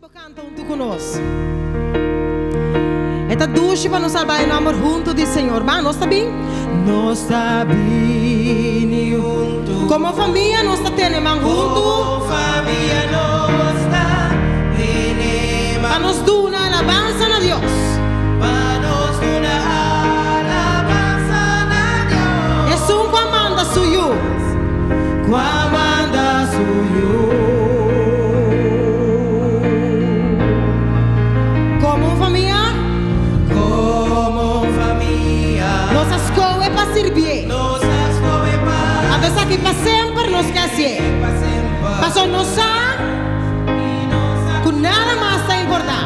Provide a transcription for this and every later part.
bo kanta huntu ku nos. E ta dushi pa nos alba e nòmber huntu di Señor. Ban, nos ta bin? Nos ta bini huntu. Komo famia nos ta tene man huntu. Komo famia nos ta tene man. Pa nos duna alabansa na Dios. Pa nos duna alabansa na Dios. Esun ku a manda su yu. Ku a manda su yu. Komo un famia. Komo un famia. Nos a skohe pa sirbié. Nos a skohe pa. Anto esaki pa semper nos ke hasié. Pa semper. Pasobra nos sa. Ku nada mas ta importá.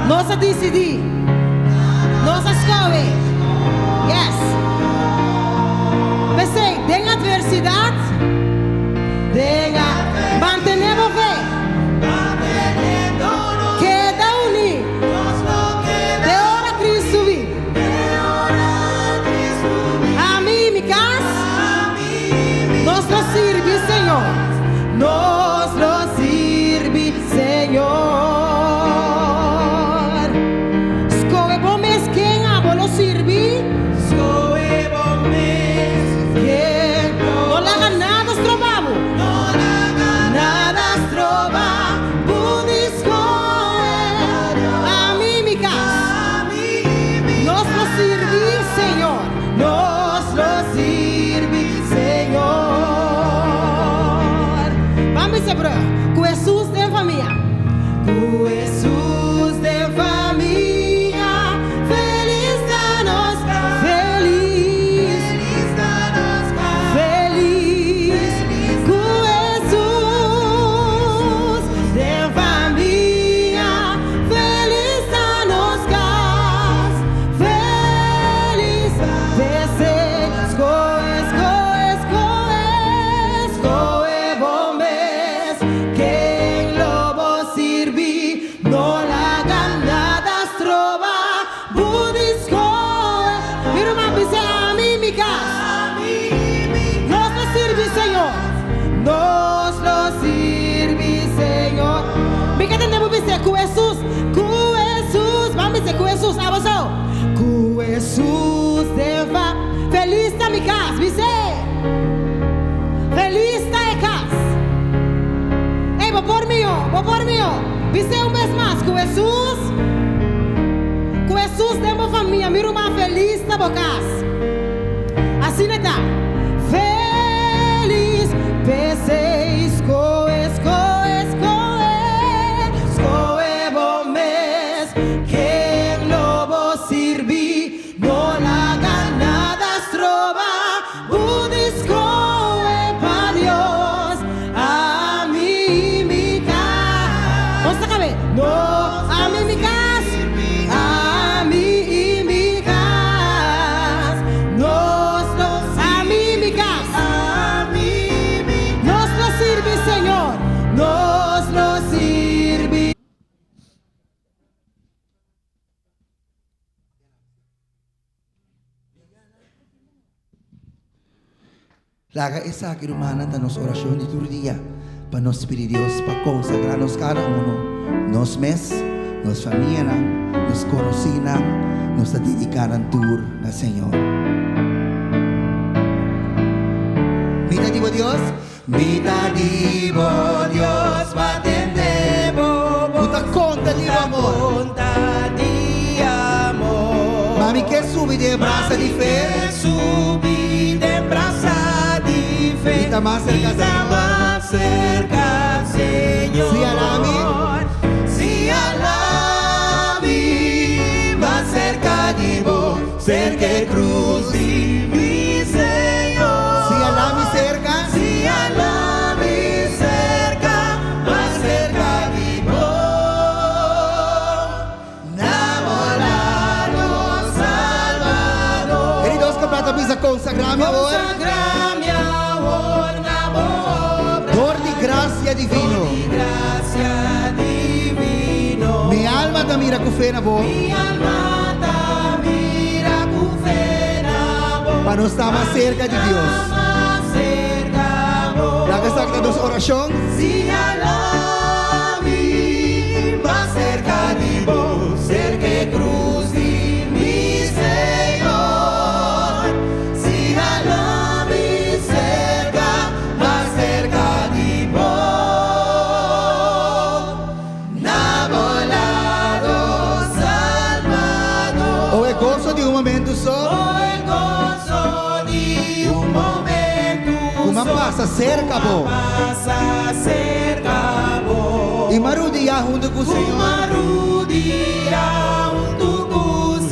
Nos a disidí. Nos a skohe. Yes. P'esei, den atversidat, den a. Mantené bo fe. Keda uní. Te ora Kristu bin. Ami i mi kas. Nos lo sirbi Señor. Nos lo sirbi Señor. Skohe bo mes ken abo lo sirbi. Skohe bo mes ken bo. No laga nada stroba bo. No laga nada stroba bo di skohe. Ami i mi kas. Ami i mi kas. Nos lo sirbi Señor. Nos lo sirbi Señor. Ban bisa brug. Ku Hesus den famia. Ku Hesus den famia. Felis ta nos kas. Felis. Felis ta nos kas. Felis. Ku Hesus den famia. Felis ta nos kas. Felis. P'esei skohe, skohe, skohe, skohe bo mes. Ken lo bo sirbi? No laga nada stroba bo di skohe. Mi ruman bisa ami i mi kas. Nos lo sirbi Señor. Nos lo sirbi Señor. Mi ke tende bo bisa ku Hesus, ku Hesus. Ban bisa ku Hesus, abo so. Ku Hesus den fa. Felis ta mi kas, bis'é. Felis ta e kas. Ey, bo por mihó, bo por mihó. Bis'é un bes mas, ku Hesus, ku Hesus den bo famia, mi ruman, felis ta bo kas. Asina ta. Felis, P'esei skohe, skohe, skohe, skohe bo mes. Ken lo bo sirbi? No laga nada stroba bo di skohe pa Dios. Ami i mi kas. Nos ta kabe. No, Ami i mi kas. Ami i mi kas. Nos lo Ami i mi kas. Ami i mi Nos lo sirbi Señor. Nos lo sirbi. Laga esaki, rumannan, ta nos orashon di tur dia pa nos pidi Dios pa konsagrá nos kada uno, nos mes, nos famianan, nos konosínan, nos ta dediká nan tur na Señor. Mi ta di bo Dios. Mi ta di bo Dios pa tende bo Ku ta konta di bo amor. Ku ta konta di amor. Ma mi ke subi den e brasa di fe. Ma mi ke subi den brasa di fe. Mi ta mas serka Mi ta mas serka Señor. Si alami. Si alami mas serka di bo. Serka e krus di mi Señor. Si alami serka. Si alami serka, mas serka di bo. Namorá nos Salbador. E di dos kampana ta bisa, Konsagrá mi awor. Konsagrá mi awor na bo obra. Dor di grasia divino. Dor di grasia divino. Mi alma ta mira ku fe na bo. Mi alma ta mira ku fe na bo. Pa nos ta mas serka di Dios. Pa nos ta mas serka bo. Laga esaki ta. nos orashon. Siñalá mi mas serka di bo, serka e krus di mi Señor. Siñalá mi serka, mas serka di bo. Na bo lado, Salbador. O e goso di un momento so. O e goso di un momento Ku m'a so. pasa serka bo. Ku m'a pasa serka bo. I m'a rudia huntu ku Ku Señor. m'a rudia huntu ku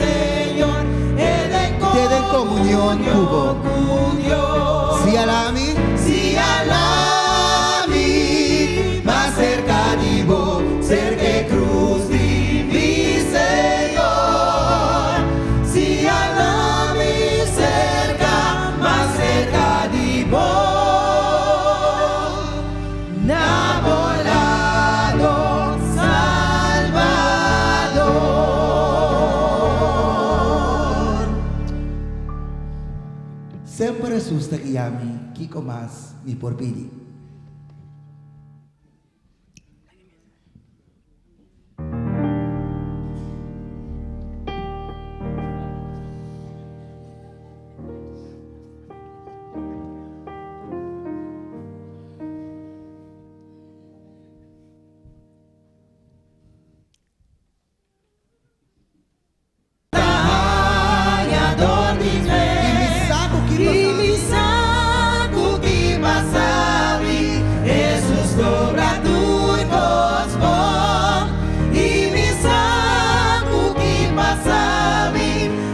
Señor. E den Te den komunion ku bo. ku Dios. Siñalá mi. Siñalá mi mas serka di bo, serka e krus di mi Señor. Siñalá mi serka, mas serka di bo. Na bo lado, Salbador. Semper Hesus ta guia mi, kiko mas mi por pidi? I mi sa ku ki I pasa. mi sa ku ki pasa mi, Hesus ta obra tur kos bon. I mi sa ku ki pasa mi,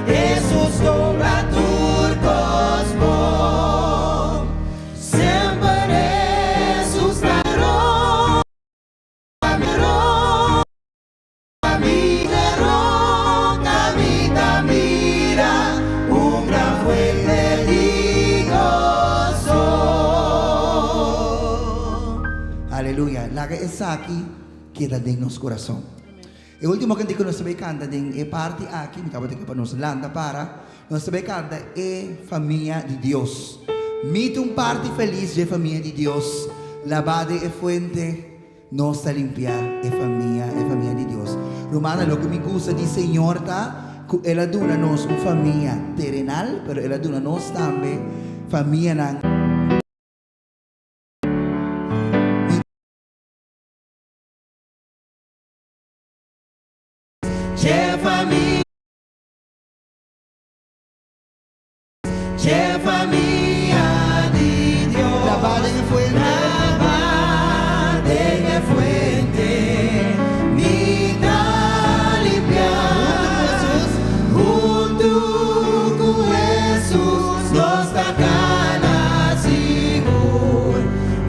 Hesus ta obra tur kos bon. Semper Hesus ta mi roka mi ta mira un gran fuente di goso. Aleluya. Laga esaki keda den nos kurason. E último kantika ku nos ta bai kanta den e parti aki, mi tabata ke pa nos lanta para, nos ta bai kanta E Famia di Dios. Mi ta un parti felis dje famia di Dios, labá den e fuente. Nos ta limpia e famia, e famia di Dios. Rumannan, loke mi gusta di Señor ta ku El a duna nos un famia terenal, pero El a duna nos tambe famianan. Che famia, che famia di Dios. Labá den e fuente. Labá den e fuente, mi ta limpia. Huntu ku Hesus, nos ta kana sigur.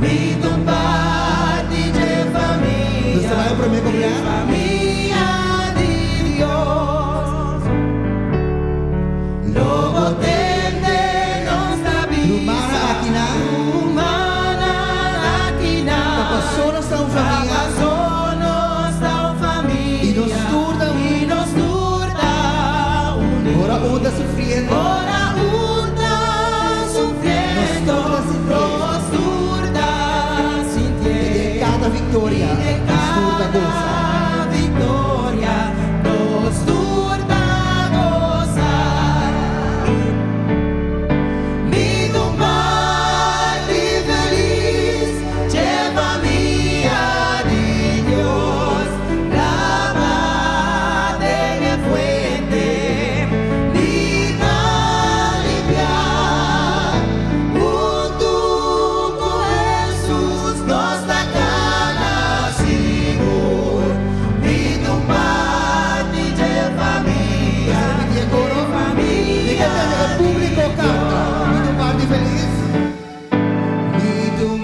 Mi ta un parti di famia. Nos ta bai promé kuplé. Famia di Dios. Lo bo tende nos ta bisa. Rumannan akinan. Rumannan akinan. Ta pasó nos ta un famia. Ta pasó nos ta un famia. I nos tur ta I nos tur ta uní. Ora un ta sufriendo. Ora un ta sufriendo. Nos tur ta sintié. Nos tur ta sintié. I den kada viktoria. I den Nos tur ta gosa. kada viktoria. Nos tur ta gosa. Mi ta un parti felis, che famia di Dios. Labá den e fuente, mi ta limpia. Huntu ku Hesus, nos ta kana sigur. Mi ta un parti di famia. Repetí e koro. Famia Mi ke tende e públiko kanta. Mi ta un parti felis. Mi ta un.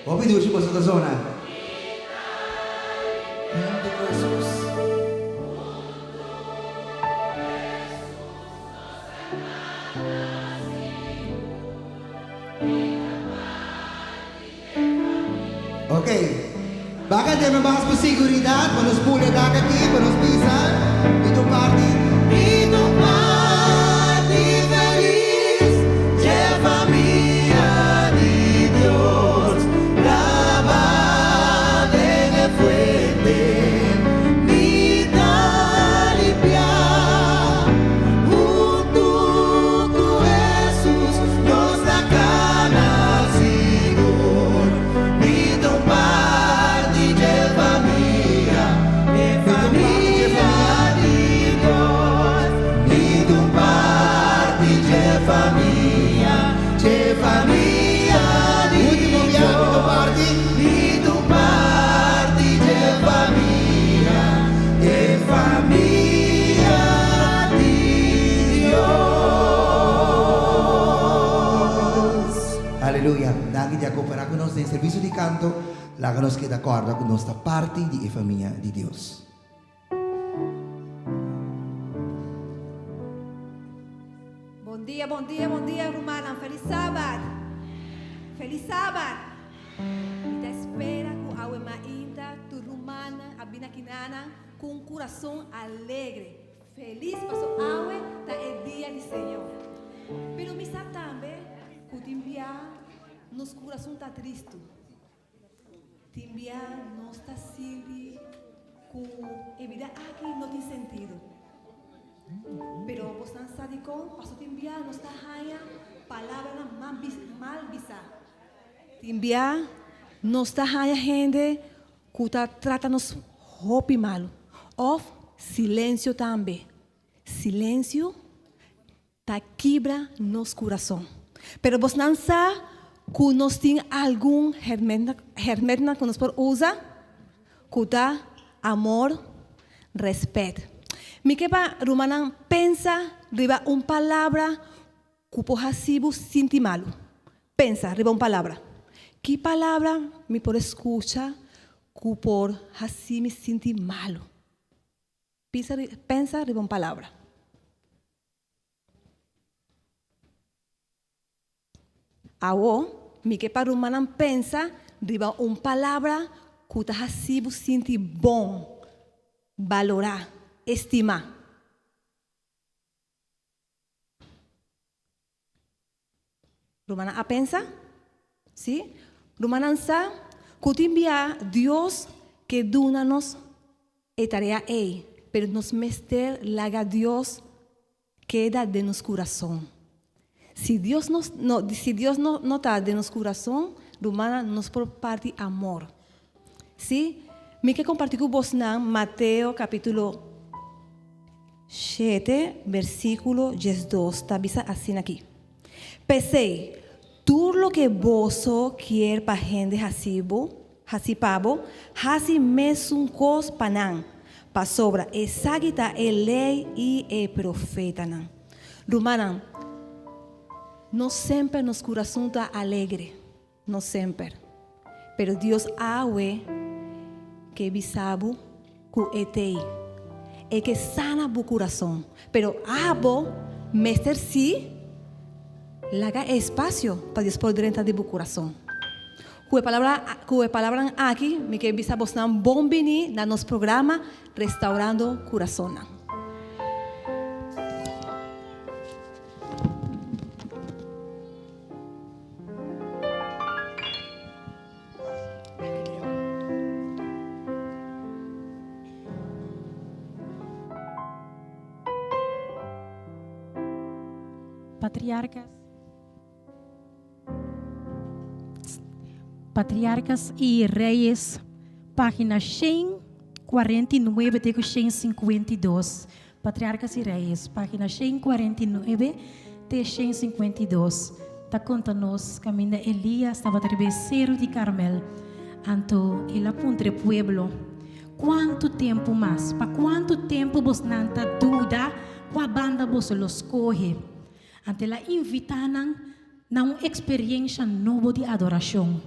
Hopi dushi boso ta zona. Huntu ku Hesus. Ok. Baka debe mas ku siguridat pa nos pule dak aki pa nos bisa mi ta un parti. Mi ta un parti felis dje famia di Dios, laba den e fuente mi ta limpiá, huntu ku Hesus nos ta kana sigur. Mi ta un parti dje famia, e famia di Dios. Mi ta un parti dje famia, dje famia di Último biaha, mi ta un parti. Mi ta un parti dje famia, e famia di Dios. Aleluya. Danki di a koperá ku nos den servisio di kanto. Laga nos keda kòrda ku nos ta parti di e famia di Dios. Bon dia, bon dia, bon dia rumannan. Felis Sabat. Felis Sabat. Mi ta espera ku awe mainta tur rumannan a bini akinanan ku un kurason alegre, felis paso awe ta e dia di Señor. Pero mi sa tambe ku tin bia nos kurason ta tristu. Tin bia nos ta sinti ku e bida aki no tin sentido. Pero bosnan sa dikon? Pasobra tin bia nos ta haña palabranan mal bisá. Tin bia nos ta haña hende ku ta trata nos hopi malu. Òf silensio tambe. Silensio ta kibra nos kurason. Pero bosnan sa ku nos tin algun hèrmèntnan ku nos por usa ku ta amor, rèspèt. Mi ke pa rumannan pensa riba un palabra ku por hasi bo sinti malu. Pensa riba un palabra. Ki palabra mi por skucha ku por hasi mi sinti malu? Pisa pensa riba un palabra. Awo, mi ke pa rumannan pensa riba un palabra ku ta hasi bo sinti bon, balorá, estimá. Rumannan a pensa? Sí. Rumannan sa ku tin bia Dios ke duna nos e tarea ei, pero nos mester laga Dios keda den nos kurason. Si Dios no, si Dios no, no ta den nos kurason, rumannan, nos por parti amor. Sí, mi ke kompartí ku bosnan Mateo kapítulo shete versíkulo diesdos ta bisa asina aki, P'esei, tur loke boso kier pa hende hasi bo, hasi pa bo, hasi mesun kos pa nan, pasobra esaki ta e Lei i e Profetanan. Rumannan, no semper nos kurason ta alegre. No semper. Pero Dios awe ke bisa bo ku e t'ei. E ke sana bo kurason. Pero abo mester si laga e espasio pa Dios por drenta den bo kurason. Ku e palabra ku e palabranan aki mi ke bisa bosnan bon bini na nos programa Restaurando Kurasonnan. Patriarcas Patriarcas y Reyes, página 149 te 152. Patriarcas y Reyes, página 149 te 152, ta konta nos kaminda Elías tabata riba e seru di Karmel. Anto el a puntra e pueblo, Kuantu tempu mas? Pa kuantu tempu bosnan ta duda kua banda boso lo skohe? Anto el a invitá nan na un eksperiensha nobo di adorashon.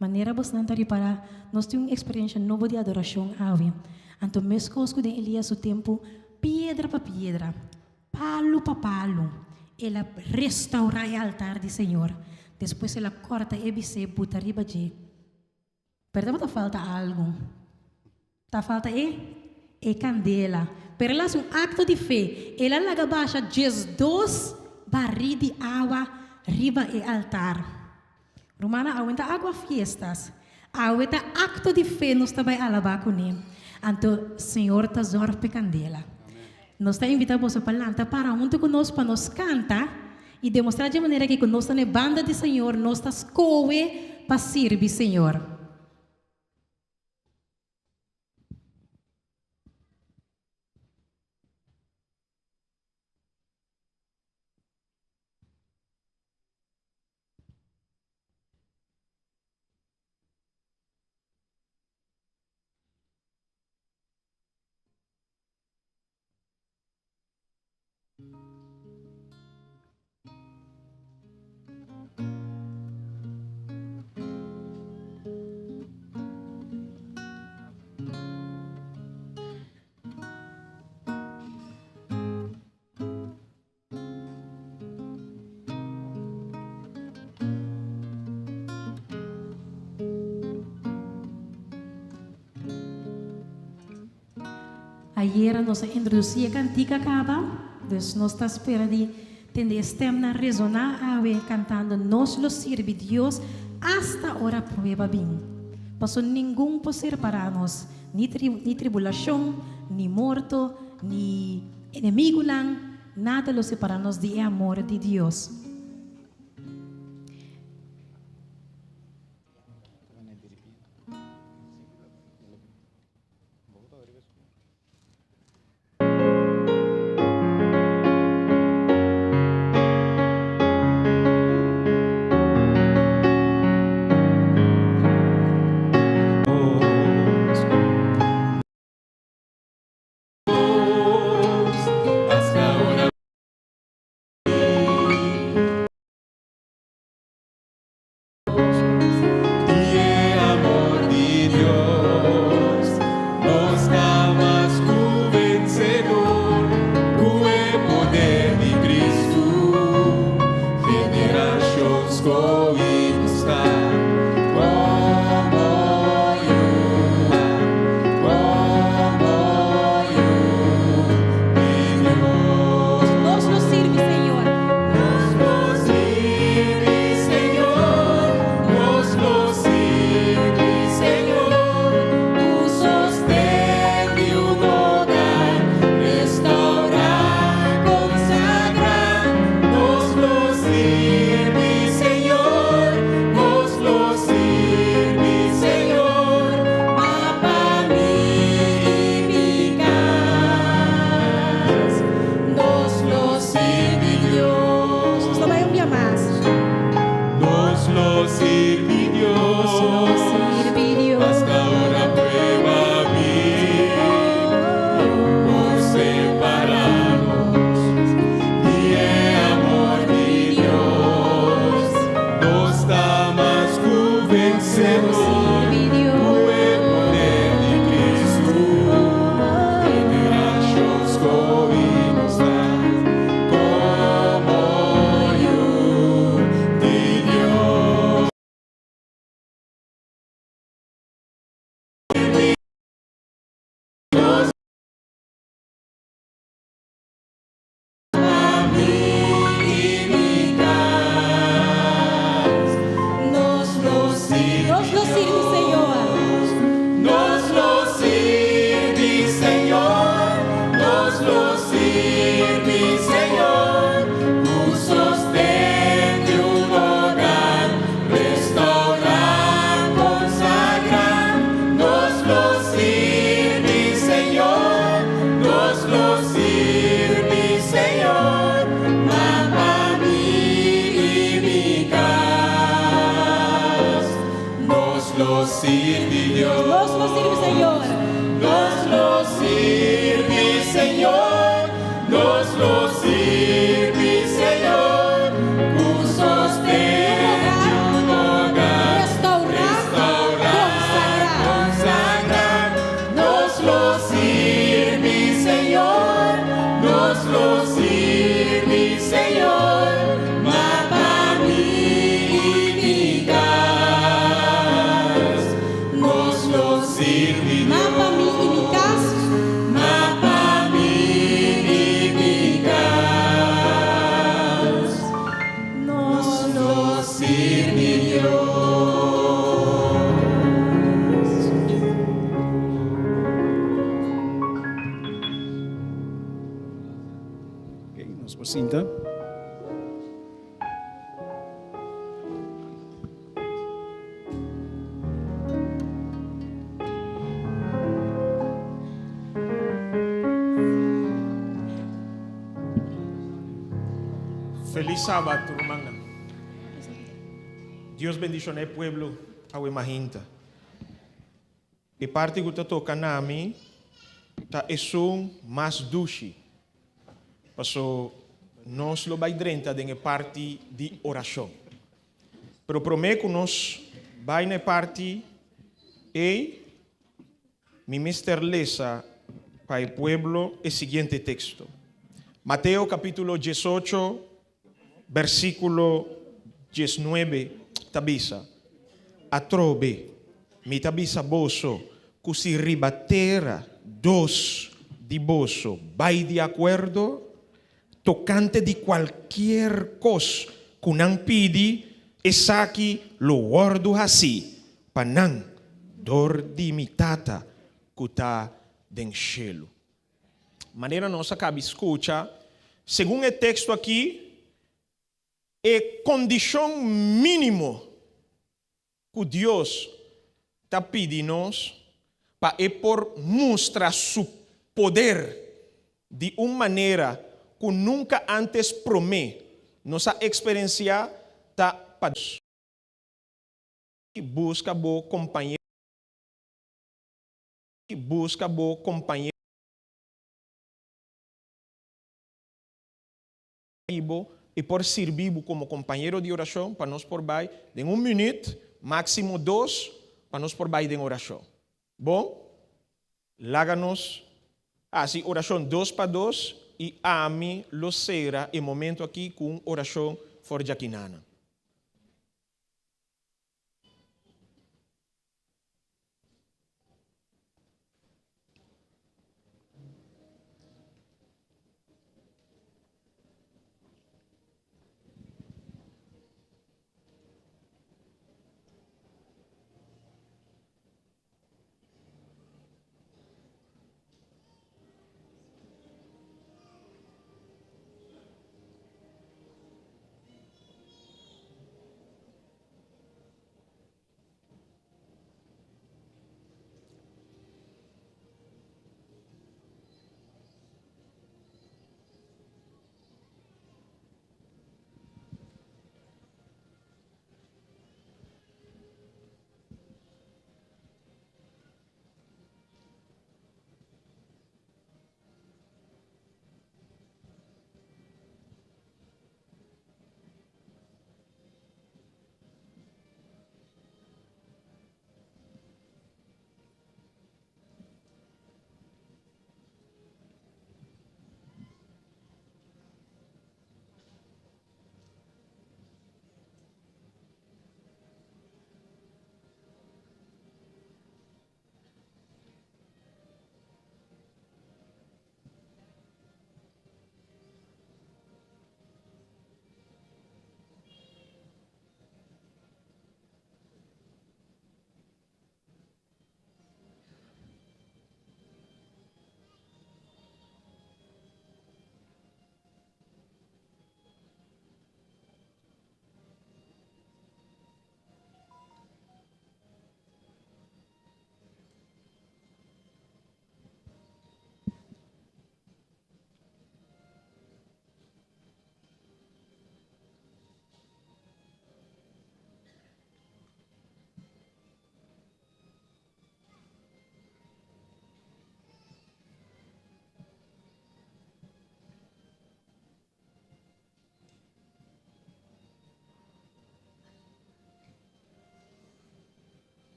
Manera bosnan ta ripará, nos tin un eksperensha nobo di adorashon awe. Anto meskos ku den Elias su tempu, piedra pa piedra, palu pa palu, el a restourá e altar di Señor. Despues el a kòrta e bisé buta riba dje. Pero tabata falta algu. Ta falta e e kandela. Pero el a hasi un akto di fe. El a laga basha 12 barí di awa riba e altar. Rumannan, awe ta agua fiestas. Awe ta akto di fe nos ta bai alabá kuné. Anto Señor ta zòrg p'e kandela. Nos ta invitá boso pa lanta para huntu ku nos pa nos kanta i demostrá dje manera aki ku nos ta na e banda di Señor, nos ta skohe pa sirbi Señor. Ayera nos a introducí e cantica caba, dus nos ta spera di tende e stemnan resoná awe cantando Nos lo sirbi Dios hasta ora prueba bin. Paso ningun por serpará nos, ni ni tribulacion, ni morto, ni enemigunan, nada lo separá nos di e amor di Dios. Nos lo sirbi Señor. Nos lo sirbi Señor, nos lo sirbi Señor, ku sosten di un hogar, restaurá, konsagrá. Nos lo sirbi Señor, nos lo sirbi Señor, ma pa mi i mi kas, nos lo sirbi Dios. Nos ta bai un bia mas. Nos lo sirbi Dios. Nos lo sirbi Dios. Hasta ora prueba bin por separá nos di e amor di Dios. Nos ta mas ku vensedor ku e poder di Kristu. Generashon skohí nos ta komo yu di Dios. Pa mi i mi kas, nos lo sirbi Nos lo sirbi Señor. Dios. Nos lo sirbi Señor, nos lo sirbi Señor, ku sosten di un hogar, restaurá, konsagrá. Nos lo sirbi Señor, nos lo sirbi Señor, ma pa mi i mi kas, nos lo sirbi Dios. Nos lo sirbi Señor. Nos lo sirbi Señor, nos lo sirbi Señor, ku sosten di un hogar, Restaurá, restaurá, konsagrá. konsagrá. Nos lo sirbi Señor, nos lo sirbi Señor, ma pa mi i mi kas, sirbi Ma pa mi i mi kas. Ma pa mi i mi kas, nos lo sirbi Dios. Ok, nos por sinta. Felis sabat, rumannan. Dios bendiciona e pueblo awe mahinta. E parti ku ta toka na mi ta esun mas dushi. Paso nos lo bai drenta den e parti di orashon. Pero promé ku nos bai na e parti ei, mi mester lesa pa e pueblo e siguiente teksto. Mateo kapítulo 18, versíkulo 19 ta bisa, Atrobe, mi ta bisa boso, ku si riba tera dos di boso bai di akuerdo tokante di kualkier kos ku nan pidi, esaki lo wòrdu hasí pa nan dor di mi Tata ku ta den shelu. Manera nos a kabi skucha, segun e teksto akí, e kondishon mínimo ku Dios ta pidi nos pa e por mustra su poder di un manera ku nunka ántes promé nos a eksperensiá ta pa buska bo kompañero buska bo kompañero bo i por sirbi bo komo kompañero di orashon pa nos por bai den un minüt, máksimo dos, pa nos por bai den orashon. Bon? Laga nos hasi orashon dos pa dos i ami lo sera e momento aki ku un orashon for djakinana.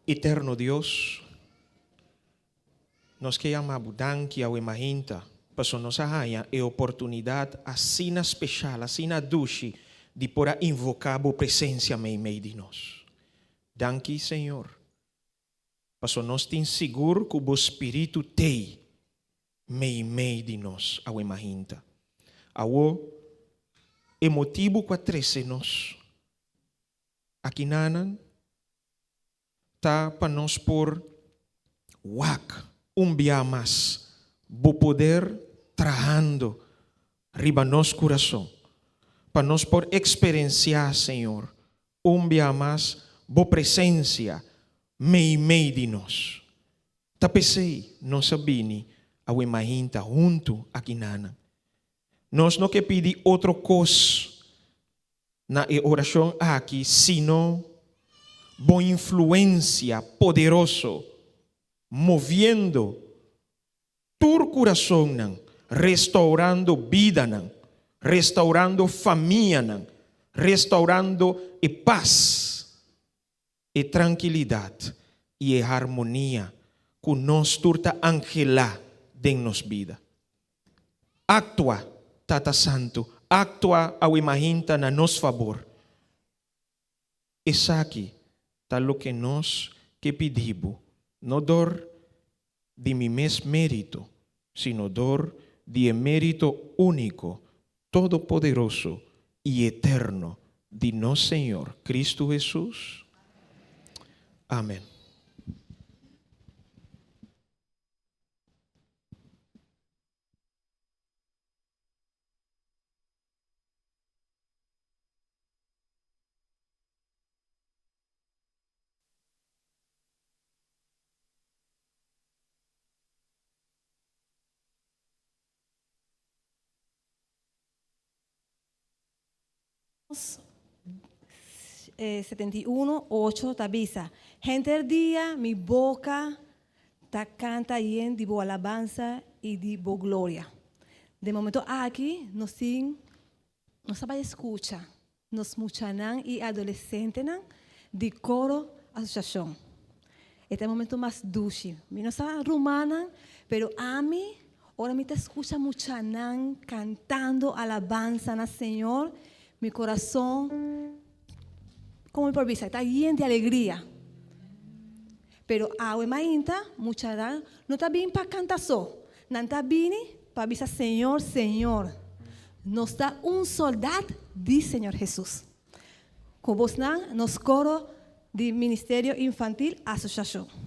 Eterno Dios, Nos ke yama Bo danki awe mainta, paso nos a haña e oportunidat asina speshal, asina dushi di por a invoká Bo presensia meimei di nos. Danki, Señor, paso nos tin sigur ku Bo Spiritu t'ei meimei di nos awe mainta. Awo, e motibu ku a trese nos akinanan ta pa nos por wak un bia mas Bo poder trahando riba nos kurason, pa nos por eksperensiá, Señor, un bia mas Bo presensia meimei di nos. Ta p'esei nos a bini awe mainta huntu akinanan. Nos no ke pidi otro kos na e orashon aki sino Bo influensia poderoso moviendo tur kurasonnan, restaurando bidanan, restaurando famianan, restaurando e pas, e trankilidat i e harmonia ku nos tur ta anhelá den nos bida. Aktua, Tata Santu, aktua awe mainta na nos fabor. Esaki ta loke nos ke pidi Bo, no dor di mi mes mérito, sino dor di e mérito úniko, todopoderoso i eterno di nos Señor Cristo Hesus. Amen. 71, 8 ta bisa, Henter dia mi boka ta kanta yen di bo alabansa i di bo gloria. Den momento aki nos tin nos ta bai skucha nos muchanan i adolesentenan di Koro Asosiashon. E ta e momento mas dushi. Mi no sa rumannan, pero ami ora mi ta skucha muchanan kantando alabansa na Señor, mi kurason, komo mi por bisa, ta yen di alegria. Pero awe mainta muchanan no ta bin pa kanta so, nan ta bini pa bisa Señor, Señor, nos ta un soldat di Señor Hesus. Ku bosnan nos koro di Ministerio Infantil Asosiashon.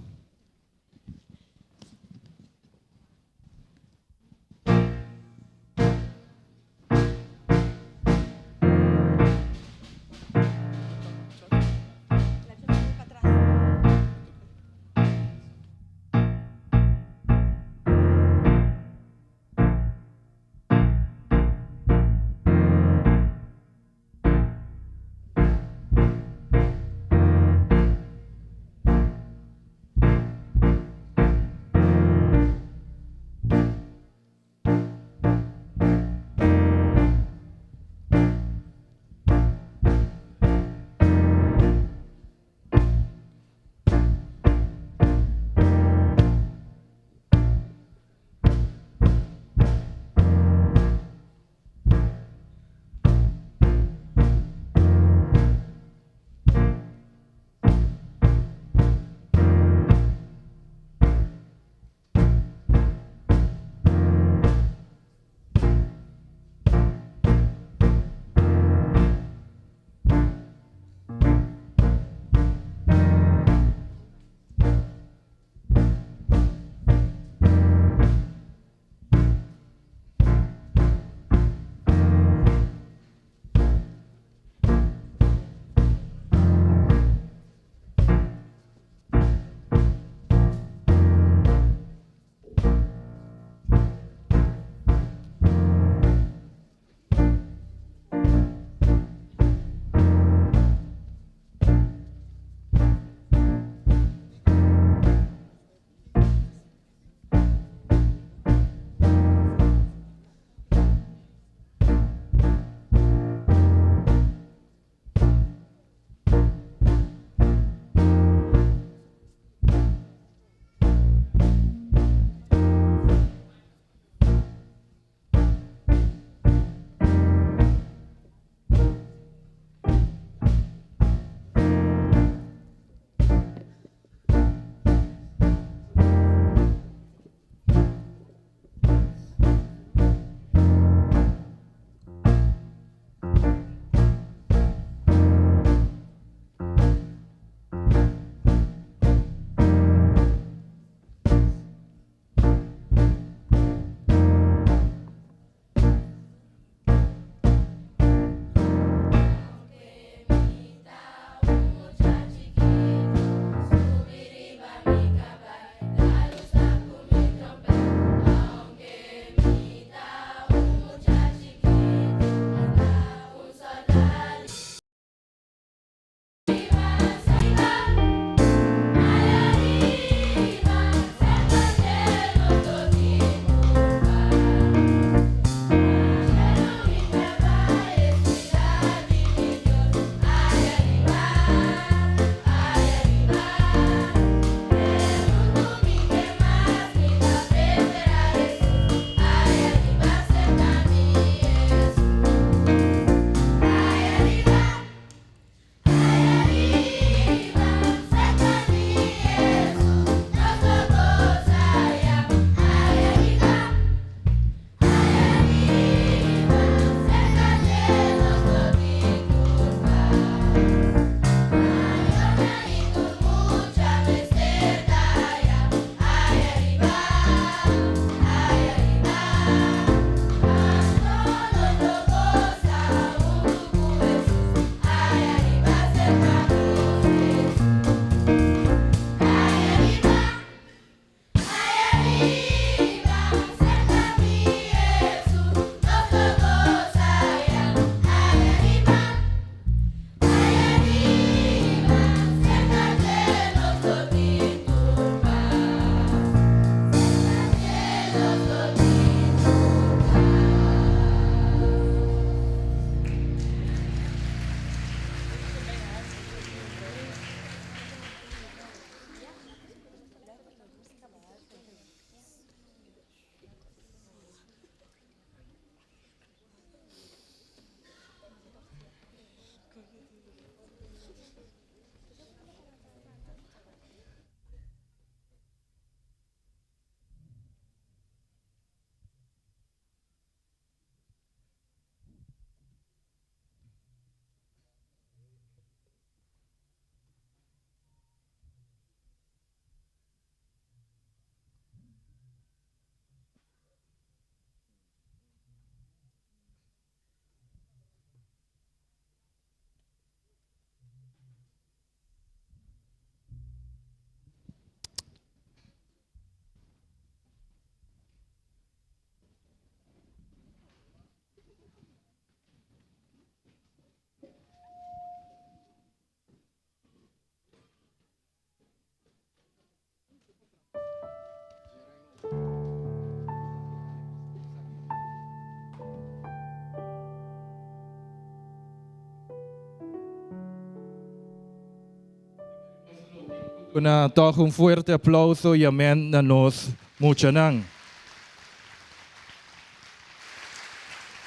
Duna tòg un fuerte aplauso i amèn na nos muchanan.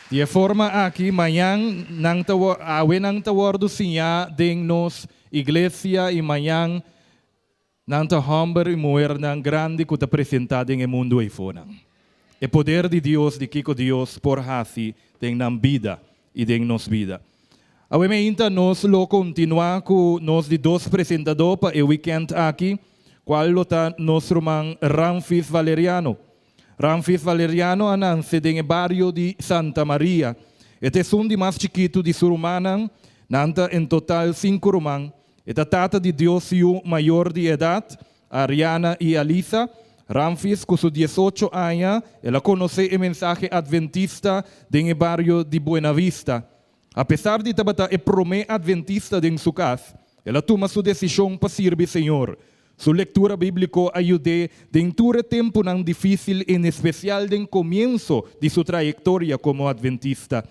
Di e forma aki mañan nan ta awe nan ta wòrdu siñá den nos iglesia i mañan nan ta hòmber i muhernan grandi ku ta presentá den e mundu eifonan. E poder di Dios di kiko Dios por hasi den nan bida i den nos bida. Awe meinta nos lo kontinuá ku nos di dos presentadó pa e wikènt aki, kual lo ta nos ruman Ramfis Valeriano. Ramfis Valeriano a nanse den e bario di Santa Maria. E ta esun di mas chikitu di su rumannan, nan ta en total sinku ruman. E ta tata di dios yu mayor di edat, Ariana i Alisa. Ramfis ku su diesocho aña el a konosé e mensahe adventista den e bario di Buena Vista. Apesar di tabata e promé adventista den su kas, el a tuma su desishon pa sirbi Señor. Su lektura bíbliko a yud'é den tur e tempunan difísil en espesial den komienso di su trayektoria komo adventista.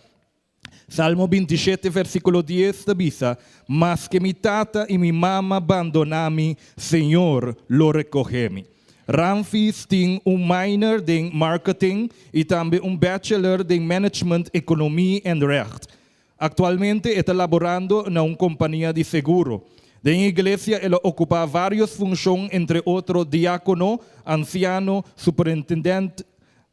Salmo bintishete versíkulo dies ta bisa, Maske mi tata i mi mama bandoná mi, Señor lo rekohé mi. Ramfis tin un minor den Marketing i tambe un bachelor den Management Economie en Recht. Aktualmente e ta laborando na un kompania di seguro. Den iglesia el a okupá vários funshon entre otro diákono, ansiano, superintendent,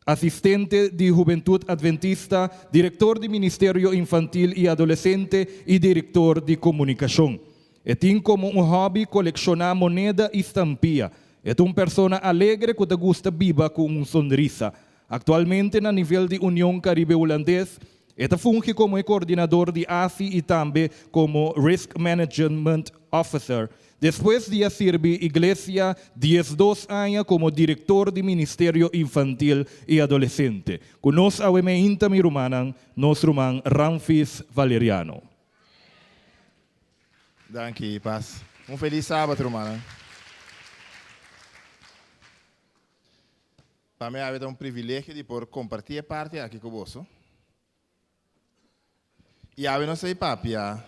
asistente di Hubentut Adventista, direktor di Ministerio Infantil i Adolesente i direktor di Komunikashon. E tin komo un hòbi kolekshoná moneda i stampia. E ta un persona alegre ku ta gusta biba ku un sonrisa. Aktualmente na nivel di Union Karibe Hulandes, e ta fungi komo e koordinador di ASI i tambe komo Risk Management Officer. Despues di a sirbi Iglesia diesdos aña komo direktor di Ministerio Infantil i Adolesente. Ku nos awe meinta mi rumannan, nos ruman Ramfis Valeriano. Danki Pas. Un felis sabat rumannan. Pa mi awe ta un privilegio di por kompartí e parti aki ku boso. I awe nos ei papia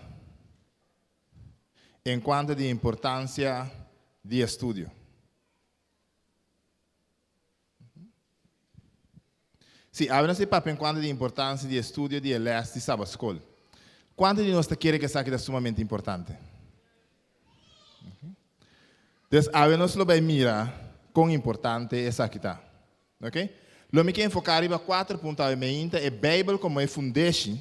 enkuanto di importansia di estudio. Sí, awe nos ta papia enkuanto di importansia di estudio di e lès di Sabat Skol. Kuantu di nos ta kere ku esaki ta sumamente importante? Dus awe nos lo bai mira kon importante esaki ta. Ok? Lo mi ke enfoká riba kuater punto awe meinta, e Beibel komo e fundeshi,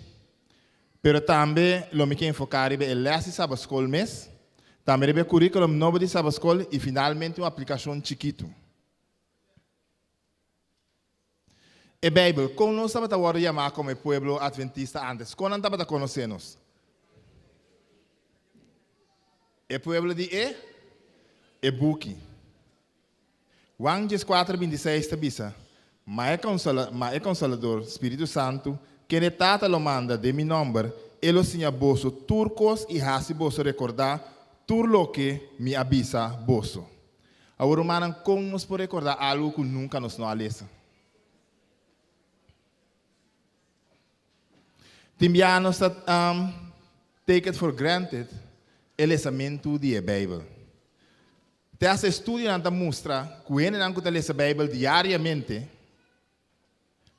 pero tambe lo mi ke enfoká riba e lès di Sabat Skol mes, tambe riba e kurikulum nobo di Sabat Skol i finalmente un aplikashon chikitu. E Beibel, kon nos tabata wòrdu yamá komo e pueblo atventista ántes? Kon nan tabata konosé nos? E pueblo di e e buki. Juan dieskuater bintiseis ta bisa, Ma e Konsola, ma e Konsolador, Spiritu Santu, kende Tata lo manda den mi nòmber, e lo siña boso tur kos i hasi boso rekordá tur loke mi a bisa boso. Awor, rumannan, kon nos por rekordá algu ku nunka nos no a lesa? Tin biaha nos ta take it for granted e lesamentu di e Beibel. Te hasta estudionan ta mustra ku hendenan ku ta lesa Beibel diariamente,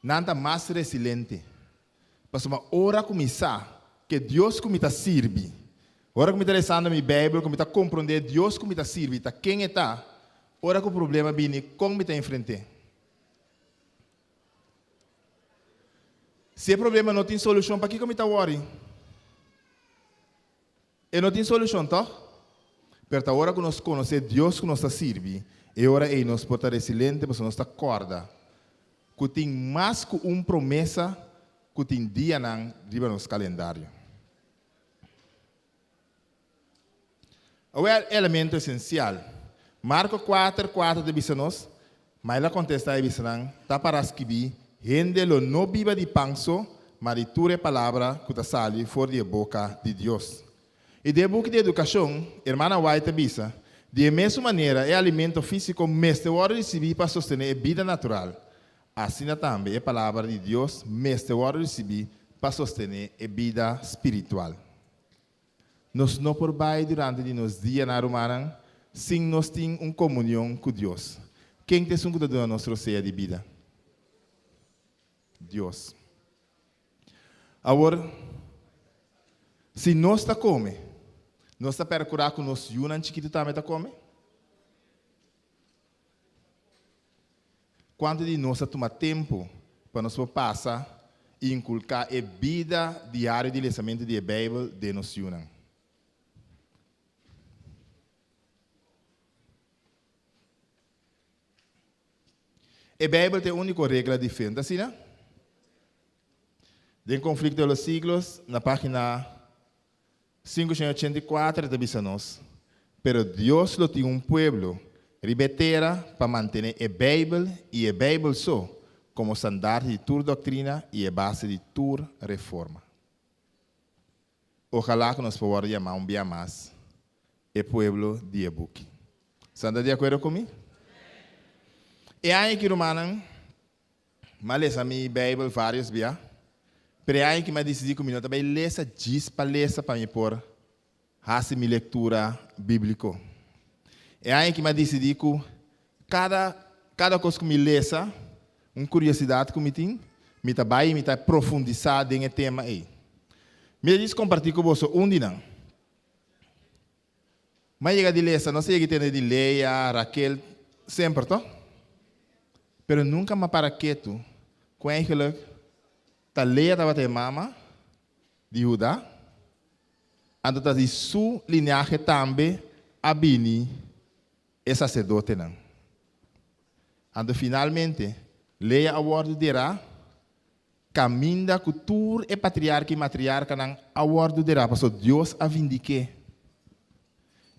nan ta mas resilente. Pasobra ora ku mi sa ke Dios ku mi ta sirbi, ora ku mi ta lesando mi Beibel, ku mi ta komprondé Dios ku mi ta sirbi ta ken e ta, ora ku problema bini, kon mi ta enfrent'é? Si e problema no tin solushon, pakiko mi ta wòri? E no tin solushon, tòg? Pero ta ora ku nos konosé Dios ku nos ta sirbi, e ora ei nos por ta resilente pasobra nos ta kòrda ku tin mas ku un promesa ku tin dianan riba nos kalendario. Awor e elemento esensial. Marko kuater, kuater ta bisa nos, Ma el a kontestá i bisa nan, Ta pará skibí, Hende lo no biba di pan so, ma di tur e palabra ku ta sali for di e boka di Dios. I den e buki di edukashon, Hermana White ta bisa, Di e mesun manera e alimento físiko mester wòrdu risibí pa sostené e bida natural, asina tambe e palabra di Dios mester wòrdu risibí pa sostené e bida spiritual. Nos no por bai durante di nos dianan, rumannan, sin nos tin un komunion ku Dios. Ken ta esun ku ta duna nos rosea di bida? Dios. Awor, si nos ta kome, nos ta perkurá ku nos yunan chikitu tambe ta kome? Kuantu di nos a tuma tempu pa nos por pasa i inkulká e bida diario di lesamentu di e Beibel den nos yunan? E Beibel ta e úniko regla di fe, no ta asina? Den Conflicto de los Siglos, na página 584, e ta bisa nos, Pero Dios lo tin un pueblo riba e tera pa mantené e Beibel i e Beibel so komo standarte di tur doktrina i e base di tur reforma. Ojalá ku nos por wòrdu yamá un bia mas e pueblo di e buki. San ta di akuerdo ku mi? E aña aki, rumannan, m'a lesa mi Beibel vários bia, pero e aña aki m'a disidí ku mi no ta bai lesa djis pa lesa pa mi por hasi mi lektura bíbliko. E aña aki m'a disidí ku kada kada kos ku mi lesa, un kuriosidat ku mi tin, mi ta bai i mi ta profundisá den e tema ei. Mi ta djis kompartí ku boso un di nan. M'a yega di lesa, nos a yega di tende di Lea, Raquel, semper to. Pero nunka m'a para ketu ku eigenlijk ta Lea tabata e mama di Hudá. Anto ta di su lineahe tambe a bini e saserdotenan. Anto finalmente Lea a wòrdu derá kaminda ku tur e patriarka i matriarkanan a wòrdu derá, pasobra Dios a vindik'é.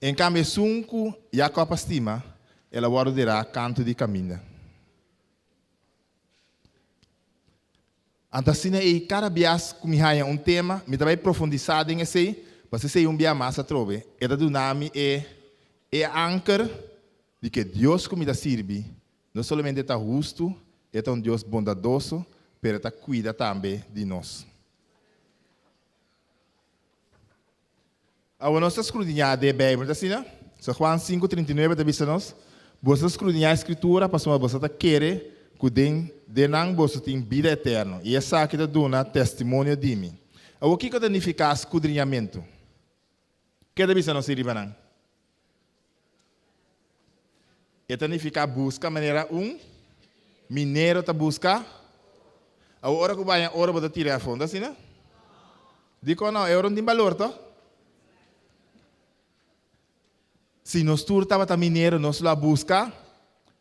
En kambio esun ku Jakòb a stima, el a wòrdu derá kantu di kaminda. Anto asina ei kada bias ku mi haña un tema, mi ta bai profundisá den esei, pasobra esei un bia mas atrobe e ta duna mi e e anker di ke Dios ku mi ta sirbi no solamente ta hustu, e ta un Dios bondadoso, pero e ta kuida tambe di nos. Awor nos ta skrudiñá den e Beibel, no ta asina? So Juan 5:39 ta bisa nos, Boso ta skrudiñá e Skritura pasobra boso ta kere ku den den nan boso tin bida eterno, i esaki ta duna testimonio di mi. Awor kiko ta nifiká skudriñamentu? Ke ta bisa nos ei riba nan? E ta nifiká buska manera un minero ta buska. Awor ora ku baña oro bo ta tira e afó, no ta asina? Dikon no? E oro no tin balor to? Si nos tur tabata minero nos lo a buska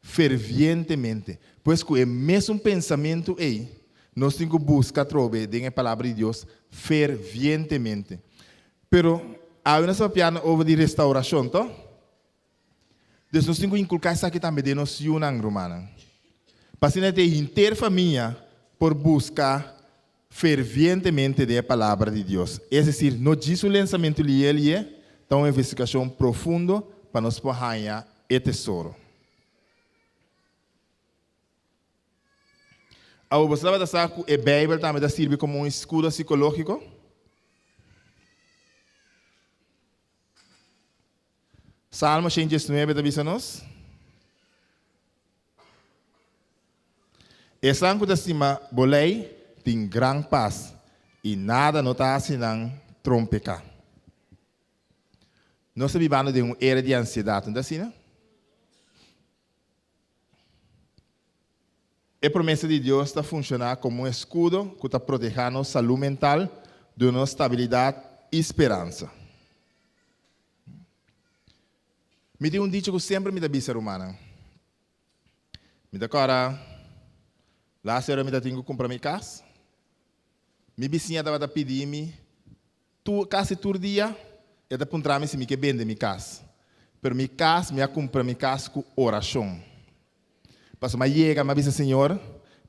fervientemente. Pues ku e mesun pensamentu ei nos tin ku buska atrobe den e Palabra di Dios fervientemente. Pero awe nos ta papiando over di restaurashon, to? Dus nos tin ku inkulká esaki tambe den nos yunan, rumannan. Pa asina te henter famia por buska fervientemente den e Palabra di Dios. Es desir, no djis un lensamentu lié lié, ta un investigashon profundo pa nos por haña e tesoro. Awor, bo tabata sa ku e Beibel tambe ta sirbi komo un eskudo sikológiko? Salmo 119 ta bisa nos, Esnan ku ta stima bo lei tin gran pas, i nada no ta hasi nan trompeká. Nos ta bibando den un era di ansiedat, no ta asina? E promesa di Dios ta funshoná komo un eskudo ku ta protehá nos salú mental, duna nos stabilidat i speransa. Mi tin un dicho ku semper mi ta bisa rumannan. Mi ta kòrda last ora mi ta tin ku kumpra mi kas, mi bisiña tabata pidi mi Tur, kasi tur dia, e ta puntra mi si mi ke bende mi kas. Pero mi kas, mi a kumpra mi kas ku orashon. Pasobra mi a yega, mi a bisa, Señor,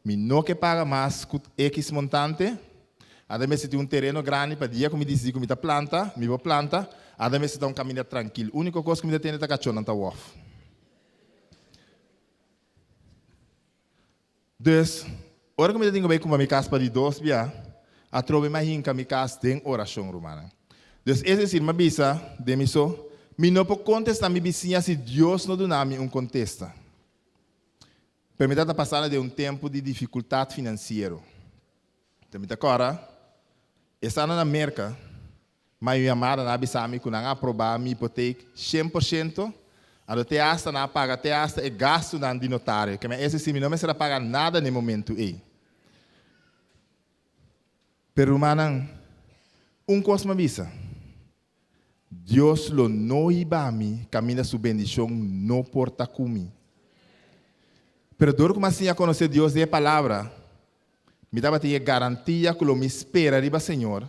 mi no ke paga mas ku ekis montante. Anda mester tin un tereno grandi pa dia ku mi disidí ku mi ta planta, mi por planta. Anda mester ta un kaminda trankil. Úniko kos ku mi ta tende ta kachónan ta wòf. Dus, ora ku mi ta tin ku bai kumpra mi kas pa di dos bia, atrobe mi a hinka mi kas den orashon, rumannan. Dus, es desir, mi a bisa den mi so, Mi no por kontestá mi bisiña si Dios no duna mi un kontesta. Pero mi tabata pasando den un tempu di difikultat finansiero. Enton mi ta kòrda, estando na Merka, ma mi yamada nan a bisa mi ku nan a aprobá mi hipotek 100%, anto te asta nan a paga te asta e gastunan di notario. Ke men ese si mi no mester a paga nada na e momentu ei. Pero rumannan, un kos mi a bisa, Dios lo no hiba mi kaminda su bendishon no por ta ku mi. Pero dor ku mi a siña konosé Dios den e Palabra, mi tabatin e garantia ku lo mi spera riba Señor,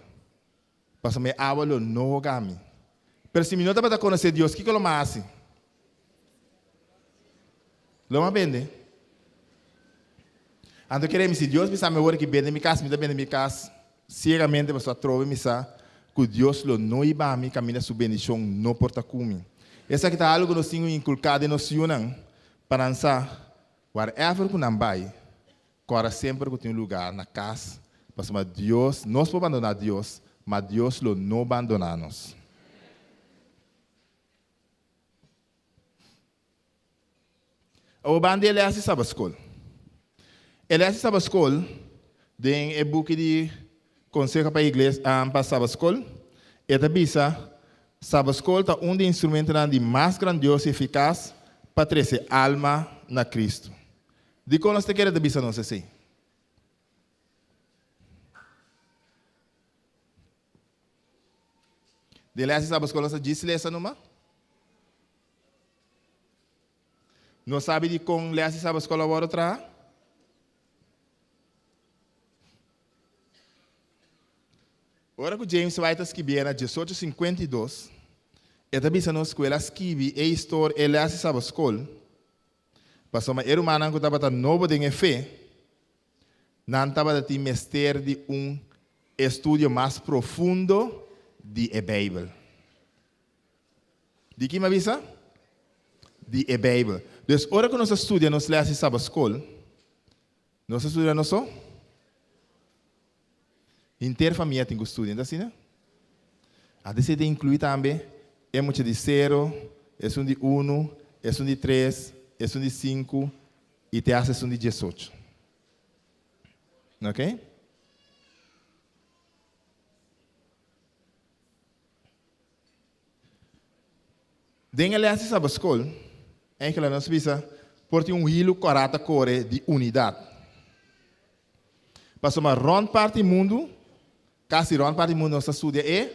pasobra mi awa lo no hoga mi. Pero si mi no tabata konosé Dios, kiko lo mi a hasi? Lo mi a bende. Anto kere mi, si Dios bisa mi awor ki bende mi kas, mi ta bende mi kas siegamente pasobra atrobe mi sa ku Dios lo no hiba mi kaminda su bendishon no por ta ku mi. Esaki ta algu ku nos tin ku inkulká den nos yunan pa nan sa wherever ku nan bai, kòrda semper ku tin un lugá na kas pasobra Dios, nos por bandoná Dios, ma Dios lo no bandoná nos. Awor ban di e lès di Sabaskol. E lès di Sabaskol den e buki di Konseho pa Iglesia pa Sabaskol, e ta bisa, Sabaskol ta un di e instrumentonan di mas grandioso i efikas pa trese alma na Kristu. Dikon nos ta kere ta bisa nos esei? Den lès di Sabaskol nos ta djis lesa numa. No sabi di kon lès di Sabaskol a wòrdu traha? Ora ku James White a skibié na 1852, e ta bisa nos ku el a skibi e histor e lès di Sabaskol pasobra e rumannan ku tabata nobo den e fe, nan tabata tin mester di un estudio mas profundo di e Beibel. Di ki mi a bisa? Di e Beibel. Dus ora ku nos a studia nos lès di Sabaskol, nos a studia nos so? Henter famia tin ku studia, no ta asina? Antes e ta inkluí tambe e mucha di sero, esun di unu, esun di tres, esun di sinku i te asta esun di diesocho. Oké? Den e lès di Sabaskol, Angela nos bisa, por tin un hilu kòrá ta kore di unidat. Pasobra rònt parti mundu, kasi rònt parti mundu nos ta studia e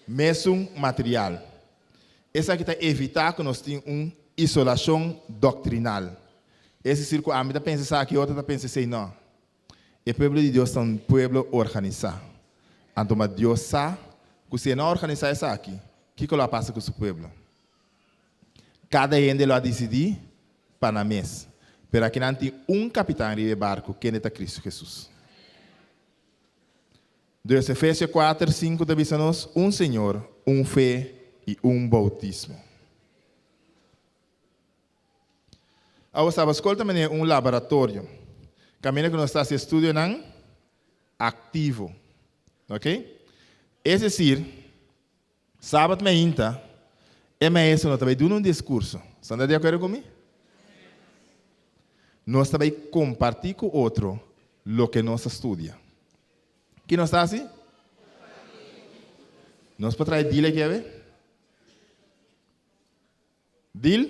mesun material. Esaki ta evitá ku nos tin un isolashon doktrinal. Es desir ku ami ta pensa esaki, otro ta pensa esei. Nò. E pueblo di Dios ta un pueblo organisá. Anto ma Dios sa ku si e no a organisá esaki, kiko lo a pasa ku su pueblo? Kada hende lo a disidí pa nan mes. Pero akinan tin un kapitan riba e barku, kende ta Kristu Hesus. Dus Efesio kuater, sinku ta bisa nos, Un Señor, un fe i un boutismo. Awor Saba Skol ta manera un laboratorio, kaminda ku nos ta hasi estudionan aktivo. Ok? Es desir, sabat mainta, e maestro no ta bai duna un diskurso. Esnan ta di akuerdo ku mi? Nos ta bai kompartí ku otro loke nos a studia. Ki nos ta hasi? Nos por trae deal aki awe? Deal?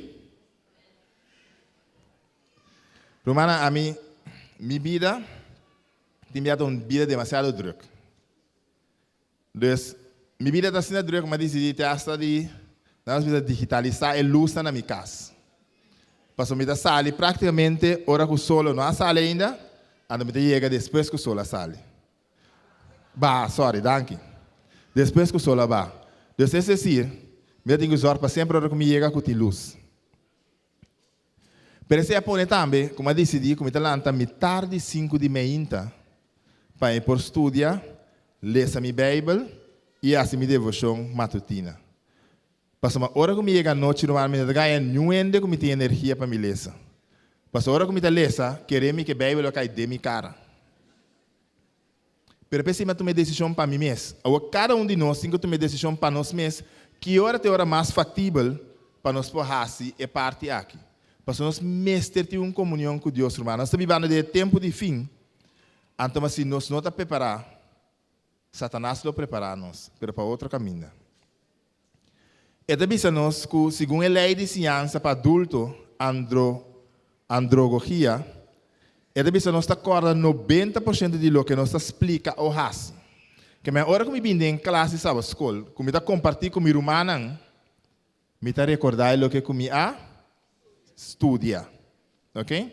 Rumannan, ami, mi bida tin bia ta un bida demasiado druk. Dus, mi bida ta asina druk, mi a disidí te hasta di, nan nos bisa digitalisá e lusnan na mi kas. Pasobra mi ta sali práktikamente ora ku solo no a sali ainda, anto mi ta yega despues ku solo a sali. Ba, sorry, danki. Despues ku sol a ba. Dus es desir, mi ta tin ku zòrg pa semper ora ku mi yega ku tin lus. Pero esei a pone tambe ku mi a disidí ku mi ta lanta mitar di sinku di meinta pa mi por studia, lesa mi Beibel i hasi mi devoshon matutina. Pasobra ora ku mi yega anochi ruman mi no ta gaña niun hende ku mi tin energia pa mi lesa. Pasobra ora ku mi ta lesa, kere mi ku e Beibel lo kai den mi kara. Pero p'esei mi a tuma e desishon pa mi mes. Awor kada un di nos tin ku tuma e desishon pa nos mes. Ki ora ta e ora mas faktibel pa nos por hasi e parti aki? Pasobra nos mester tin un komunion ku Dios, ruman. Nos ta bibando den e tempu di fin, anto si nos no ta prepará, Satanas lo prepará nos, pero pa otro kaminda. E ta bisa nos ku segun e lei di siñansa pa adulto, andro, androgogia, e ta bisa nos ta kòrda 90% di loke nos ta splika o hasi. Ke men ora ku mi bin den klas di Sabat Skol, ku mi ta kompartí ku mi rumannan, mi ta rekordá e loke ku mi a studia. Ok?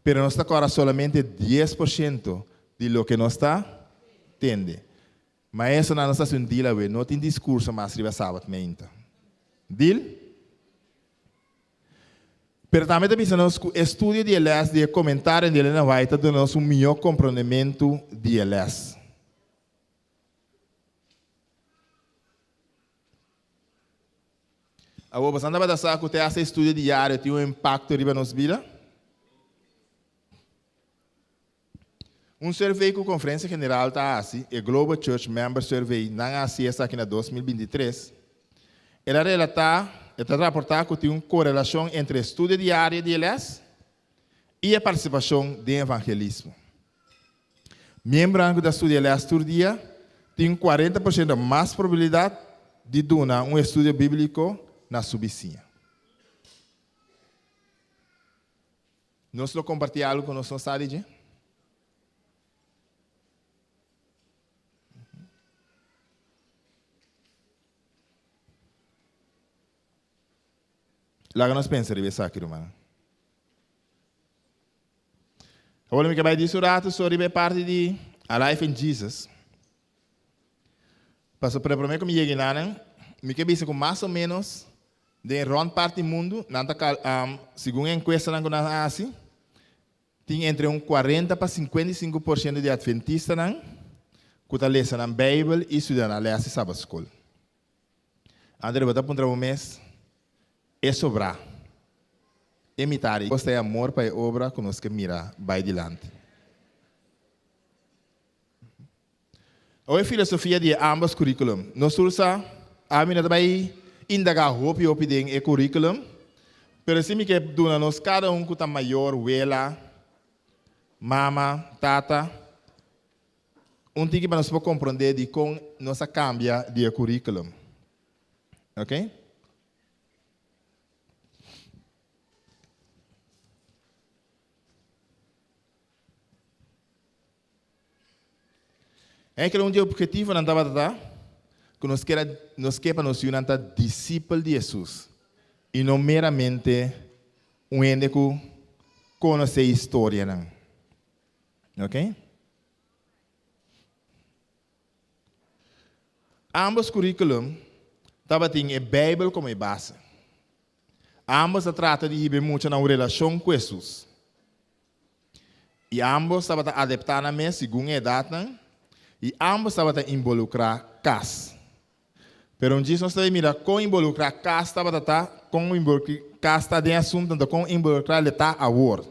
Pero nos ta kòrda solamente 10% di loke nos ta tende. Maestronan, nos ta hasi un deal awe, no tin diskurso mas riba Sabat meinta. Deal? Pero tambe ta bisa nos ku e studio di e lès di e komentario di Elena White ta duna nos un mihó komprondementu di e lès. Awor, boso tabata sa ku te hasta e studio diario tin un impakto riba nos bida? Un survey ku Konferensia General ta hasi, e Global Church Member Survey, nan a hasi esaki na 2023, el a relatá, e ta raportá ku tin un korelashon entre e studio diario di e lès i e partisipashon den evangelismo. Miembronan ku ta studia e lès tur dia tin 40% mas probabilidat di duna un estudio bíbliko na su bisiña. Nos lo kompartí algu ku nos no sa di dje? Laga nos pensa riba esaki, rumannan. Awor mi ke bai disi un ratu so riba e parti di Alive in Jesus. Pasobra promé ku mi yega enanan, mi ke bisa ku mas o ménos den rònt parti mundu, nan ta kal, segun e enkuestanan ku nan a hasi, tin entre un 40 pa 55% di atventistanan ku ta lesa nan Beibel i studia nan lès di Sabat Skol. Andre, bo ta puntra bo mes, E sobrá e mitar i ta e amor pa e obra ku nos ke mira bai dilanti? Awor e filosofia di e ambos curriculum. Nos tur sa, ami no ta bai indaga hopi hopi den e curriculum, pero si mi ke duna nos kada un ku ta mayor, wela, mama, tata, un tiki pa nos por komprondé dikon nos a kambia di e curriculum. Ok? Enkele un di e objetivonan tabata ta ku nos kier nos ke pa nos yunan ta disipel di Hesus i no meramente un hende ku konosé historianan. Ok? Ambos curriculum tabatin e Bijbel como e base. Ambos a trata di hiba e mucha na un relacion cu Hesus. I ambos tabata adeptá nan mes segun e edatnan, i ambos tabata involukrá kas. Pero un djis nos ta bai mira kon involukrá kas tabata ta, kon kas ta den asuntu, anto kon involukrá el ta awor.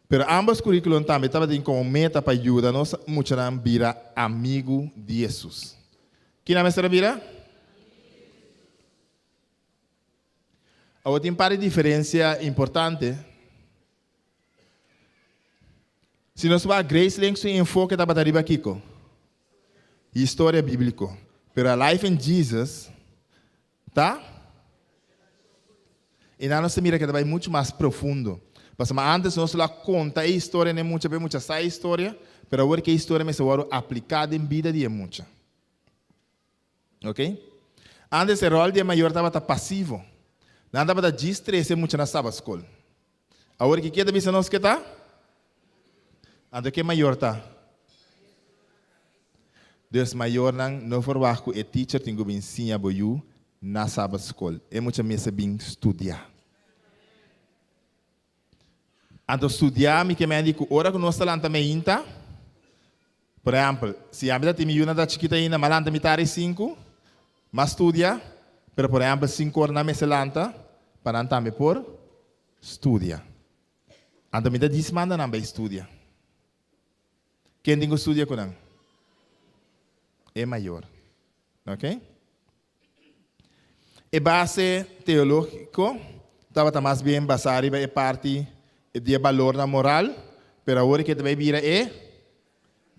Pero ambos kuríkulum tambe tabatin komo meta pa yuda nos muchanan bira amigu di Hesus. Kina mester a bira? Awor tin par di diferencia importante. Si nos wak Gracelink su enfoke tabata riba kiko? Historia biblico. Pero Alive in Jesus ta? I nan nos ta mira ke ta bai mucho mas profundo. Pasobra antes nos lo a konta e historia na e mucha pa e mucha sa e historia, pero awor ke e historia mester wòrdu apliká den bida di e mucha. Ok. Antes e ròl di e mayor tabata pasivo. Nan tabata djis trese mucha na Sabat skol. Awor ki ke ta bisa nos ke ta? Anto ke mayor ta? Dus mayornan no verwagt ku e teacher tin ku bin siña bo yu na Sabat skol. E mucha mester bin studia. Anto studia mi ke men di ku ora ku nos ta lanta meinta, por ehèmpel, si ami ta tin mi yunan ta chikit ainda, m'a lanta mitar di sinku, m'a studia, pero por ehèmpel sinku ora nan mester lanta pa nan tambe por studia. Anto mi ta djis manda nan bai studia. Ken tin ku studia ku nan? E mayor. Ok? E base teológiko tabata mas bien basá riba e parti di e balornan moral, pero awor ke ta bai bira e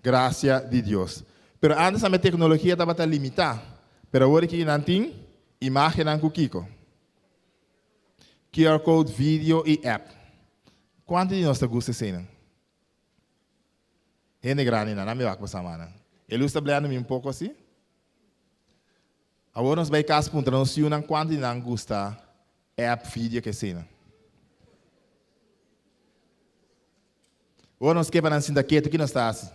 grasia di Dios. Pero ántes tambe teknologia tabata limitá, pero awor ki nan tin imágennan ku kiko? QR code, video i app. Kuantu di nos ta gusta eseinan? Hende grandinan, nan mi wak bo sa manan. E lus ta blende mi un poko asi. Awor nos bai kas puntra nos yunan kuantu di nan gusta app, video ke eseinan. Ora nos ke pa nan sinta ketu, ki nos ta hasi?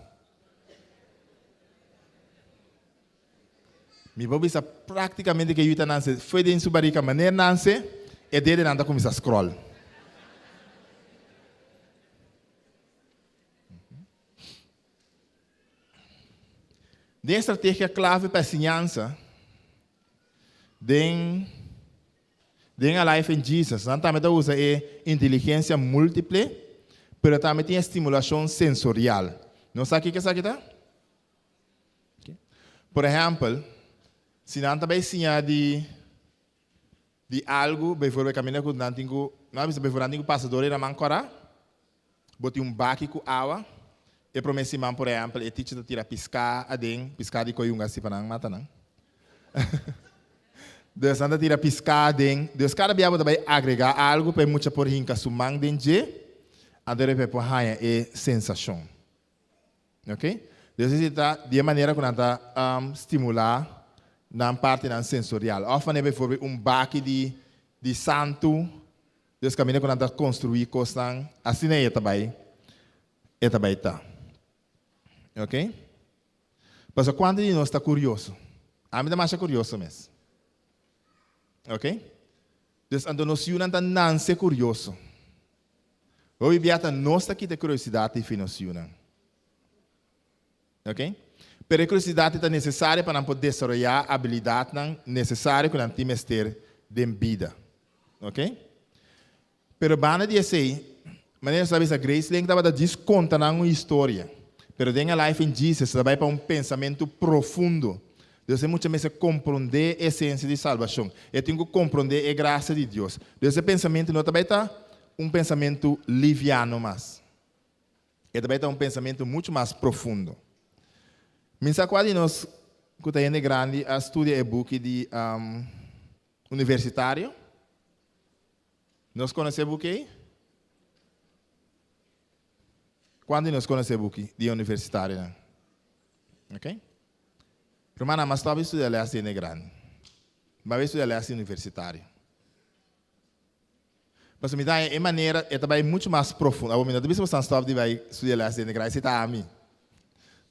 Mi por bisa práktikamente ke yu ta nanse fo'i den su barika, manera nanse, e dedenan ta kuminsá scroll. Den estrategia klave pa e siñansa, den den Alive in Jesus, nan tambe ta usa e inteligensia múltiple, pero tambe tin e stimulashon sensorial. Nos sa kiko esaki ta? Por ehèmpel, si nan ta bai siña di di algu, bijvoorbeeld kaminda ku nan tin ku, nan a bisa bijvoorbeeld nan tin ku pasa dor e raman kòrá, bo tin un baki ku awa, e promé siman por ehèmpel e teacher ta tira piská aden, piská di koyunga si pa nan mata nan. Dus nan ta tira piská aden, dus kada bia bo ta bai agregá algu pa e mucha por hinka su man den dje, anto e por haña e sensashon. Ok? Dus esei ta di e manera ku nan ta stimulá nan partinan sensorial. Òf manera bijvoorbeeld un baki di di santu, dus kaminda ku nan ta konstruí kosnan, asina ei e ta bai e ta bai ta. Ok? Pasobra kuantu di nos ta kurioso? Ami ta masha kurioso mes. Ok? Dus anto nos yunan ta nanse kurioso. Hopi bia ta nos ta kita e kuriosidat di fi nos yunan. Ok? Pero e kuriosidat ta nesesario pa nan por desaroyá abilidatnan nesesario ku nan tin mester den bida. Ok? Pero banda di esei, manera nos a bisa Grace Link tabata djis konta nan un historia. Pero den Alive in Jesus ta bai pa un pensamentu profundo. Dios e mucha mester komprondé e esensia di salbashon. E tin ku komprondé e grasia di Dios. Dios e pensamentu no ta bai ta un pensamentu liviano mas. E ta bai ta un pensamentu muchu mas profundo. Mi sa kua di nos ku ta hende grandi a studia e buki di universitario? Nos konosé e buki ei? Kuantu di nos konosé e buki di universitarionan? Ok. Rumannan, mas stòp di studia lès di hende grandi. Bo a bai studia lès di universitario. Pasobra mi ta haña e manera e ta bai muchu mas profundo. Awor mi no ta bisa boso stòp di bai studia lès di hende grandi, esei ta ami.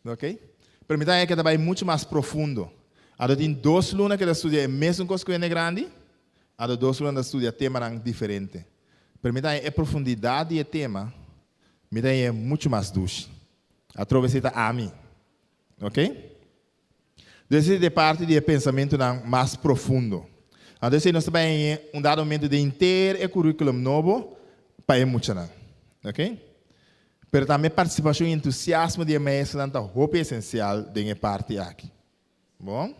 Ok. Pero mi ta haña ku e ta bai muchu mas profundo. Anto tin dos luna ku e ta studia e mesun kos ku hende grandi, anto dos luna ta studia temanan diferente. Pero mi ta haña e profundidat di e tema, mi ta haña muchu mas dushi. Atrobe esei ta ami. Ok? Dus esei ta e parti di e pensamentunan mas profundo. Anto esei nos ta bai haña un dado momento den henter e curriculum nobo pa e muchanan. Ok? Pero tambe e partisipashon i entusiasmo di e maestronan ta hopi esensial den e parti aki. Bon?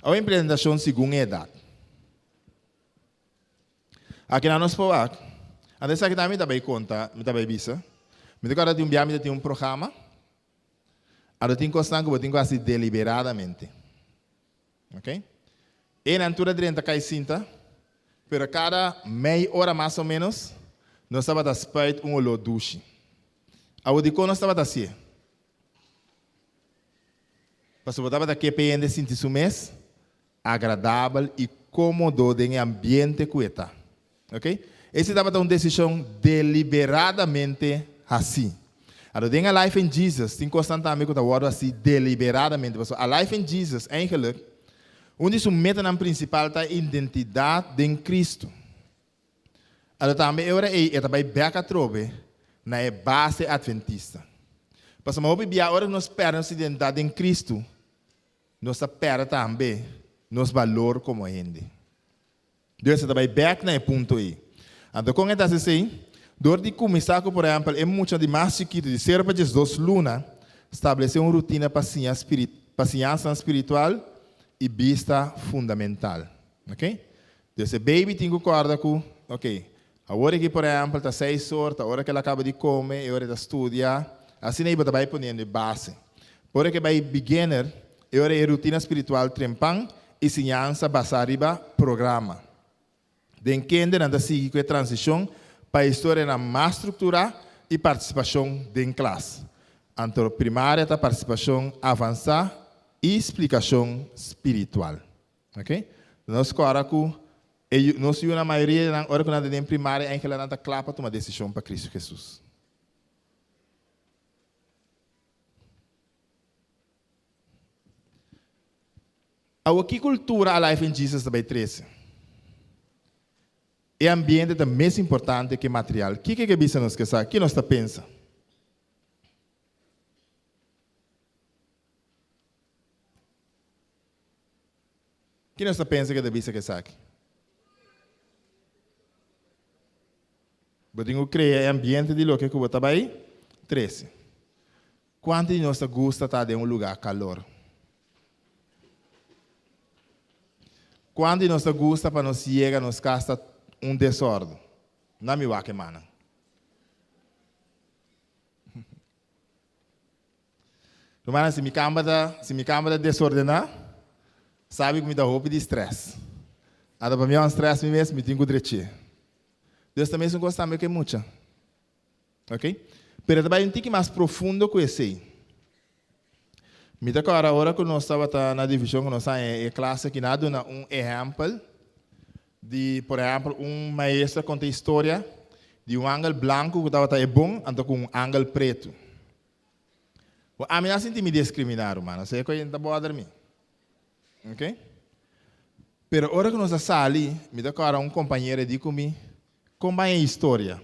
Awe implementacion segun e edad. Akinan nos por wak. Anto esaki tambe mi ta bay conta, mi ta bay bisa. Mi ta corda di un bia mi ta tin un programa. Anto tin cosnan cu bo tin cu haci deliberadamente. Ok? Enan tur a drenta cay sinta, pero cada mei ora mas o menos nos tabata spuit un olor dushi. Awor dicon nos tabata hacié? Pasobra bo tabata ke pa e hende sinti su mes agradabel i kómodo den e ambiente ku e ta. Ok? Esei tabata un desishon deliberadamente hasí. Anto den Alive in Jesus tin kosnan tambe ku ta wòrdu hasí deliberadamente. Pasobra Alive in Jesus eigenlijk un di su metanan prinsipal ta identidat den Kristu. Anto tambe e ora ei e ta bai bèk atrobe na e base atventista. Pasobra hopi bia ora ku nos pèrdè nos identidat den Kristu, nos ta pèrdè tambe nos balor komo hende. Dios e ta bai bèk na e punto ei. Anto kon e ta hasi esei? Dor di kuminsá ku, por ehèmpel, e mucha di mas chikitu di sero pa diesdos luna, stablesé un rutina pa siña spirit. pa siñansa spiritual i bista fundamental. Ok? Dus e baby tin ku kòrda ku, ok, awor aki por ehèmpel ta seis or, ta ora ku el a kaba di kome, e ora e ta studia, asina ei bo ta bai poniendo e base. Ora ku e bai beginner, e ora e rutina spiritual trempan i siñansa basá riba programa. Den kende nan ta sigui ku e transishon pa historianan mas strukturá i partisipashon den klas. Anto primaria ta partisipashon avansá i splikashon spiritual. Ok? Nos kòrda ku e nos yunan mayoria di nan ora ku nan ta den primaria enkele nan ta kla pa tuma desishon pa Kristu Hesus. Awor ki kultura Alive in Jesus ta bai trese? E ambiente ta mes importante ke material. Kiko ke bisa nos ke sa? Ki nos ta pensa? Ki nos ta pensa ke ta bisa ke esaki? Bo tin ku krea e ambiente di loke ku bo ta bai trese. Kuantu di nos ta gusta ta den un lugá kalor? Kuantu di nos ta gusta pa nos yega nos kas ta un desòrdu? Na mi wak e mannan. Rumannan, si mi kamba ta, si mi kamba ta desordená, sabi ku mi ta hopi di strès. Ata pa mi a un strès mi mes, mi tin ku drech'é. Dios ta mesun kos tambe ku e mucha. Ok? Pero e ta bai un tiki mas profundo ku esei. Mi ta kòrda ora ku nos tabata na divishon ku nos haña e klas aki, nan a duna un ehèmpel di, por ehèmpel, un maestro a konta historia di un angel blanku ku tabata e bon anto ku un angel pretu. Bo ami a sinti mi diskriminá, ruman. Osea ku ta bòder mi. Ok? Pero ora ku nos a sali, mi ta kòrda un kompañero e di ku mi, Kon bai e historia?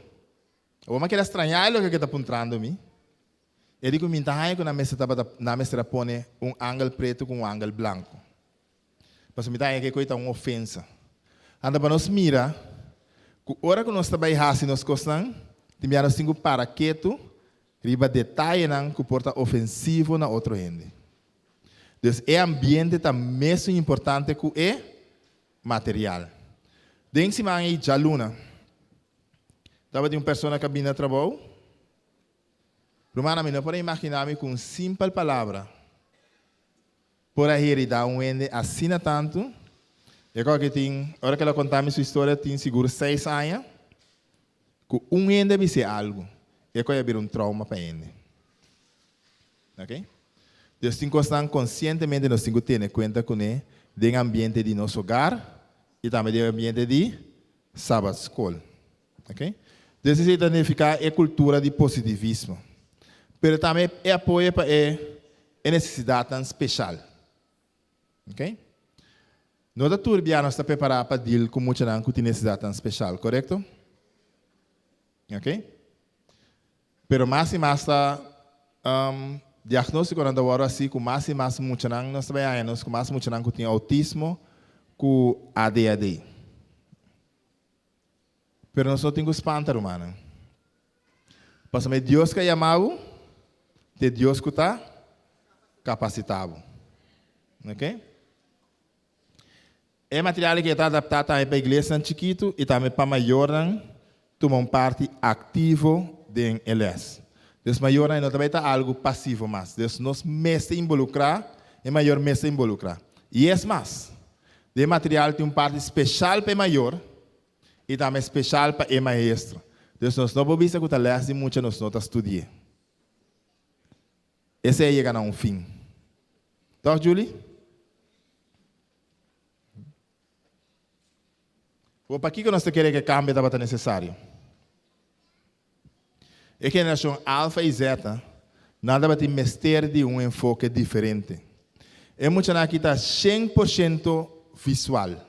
Awor mi a keda strañá e loke ku e ta puntrando mi. E di ku mi ta haña ku nan mester tabata nan mester a pone un angel pretu ku un angel blanku. Pasobra mi ta haña ku e koe ta un ofensa. Anto pa nos mira ku ora ku nos ta bai hasi nos kosnan, tin bia nos tin ku para ketu riba detayenan ku por ta ofensivo na otro hende. Dus e ambiente ta mesun importante ku e material. Den siman ei djaluna tabatin un persona ku a bini na trabou. Rumannan, mi no por a imaginá mi ku un simpel palabra por a heridá un hende asina tantu. E kòke ke tin, ora ku el a konta mi su historia, tin sigur seis aña ku un hende a bis'é algu, e kòke a bira un trauma pa hende. Ok. Dios tin kosnan konsientemente nos tin ku tene kuenta kuné den ambiente di nos hogar i tambe den ambiente di Sabat skol. Ok. Dios esei ta nifiká e kultura di positivismo, pero tambe e apoyo pa e e nesesidatnan speshal. Ok. No ta tur bia nos ta prepará pa deal ku muchanan ku tin nesesidatnan speshal, korekto? Ok. Pero mas i mas ta diagnóstikonan ta wòrdu hasi ku mas i mas muchanan nos ta bai haña nos ku mas muchanan ku tin outismo ku ADHD. Pero nos no tin ku spanta rumannan. Pasobra e Dios ku a yama bo ta e Dios ku ta kapasitá bo. Ok. E material aki ta adaptá tambe pa iglesianan chikitu i tambe pa mayornan tuma un parti aktivo den e lès. Dus mayornan e no ta bai ta algu pasivo mas. Dus nos mester inbolukrá, e mayor mester inbolukrá. I es mas, den e material tin un parti speshal pa e mayor i tambe speshal pa e maestro. Dus nos no por bisa ku ta lès di mucha nos no ta studi'é. Esei a yega na un fin. Tòg, Julie? Bo pakiko nos ta kere ku e kambio tabata nesesario? E generashon Alfa i Zeta nan tabatin mester di un enfoke diferente. E muchanan aki ta 100% visual.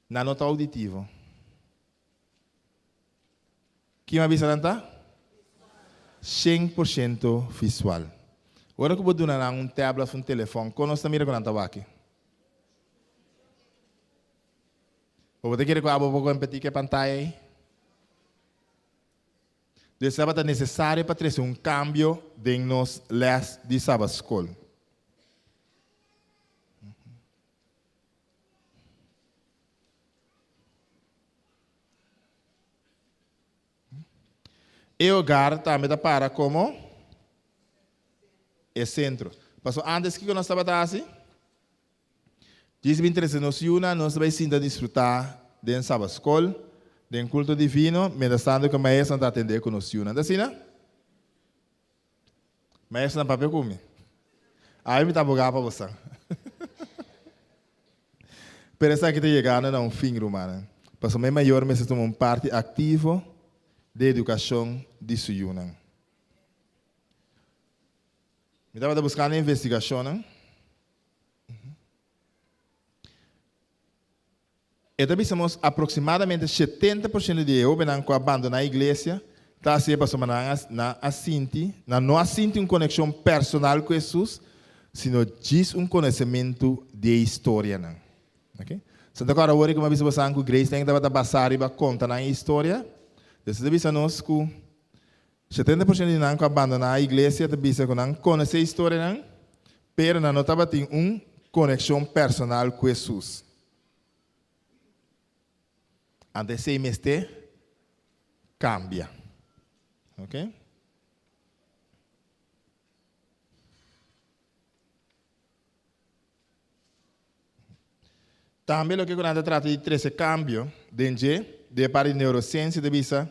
Nan no ta auditivo. Ki mi a bisa nan ta? 100% visual. Ora ku bo duna nan un tablet of un telefòn, kon nos ta mira ku nan ta wak? Bo bo ta kere ku abo por kompetí ku e pantaya ei? Dus tabata nesesario pa trese un kambio den nos lès di Sabatskol. E hogar tambe ta para komo e sentro. Pasobra ántes kiko nos tabata hasi? Djis bin trese nos yunan, nos ta bai sinta disfrutá den Sabat Skol, den Kulto Divino, mientras tanto ku e maestronan ta atendé ku nos yunan. Ta asina? Maestronan papia ku mi. Awe mi ta abogá pa bosan. Pero esaki ta yegando na un fin, rumannan. Pasobra e mayor mester tuma un parti aktivo den edukashon di su yunan. Mi tabata buskando investigashonnan. E ta bisa nos aproximadamente 70% di e hóbennan ku a bandoná iglesia ta hasié pasobra nan a nan a sinti nan no a sinti un konekshon personal ku Hesus, sino djis un konosementu di e historianan. Ok. Santa kòrda awor ku mi a bisa bosan ku Grace Lane tabata basá riba konta nan e historia? Des e ta bisa nos ku 70% di nan ku a bandoná iglesia ta bisa ku nan konosé historianan, pero nan no tabatin un konekshon personal ku Hesus. Anto esei mester kambia. Ok. Tambe loke ku nan ta trata di trese kambio den dje, den e parti di neurosiensia ta bisa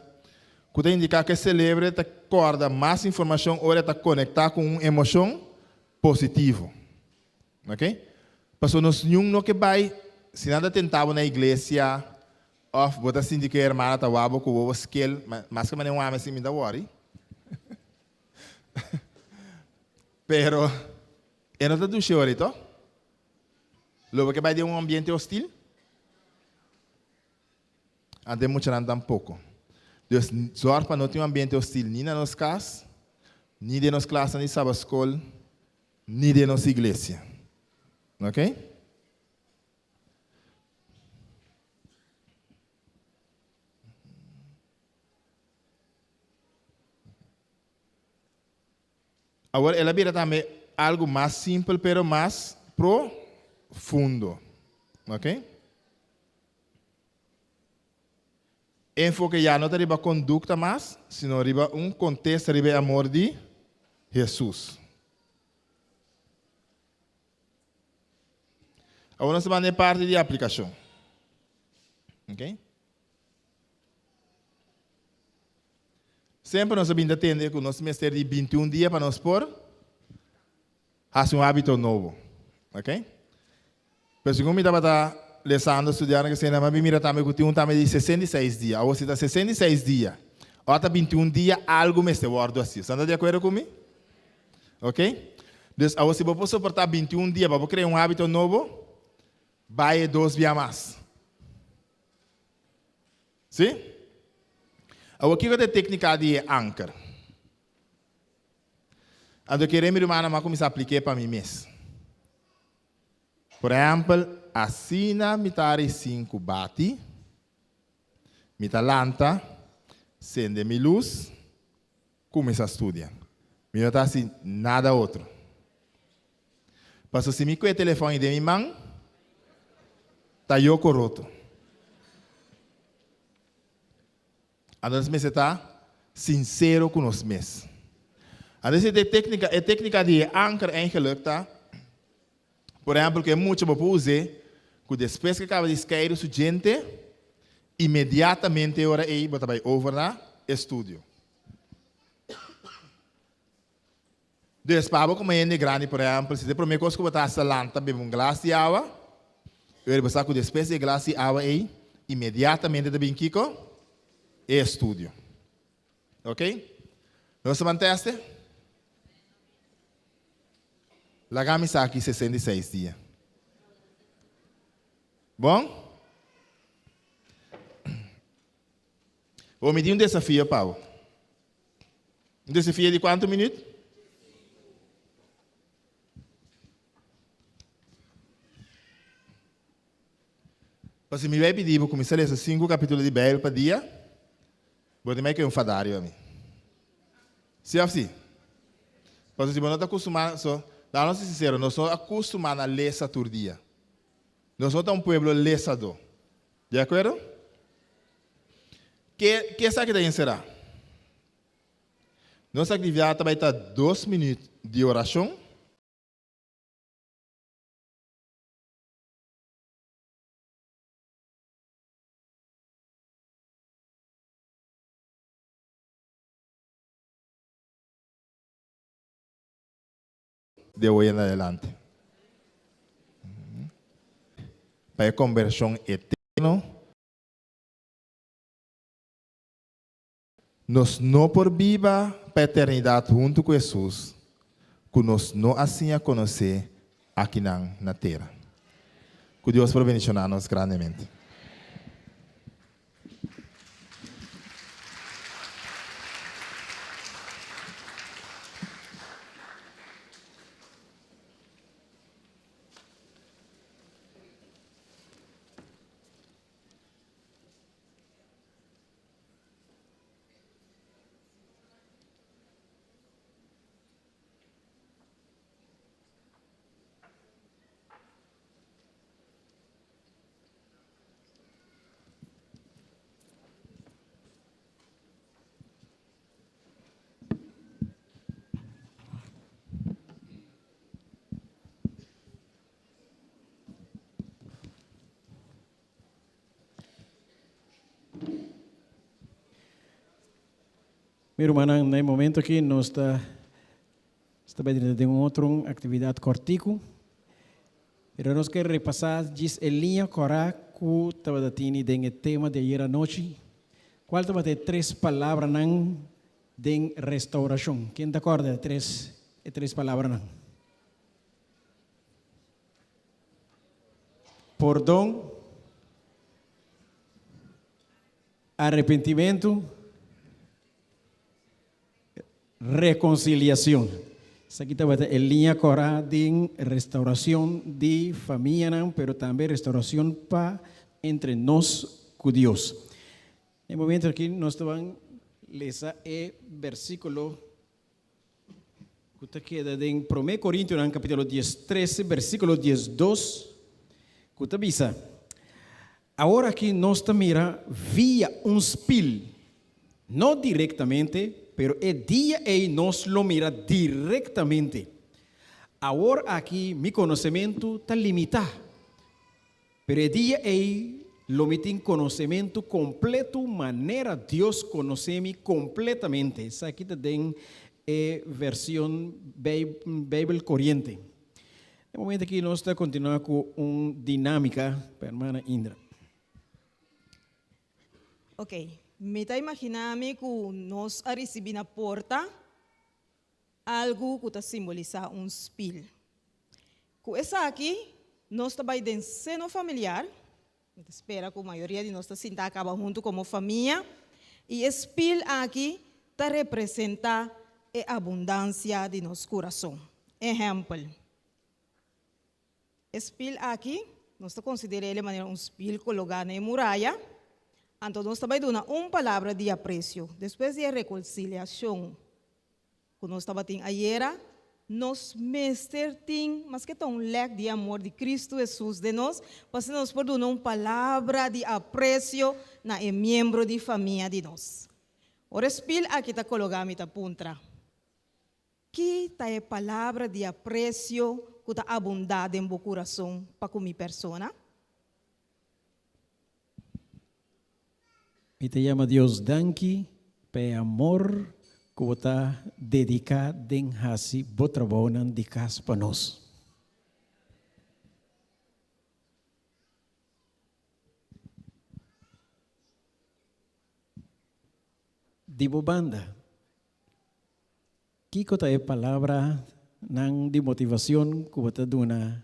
ku ta indiká ku e selebre ta kòrda mas informashon ora e ta konektá ku un emoshon positivo. Ok? Pasobra nos niun no ke bai, si nan ta tenta bo na iglesia òf bo ta sinti ku e hermana ta wak bo ku wowo skel, maske manera un ame así mi ta wòri. Pero e no ta dushi ora ei to? Lo bo ke bai den un ambiente hostil? Anto e muchanan tampoko. Dus zòrg pa no tin un ambiente hostil ni na nos kas, ni den nos klasnan di sabatskol, ni den nos iglesia. Ok? Awor el a bira tambe algu mas simpel pero mas profundo. Ok? Enfoke ya no ta riba kondukta mas, sino riba un kontesta riba e amor di Hesus. Awor nos ta banda e parti di aplikashon. Ok? Semper nos a bin ta tende ku nos mester di 21 dia pa nos por hasi un hábito nobo. Ok? Pero segun mi tabata lesando, studiando kese, mi a bin mira tambe ku tin un tambe di 66 dia. Awor si ta 66 dia o ta 21 dia algu mester wòrdu hasi. Esnan ta di akuerdo ku mi? Ok? Dus awor si bo por soportá 21 dia pa bo krea un hábito nobo, bai e dos bia mas. Sí? Awor kiko ta e téknika di e anker? Anto kere mi rumannan a kuminsá aplik'é pa mi mes. Por ehèmpel, asina mi ta risín ku bati, mi ta lanta, sende mi lus, kuminsá studia. Mi no ta hasi nada otro. Pasobra si mi kue telefòn i den mi man, ta yo koroto. Anto nos mester ta sinsero ku nos mes. Anto esei ta e téknika, e téknika di e anker eigenlik ta, por ehèmpel ku e mucha bo por us'é ku despues ku e kaba di skeiru su djente, inmediatamente e ora ei bo ta bai over na e studio. Dus, pa abo komo hende grandi, por ehèmpel, si ta e promé kos ku bo ta hasi ta lanta bebe un glas di awa, e ora bo sa ku despues di e glas di awa ei, inmediatamente ta bin kiko? E estudio. Ok? Nos ta ban tèste? Laga mi sa aki 66 dia. Bon? Bo mi tin un desafio pa bo. Un desafio di kuantu minüt? Pasobra mi bai pidi bo kuminsá lesa sinku kapítulo di Beibel pa dia, bo ta mei ku e un fadario ami. Sí òf sí? Pasobra si bo no ta kustumá, so, laga nos ser sinsero, nos no a kustumá na lesa tur dia. Nos no ta un pueblo lesadó. Di akuerdo? Ke, ke esaki ta enserá? Nos aktividat ta bai ta dos minüt di orashon. De hoy en adelante. Pa e kombershon eterno. Nos no por biba pa eternidat huntu ku Hesus ku nos no a siña konosé akinan na tera. Ku Dios por bendishoná nos grandemente. Mi rumannan, na e momento aki nos ta ta bai drenta den un otro aktividat kòrtiku, pero nos ke repasá djis e liña kòrá ku tabata tini den e tema di ayer anochi. Kual tabata e tres palabranan den restaurashon? Ken ta kòrda e tres e tres palabranan? Pordon, arepentimentu, rekonsiliashon. Esaki tabata e liña kòrá den restaurashon di famianan, pero tambe restaurashon pa entre nos ku Dios. Na e momento aki nos ta ban lesa e bèrsikulo ku ta keda den Promé Korintionan kapítulo diestrese bersíkulo diesdos ku ta bisa, Awor aki nos ta mira via un spil, no direktamente, pero e dia ei nos lo mira direktamente. Awor aki mi konosementu ta limitá, Pero e dia ei lo mi tin konosementu kompletu manera Dios konosé mi kompletamente. Esaki ta den e version Beibel Koriente. E momento aki nos ta kontinuá ku un dinámika pa hermana Indra. Ok, mi ta imaginá mi ku nos a risibí na porta algu ku ta simbolisá un spil. Ku esaki, nos ta bai den seno familiar, mi ta spera ku mayoria di nos ta sinta a kaba huntu komo famia, i e spil aki ta representá e abundansia di nos kurason. Ehèmpel, e spil aki, nos ta konsider'é el manera un spil kologá na e muraya, anto nos ta bai duna un palabra di apresio. Despues di e rekonsiliashon ku nos tabatin ayera, nos mester tin maske ta un lèk di amor di Kristu Hesus den nos, pa asina nos por duna un palabra di apresio na e miembro di famia di nos. Ora e spil aki ta kologá mi ta puntra, Ki ta e palabra di apresio ku ta abundá den bo kurason pa ku mi persona? Mi ta yama Dios danki pa e amor ku bo ta dediká den hasi bo trabounan di kas pa nos. Di bo banda, kiko ta e palabranan di motivacion ku bo ta duna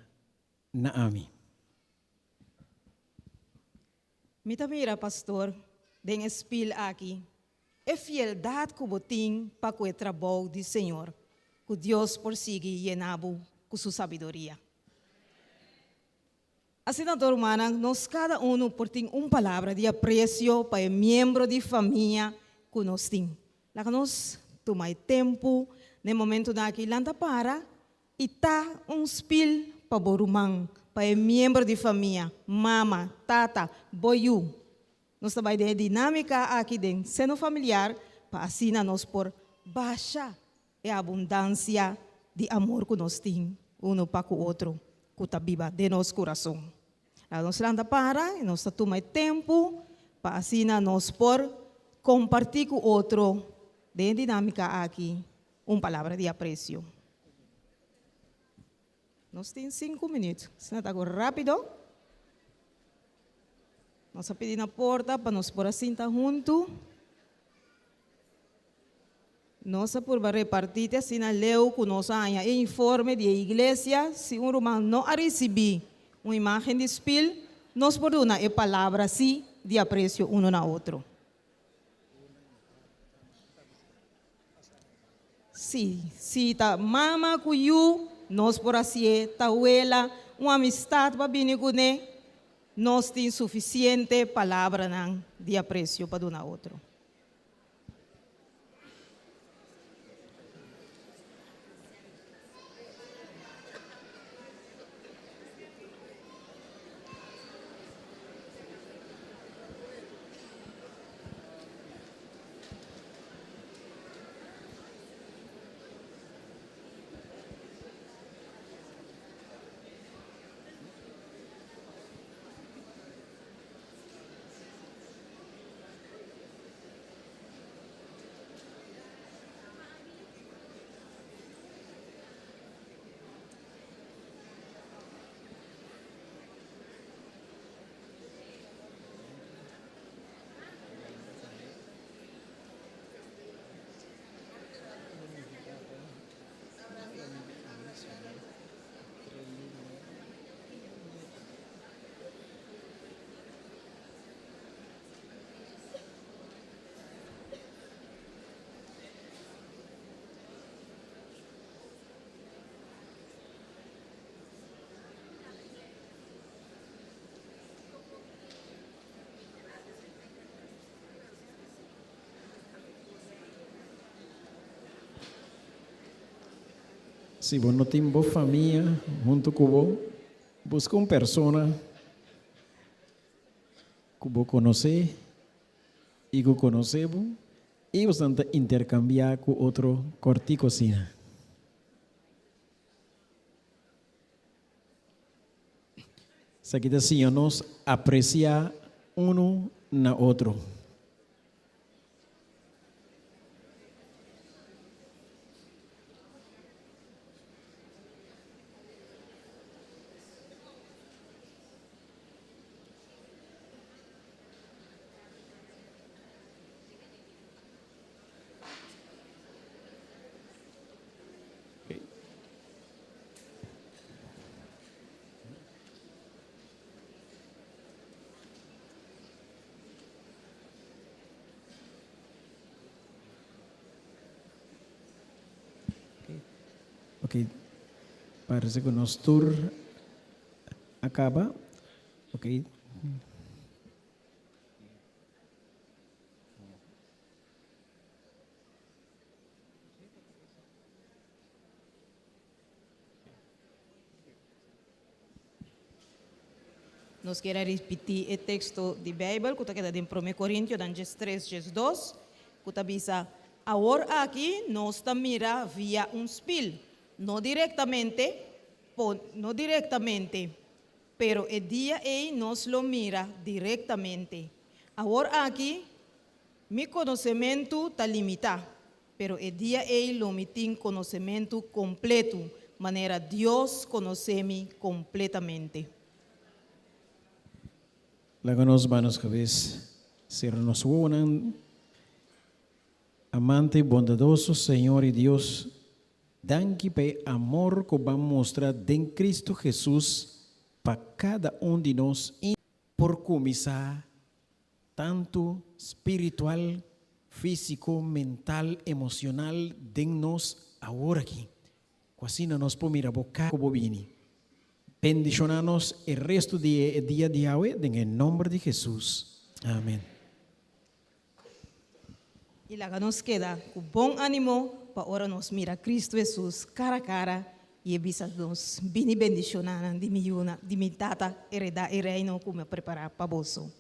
na ami? Mi ta mira, pastor, den e spil aki, e fieldat ku bo tin pa ku e trabou di Señor, ku Dios por sigui yena bo ku su sabiduria. Asina anto, rumannan, nos kada unu por tin un palabra di apresio pa e miembro di famia ku nos tin. Laga nos. Tuma e tempu na e momentunan aki lanta para i ta un spil pa bo ruman, pa e miembro di famia, mama, tata, bo yu. Nos ta bai den e dinámika aki den seno familiar pa asina nos por basha e abundansia di amor ku nos tin unu pa ku otro ku ta biba den nos kurason. Laga nos lanta para i nos ta tuma e tempu pa asina nos por kompartí ku otro den e dinámika aki un palabra di apresio. Nos tin sinku minüt, asina ta ku rápido. Nos a pidi na porta pa nos por a sinta huntu. Nos a purba repartí te asina leu ku nos a haña e informe di e iglesia. Si un ruman no a risibí un imágen di spil, nos por duna e palabra sí di apresio unu na otro. Sí, si ta mama ku yu, nos por hasié, ta wela, un amistat pa bini kuné. Nos tin sufisiente palabranan di apresio pa duna otro. Si bo no tin bo famia huntu ku bo, buska un persona ku bo konosé i ku konosé bo i boso ta interkambiá ku otro kòrtiku asina. Esaki ta siña nos apresiá unu na otro. Ok, parece ku nos tur a kaba. Ok. Nos kier a ripití e teksto di Beibel ku ta keda den Promé Korintionan diestres diesdos, ku ta bisa, Awor aki nos ta mira via un spil, no direktamente, no direktamente, pero e dia ei nos lo mira direktamente. Awor aki mi konosementu ta limitá, Pero e dia ei lo mi tin konosementu kompletu, manera Dios konosé mi kompletamente. Laga nos ba nos kabes, sera nos wowonan. Amante i bondadoso Señor i Dios, danki pa e amor ku bo a mustra den Cristo Jesus pa kada un di nos i por kuminsá Tantu spiritual, físiko, mental, emocional den nos awor aki. Ku asina nos por mira bo kara ku bo bini. Bendishoná nos e restu di e dia di awe den e nomber di Jesus. Amen. I laga nos keda ku bon ánimo pa ora nos mira Kristu Hesus kara kara i e bisa nos, Bini bendishonánan di mi yunan, di mi Tata, heredá e reino ku mi a prepará pa boso.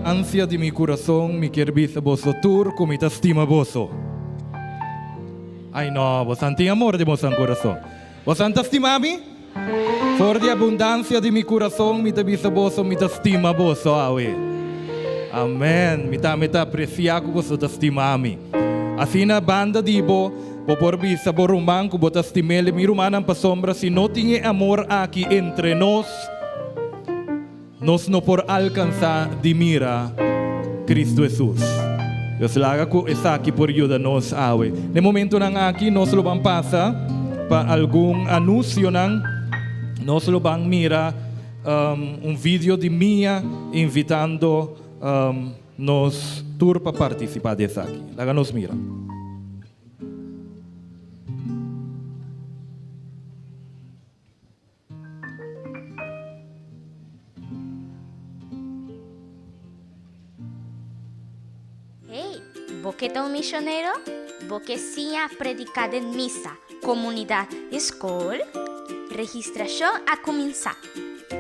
Ansia di mi kurason mi kier bisa boso tur ku mi ta stima boso. Ai no, bosan tin amor den bosan kurason. Bosan ta stima mi? For di abundansia di mi kurason mi ta bisa boso mi ta stima boso awe. Amen. Mi tambe ta apresiá ku boso ta stima mi. Asina banda di bo, bo por bisa bo ruman ku bo ta stim'el. Mi rumannan, pasobra si no tin e amor aki entre nos, Nos no por alkansá di mira Kristu Hesus. Dios laga ku esaki por yuda nos awe. Na e momentunan aki nos lo ban pasa pa algun anusionan. Nos lo ban mira un video di Mia invitando nos tur pa partisipá di esaki. Laga nos mira. Hey, bo ke ta un misionero? Bo ke siña prediká den misa, komunidat i skol? Registrashon a kuminsá!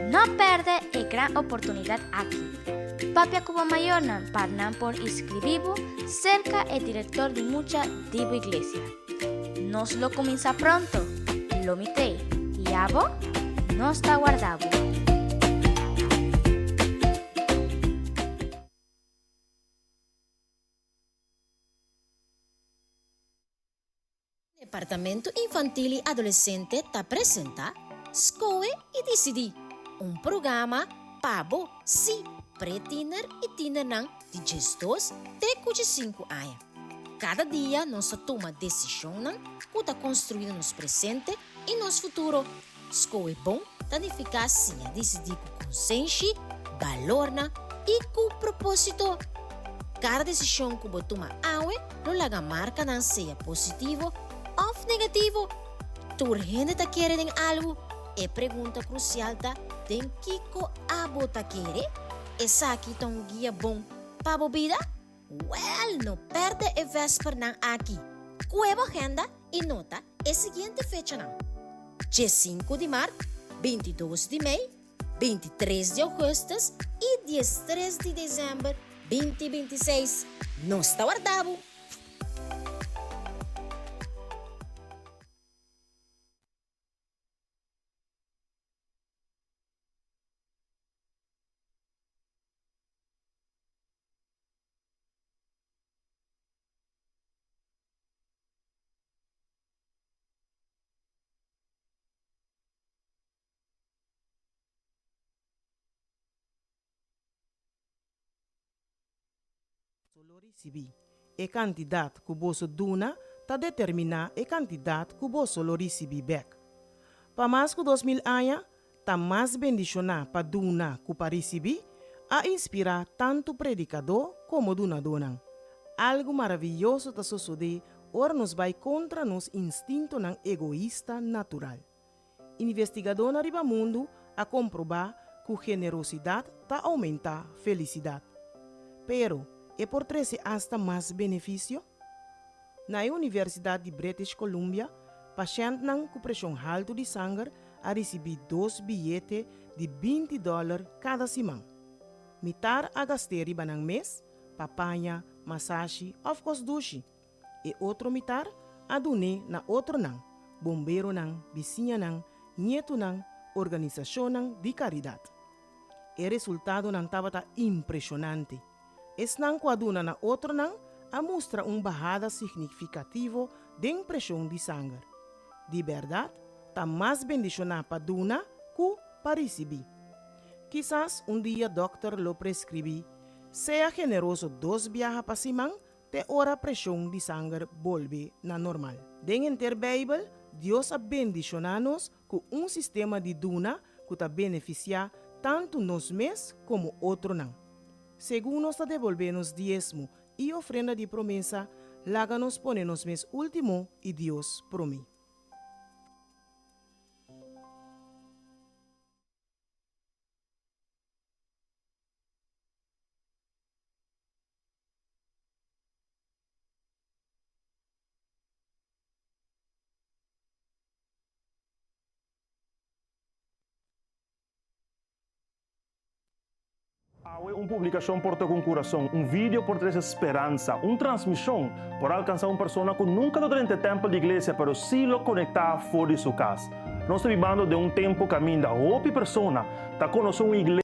No pèrdè e gran oportunidat aki. Papia ku bo mayornan pa nan por inskribí bo serka e direktor di mucha di bo iglesia. Nos lo cuminsa pronto. Lo mi tey. Y abo? Nos ta warda bo. Departamento Infantil y Adolescente ta presenta Scohe y Dicidi, un programa pa bo, sí, pre-tiener y tienernan di 12 te cu 15 aña. Kada dia nos ta tuma desishonnan ku ta konstruí nos presente i nos futuro. Skohe bon ta nifiká siña disidí ku konsenshi, balornan i ku propósito. Kada desishon ku bo tuma awe lo laga markanan sea positivo òf negativo. Tur hende ta kere den algu. E pregunta krusial ta, Den kiko abo ta kere? Esaki ta un guia bon pa bo bida? Wèl, no pèrdè e vèspernan aki. Kue bo agenda i nota e siguiente fechanan, diesinku di mart, 22 di mei, 23 di ougùstùs i 13 di desèmber 2026. Nos ta warda bo! Boso lo risibí. E kantidat ku boso duna ta determiná e kantidat ku boso lo risibí bèk. Pa mas ku 2000 aña, Ta mas bendishoná pa duna ku pa risibí, a inspirá tantu predikadó komo dunadónan. Algu maravioso ta sosodé ora nos bai kontra nos instintonan egoista natural. Investigadónan riba mundu a komprobá ku generosidat ta oumentá felisidat. Pero, e por trese asta mas benefisio? Na e Universidat di British Columbia, pashèntnan ku preshon haltu di sanger a risibí dos biyete di 20 dòler kada siman. Mitar a gast'é riba nan mes pa paña, masashi òf kos dushi. E otro mitar a dun'é na otronan, bomberonan, bisiñanan, ñetunan, organisashonnan di karidat. E resultadonan tabata impreshonante. Esnan ku a duna na otronan a mustra un bahada signifikativo den preshon di sanger. Di bèrdat, ta mas bendishoná pa duna ku pa risibí. Kisas un dia dòkter lo preskribí, Sea generoso dos biaha pa siman te ora preshon di sanger bolbe na normal. Den henter Beibel, Dios a bendishoná nos ku un sistema di duna ku ta benefisiá tantu nos mes komo otronan. Segun nos ta debolbé nos diesmo i ofrenda di promesa, laga nos pone nos mes último i Dios promé. Awe un publikashon por toka un kurason, un video por trese speransa, un transmishon por alkansá un persona ku nunka lo drenta e tèmpel di iglesia pero sí lo konektá for di su kas. Nos ta bibando den un tempu kaminda hopi persona ta konosé un iglesia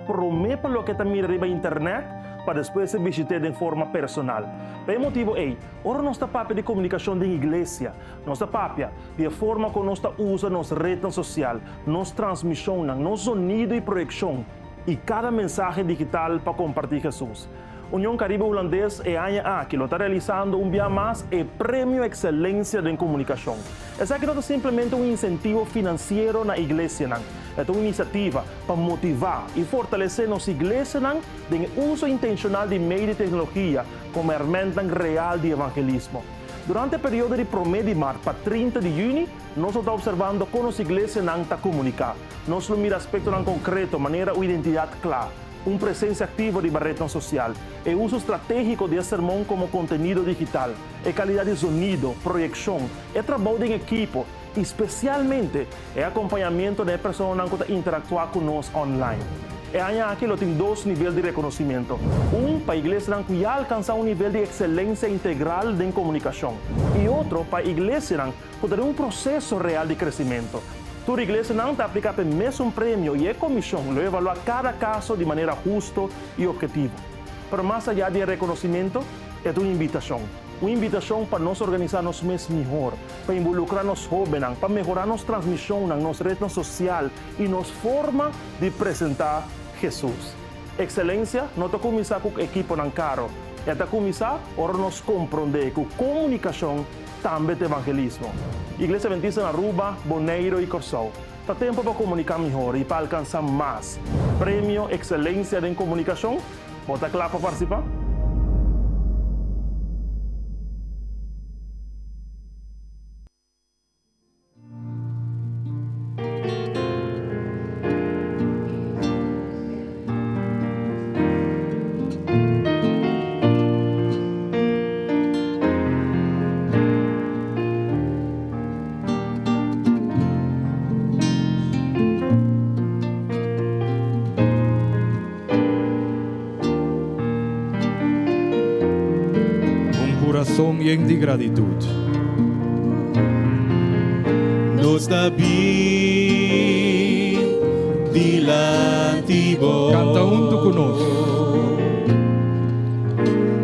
promé pa loke ta mira riba internet pa despues e bishit'é den forma personal. Pa e motibu ei, ora nos ta papia di komunikashon den iglesia, nos ta papia di e forma kon nos ta usa nos retnan sosial, nos transmishonnan, nos zonido i proyekshon, i kada mensahe digital pa kompartí Hesus. Union Caribe Hulandes e aña aki lo ta realisando un bia mas e Premio Excelencia den Comunicacion. Esaki no ta simplemente un incentivo financiero na iglesianan, e ta un iniciativa pa motiva y fortalece nos iglesianan den e uso intencional di medio di tecnologia como hermentnan real di evangelismo. Durante e periodo di prome di mart pa 30 di juni, nos lo ta observando con nos iglesianan ta comunica. Nos lo mira aspectonan concreto manera un identidad cla, un presensia aktivo riba retnan sosial, e uso stratégiko di e sermon komo kontenido digital, e kalidat di zonido, proyekshon, e trabou den ekipo i spesialmente e akompañamiento na e personanan ku ta interaktuá ku nos online. E aña aki lo tin dos nivel di rekonosimentu, un pa iglesianan ku ya alkansá un nivel di ekselensia integral den komunikashon i otro pa iglesianan ku ta den un proseso real di kresimentu. Tur iglesianan ta apliká pa e mesun premio i e komishon lo evaluá kada kaso di manera husto i ophetivo. Pero mas ayá di e rekonosimentu, e ta un invitashon. Un invitashon pa nos organisá nos mes mihor, pa involukrá nos hóbennan, pa mehorá nos transmishonnan, nos retnan sosial i nos forma di presentá Hesus. Ekselensia no ta kuminsá ku ekiponan karo. E ta kuminsá ora nos komprondé ku komunikashon Tambe ta evangelismo. Iglesia Adventista na Aruba, Boneiro y Corsou. Ta tempo pa comunica mihor y pa alcansa mas. Premio Excelencia den Comunicacion, Bo ta cla pa participa? Un kurason yen di gratitut. Nos ta bin dilanti bo. Kanta huntu ku nos.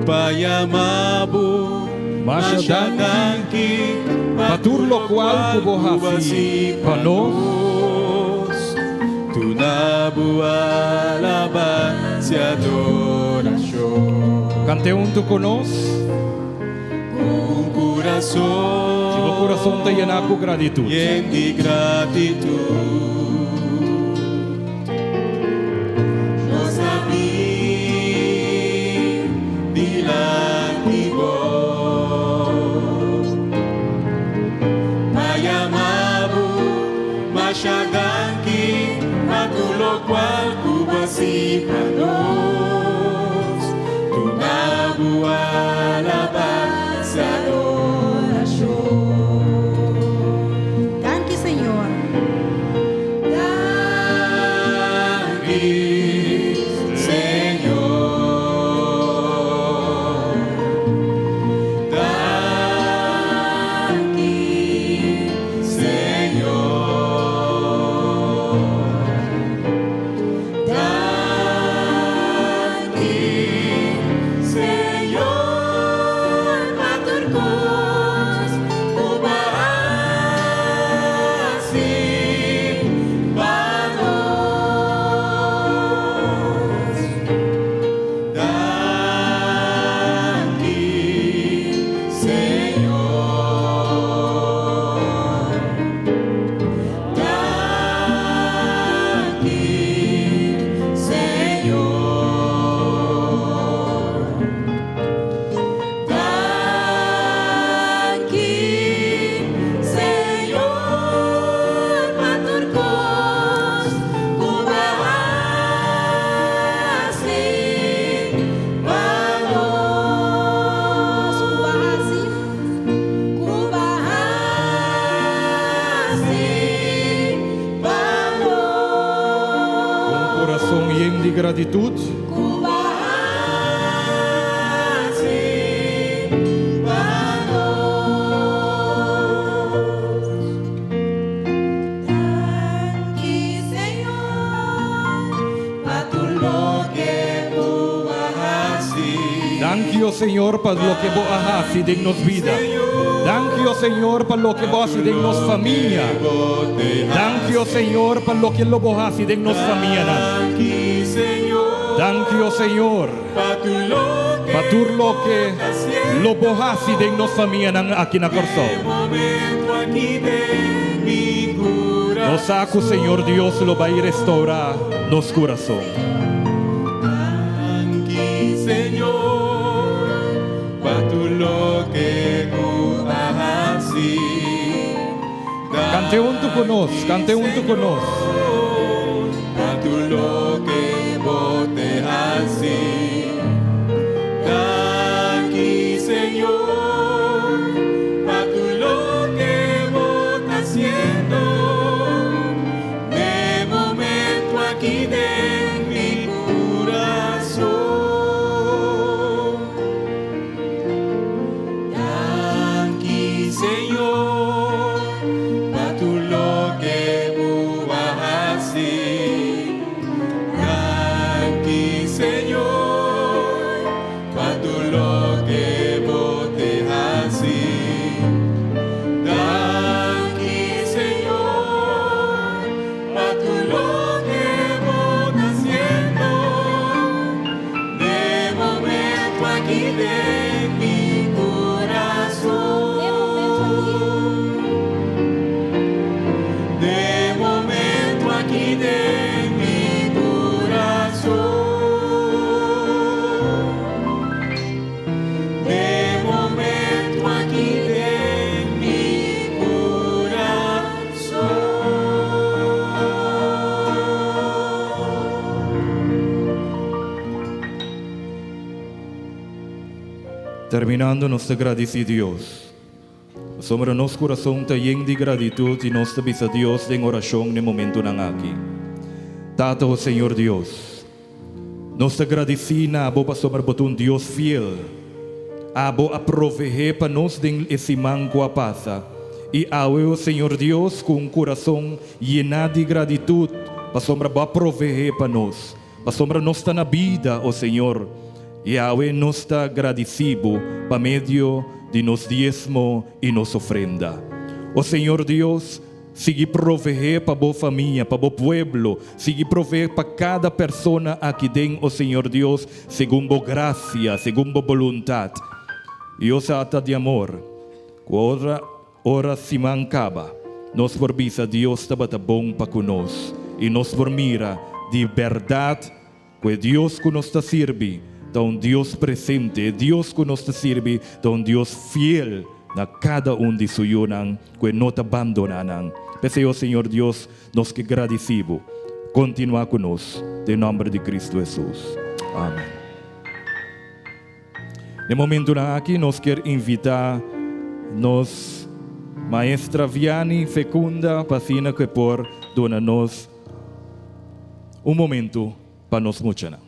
Pa yama bo Masha masha danki danki pa tur lokual ku bo hasi pa nos. Duna bo alabansa i adorashon. Kant'é huntu ku nos. Un kurason. Si bo kurason ta yená ku gratitut. Yen di gratitut. Nos ta bin dilanti bo. Pa yama bo masha danki pa tur lokual ku bo a hasi pa nos. Duna bo alabansa, adorashon. Danki Señor. Danki Señor. Danki Señor. di gratitut. Ku bo a hasi pa nos. Danki Señor pa tur loke bo a hasi. Danki o Señor pa loke bo a hasi den nos bida. Danki o Señor pa loke bo a hasi den nos famia. Danki o Señor pa loke lo bo hasi den nos famianan. Danki o Señor pa tur loke lo bo hasi den nos famianan aki na Kòrsou. Nos sa ku Señor Dios lo bai restourá nos kurason. Kante huntu ku nos, kante huntu ku nos. Terminando nos ta gradici Dios. Pasobra nos curason ta yen di gratitud y nos ta bisa Dios den oracion n'e momentonan aki. Tata o Señor Dios, nos ta gradici na Bo pasobra Bo ta un Dios fiel. Abo a provehé pa nos den e siman cu a pasa. Y awe o Señor Dios cu un curason yená di gratitud pasobra Bo a provehé pa nos. Pasobra nos ta na bida, o Señor, i awe nos ta gradisí Bo pa medio di nos diesmo i nos ofrenda. O Señor Dios, sigui proveé pa Bo famia, pa Bo pueblo, sigui proveé pa kada persona aki den, o Señor Dios, segun Bo grasia, segun Bo boluntat. I o Tata di amor, ku ora Ora siman kaba, nos por bisa Dios tabata bon pa ku nos i nos por mira di bèrdat ku e Dios ku nos ta sirbi ta un Dios presente, e Dios ku nos ta sirbi ta un Dios fiel na kada un di su yunan ku e no ta bandoná nan. P'esei, o Señor Dios, nos ke gradisí bo. Kontinuá ku nos, den nòmber di Kristu Hesus. Amen. Den momentunan aki nos kier invita nos Maestra Viani Fecunda pa asina ku e por duna nos un momentu pa nos muchanan.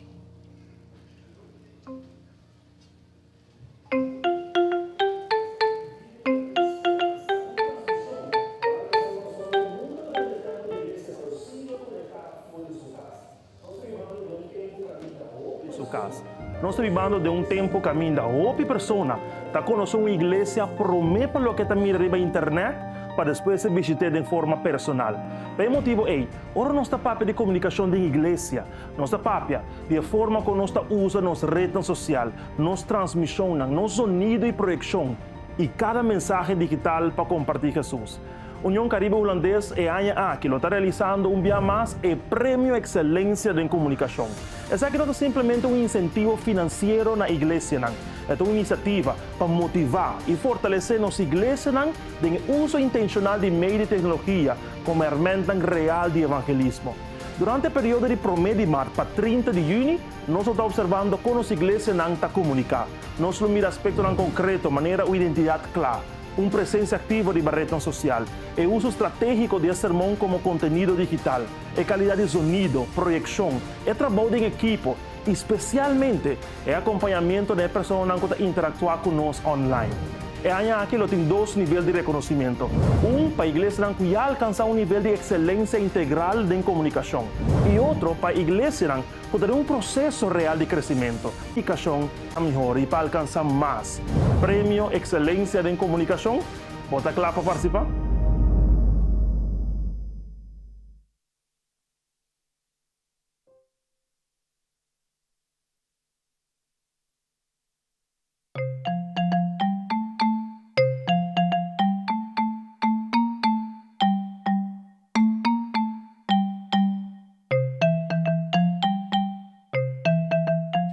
Su cas. Nos ta bibando den un tempo caminda hopi persona ta conoce un iglesia prome pa loke ta mira riba internet pa despues e bishit'é den forma personal. Pa e motibo ei, ora nos ta papia di comunicacion den iglesia, nos ta papia di e forma con nos ta usa nos rednan social, nos transmisionnan, nos zonido y proyeccion y cada mensahe digital pa comparti Jesus. Union Caribe Hulandes e aña aki lo ta realisando un bia mas e Premio Excelencia den Comunicacion. Esaki no ta simplemente un incentivo financiero na iglesianan, e ta un iniciativa pa motiva y fortalece nos iglesianan den e uso intencional di medio di tecnologia como hermentnan real di evangelismo. Durante e periodo di prome di mart pa 30 di juni, nos lo ta observando con nos iglesianan ta comunica. Nos lo mira aspectonan concreto manera un identidad cla. Un presensia aktivo riba retnan sosial, e uso stratégiko di e sermon komo kontenido digital, e kalidat di zonido, proyekshon, e trabou den ekipo i spesialmente e akompañamiento na e personanan ku ta interaktuá ku nos online. E aña aki lo tin dos nivel di rekonosimento, un pa iglesianan ku ya alkansá un nivel di ekselensia integral den komunikashon i otro pa iglesianan ku ta den un proseso real di kresimento. Komunikashon ta mihor i pa alkansá mas. Premio Ekselensia den Komunikashon, bo ta kla pa partisipá?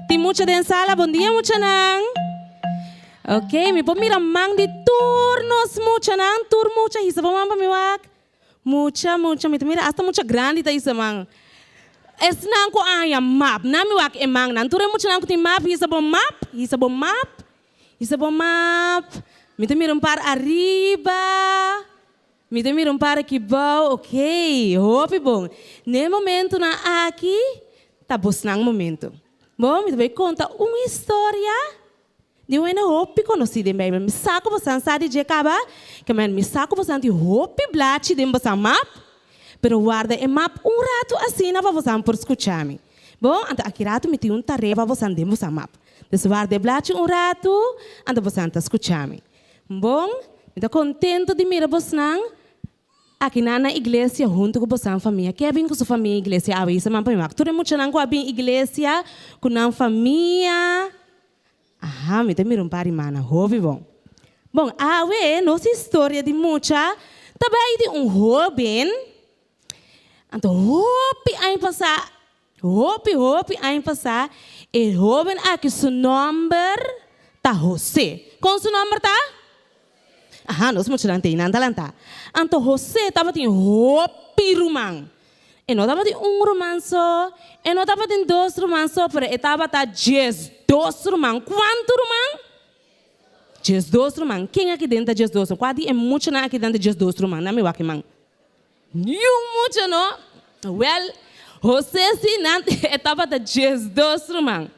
Tin mucha den sala. Bon dia muchanan. Ok, mi por mira man di tur nos muchanan. Tur mucha hisa bo man pa mi wak. Mucha, mucha, mi ta mira asta mucha grandi ta hisa man. Esnan ku a haña map, nan mi wak e mannan. Tur e muchanan ku tin map hisa bo map, hisa bo map, hisa bo map. Mi ta mira un par ariba. Mi ta mira un par aki bou, ok, hopi bon. N'e momentunan aki ta bosnan momento. Bon, mi ta bai konta un historia di un hende hopi konosí den Beibel. Mi sa ku bosan sa di dje kaba, ke men mi sa ku bosan tin hopi blachi den bosan map, pero warda e map un ratu asina pa bosan por skucha mi. Bon, anto aki ratu mi tin un tarea pa bosan den bosan map. Dus warda e blachi un ratu, anto bosan ta skucha mi. Bon, mi ta contento di mira bosnan akinan na iglesia hunto cu bosan famia. Ke a bin cu su famia iglesia awe? Isa man pa mi wak tur e muchanan cu a bin iglesia cu nan famia. Aha, mi ta mira un par di mannan hopi bon. Bon, awe nos historia di mucha ta bay di un hoben. Anto hopi aña pasa, hopi hopi aña pasa, e hoben aki su nomber ta José. Kon su nomber ta? Aha, nos muchanan te nan ta lanta. Anto José tabatin hopi ruman. E no tabatin un ruman so, e no tabatin dos ruman so, pero e tabata diesdos ruman. Kuantu ruman? Diesdos ruman. Ken aki den ta diesdos? Kua di e muchanan aki den ta diesdos ruman? Nan mi wak e man. Niun mucha no. Wèl, José si nan e tabata diesdos ruman.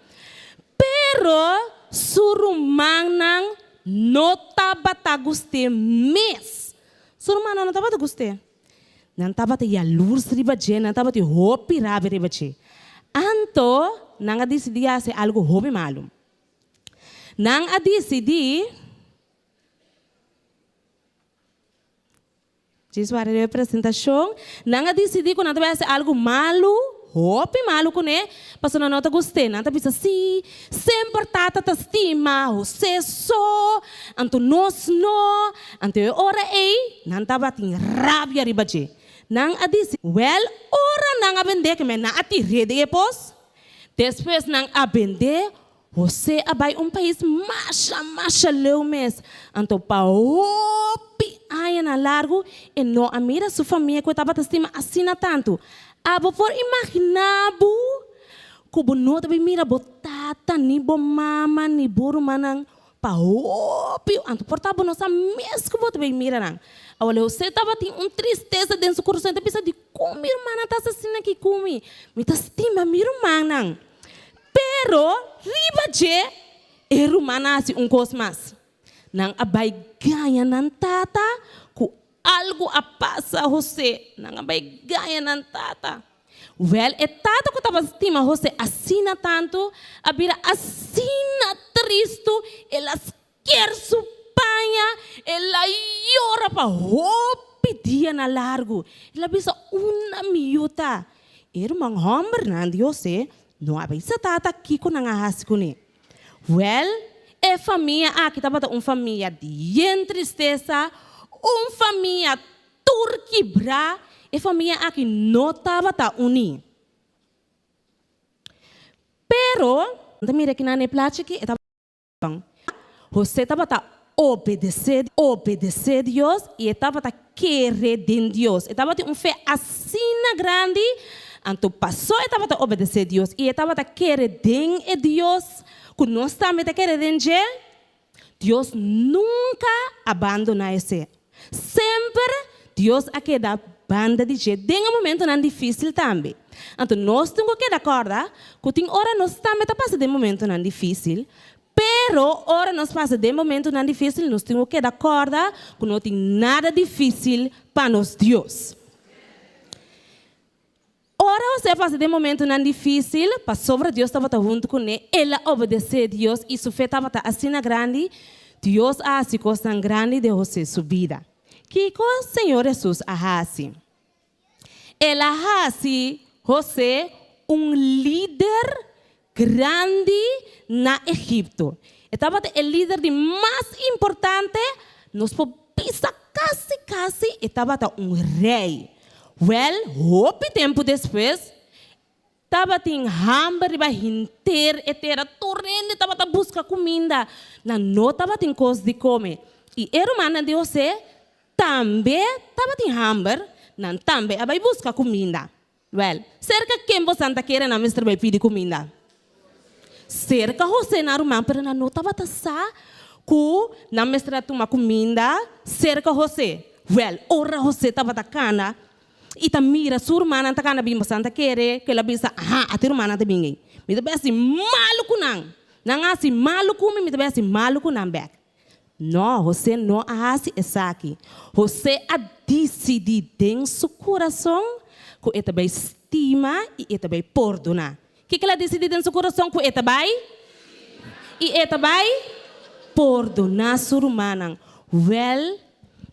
Pero su rumannan no tabata gust'é mes. Su rumannan no tabata gust'é. Nan tabata yalurs riba dje, nan tabatin hopi rabia riba dje. Anto nan a disidí hasi algu hopi malu. Nan a disidí. Djis wak riba e presentashon, nan a disidí ku nan ta bai hasi algu malu, hopi malu kuné, pasobra nan no ta gust'é. Nan ta bisa, Sí, semper tata ta stima José so, anto nos no. Anto e ora ei, nan tabatin rabia riba dje. Nan a disi, Wèl, ora nan a bend'é, ke men nan a tir'é den e pos. Despues nan a bend'é José a bai un pais masha, masha leu mes. Anto pa hopi añanan largu e no a mira su famia ku e tabata stima asina tantu. Abo por imaginá bo ku bo no ta bin mira bo tata, ni bo mama, ni bo rumannan pa hopi? Anto por ta bo no sa mes ku bo ta bin mira nan. Awor José tabatin un tristesa den su kurason. E ta bisa, Dikon mi rumannan ta asina aki ku mi? Mi ta stima mi rumannan. Pero riba dje e rumannan a hasi un kos mas. Nan a bai gaña nan tata ku algu a pasa José. Nan a bai gaña nan tata. Wèl, e tata ku tabata stima José asina tantu a bira asina tristu, el a sker su paña, el a yora pa hopi dianan largu. El a bisa, Unda mi yu ta? E ruman hòmbernan di José no a bisa tata kiko nan a hasi kuné. Wèl, e famia aki tabata un famia di yen tristesa, un famia tur kibrá. E famia aki no tabata uní. Pero, nan ta mira kinan e plachi aki, e tabata. José tabata obedesé obedesé Dios i e tabata kere den Dios. E tabatin un fe asina grandi, anto pasó e tabata obedesé Dios i e tabata kere den e Dios ku nos tambe ta kere den dje. Dios nunka a bandoná José. Semper Dios a keda banda di dje den e momentonan difísil tambe. Anto nos tin ku keda kòrda ku tin ora nos tambe ta pasa den momentonan difísil, pero ora nos pasa den momentonan difísil nos tin ku keda kòrda ku no tin nada difísil pa nos Dios. Ora José pasa den momentonan difísil, pasobra Dios tabata huntu kuné, el a obedesé Dios i su fe tabata asina grandi, Dios a hasi kosnan grandi den José su bida. Kiko Señor Hesus a hasi? El a hasi José un lider grandi na Egipto. E tabata e lider di mas importante, nos por bisa kasi kasi e tabata un rei. Wèl, hopi tempu despues, tabatin hamber riba henter e tera, tur hende tabata buska kuminda, nan no tabatin kos di kome. I e rumannan di Hosé tambe tabatin hamber, nan tambe a bai buska kuminda. Wèl, serka ken bosan ta kere nan mester bai pidi kuminda? Serka Hosé nan ruman, pero nan no tabata sa ku nan mester a tuma kuminda serka Hosé. Wèl, ora Hosé tabata kana i ta mira su rumannan ta kana bin, bosan ta kere ku el a bisa, Aha, ati rumannan ta bin ei. Mi ta bai hasi malu ku nan. Nan a hasi malu ku mi, mi ta bai hasi malu ku nan bèk. No, José no a hasi esaki. José a disidí den su kurason ku e ta bai stima i e ta bai pordoná. Kiko el a disidí den su kurason ku e ta bai? I e ta bai pordoná su rumannan. Wèl,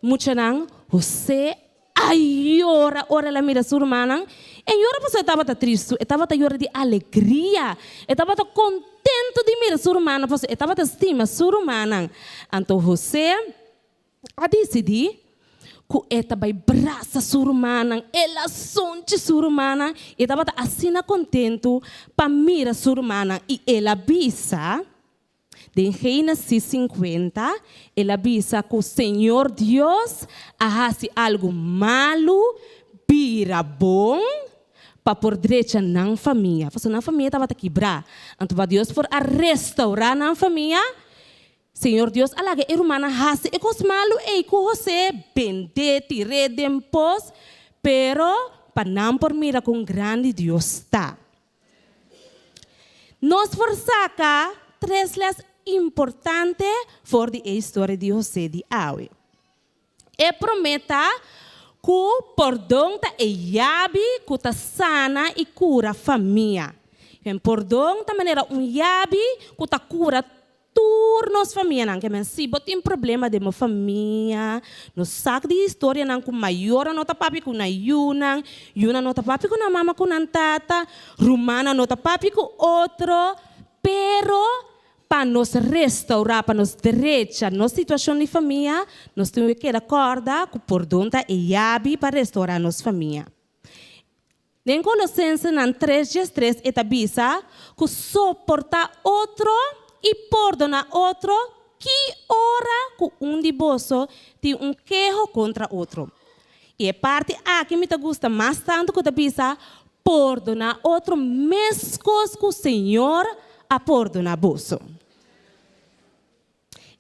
muchanan, José A yora ora el a mira su rumannan. E yora pasobra e tabata tristu, e tabata yora di alegria. E tabata kontentu di mira su rumannan pasobra e tabata stima su rumannan. Anto Hosé a disidí ku e ta bai brasa su rumannan. El a sunchi su rumannan i e tabata asina kontentu pa mira su rumannan. I el a bisa. Den Génesis sinkuenta, el a bisa ku Señor Dios a hasi algu malu bira bon pa por drecha nan famia. Pasobra nan famia tabata kibrá. Anto pa Dios por a restourá nan famia, Señor Dios a laga e rumannan hasi e kos malu ei ku José, bend'é, tir'é den pos, pero pa nan por mira kon grandi Dios ta. Nos por saka tres lès importante for di e historia di José di awe. E promé ta ku pordon ta e yabi ku ta sana i kura famia. Pordon ta manera un yabi ku ta kura Tur nos famianan ke men si bo tin problema den bo famia, nos sak di historianan ku mayornan no ta papia ku nan yunan, yunan no ta papia ku nan mama ku nan tata, rumannan no ta papia ku otro, pero pa nos restaurá, pa nos drecha nos situashon di famia, nos tin ku keda kòrda ku pordon ta e yabi pa restaurá nos famia. Den Kolosensenan tres diestres e ta bisa ku soportá otro i pordoná otro ki ora ku un di boso tin un keho kontra otro. I e parti aki mi ta gusta mas tantu ku ta bisa pordoná otro meskos ku Señor a pordoná boso.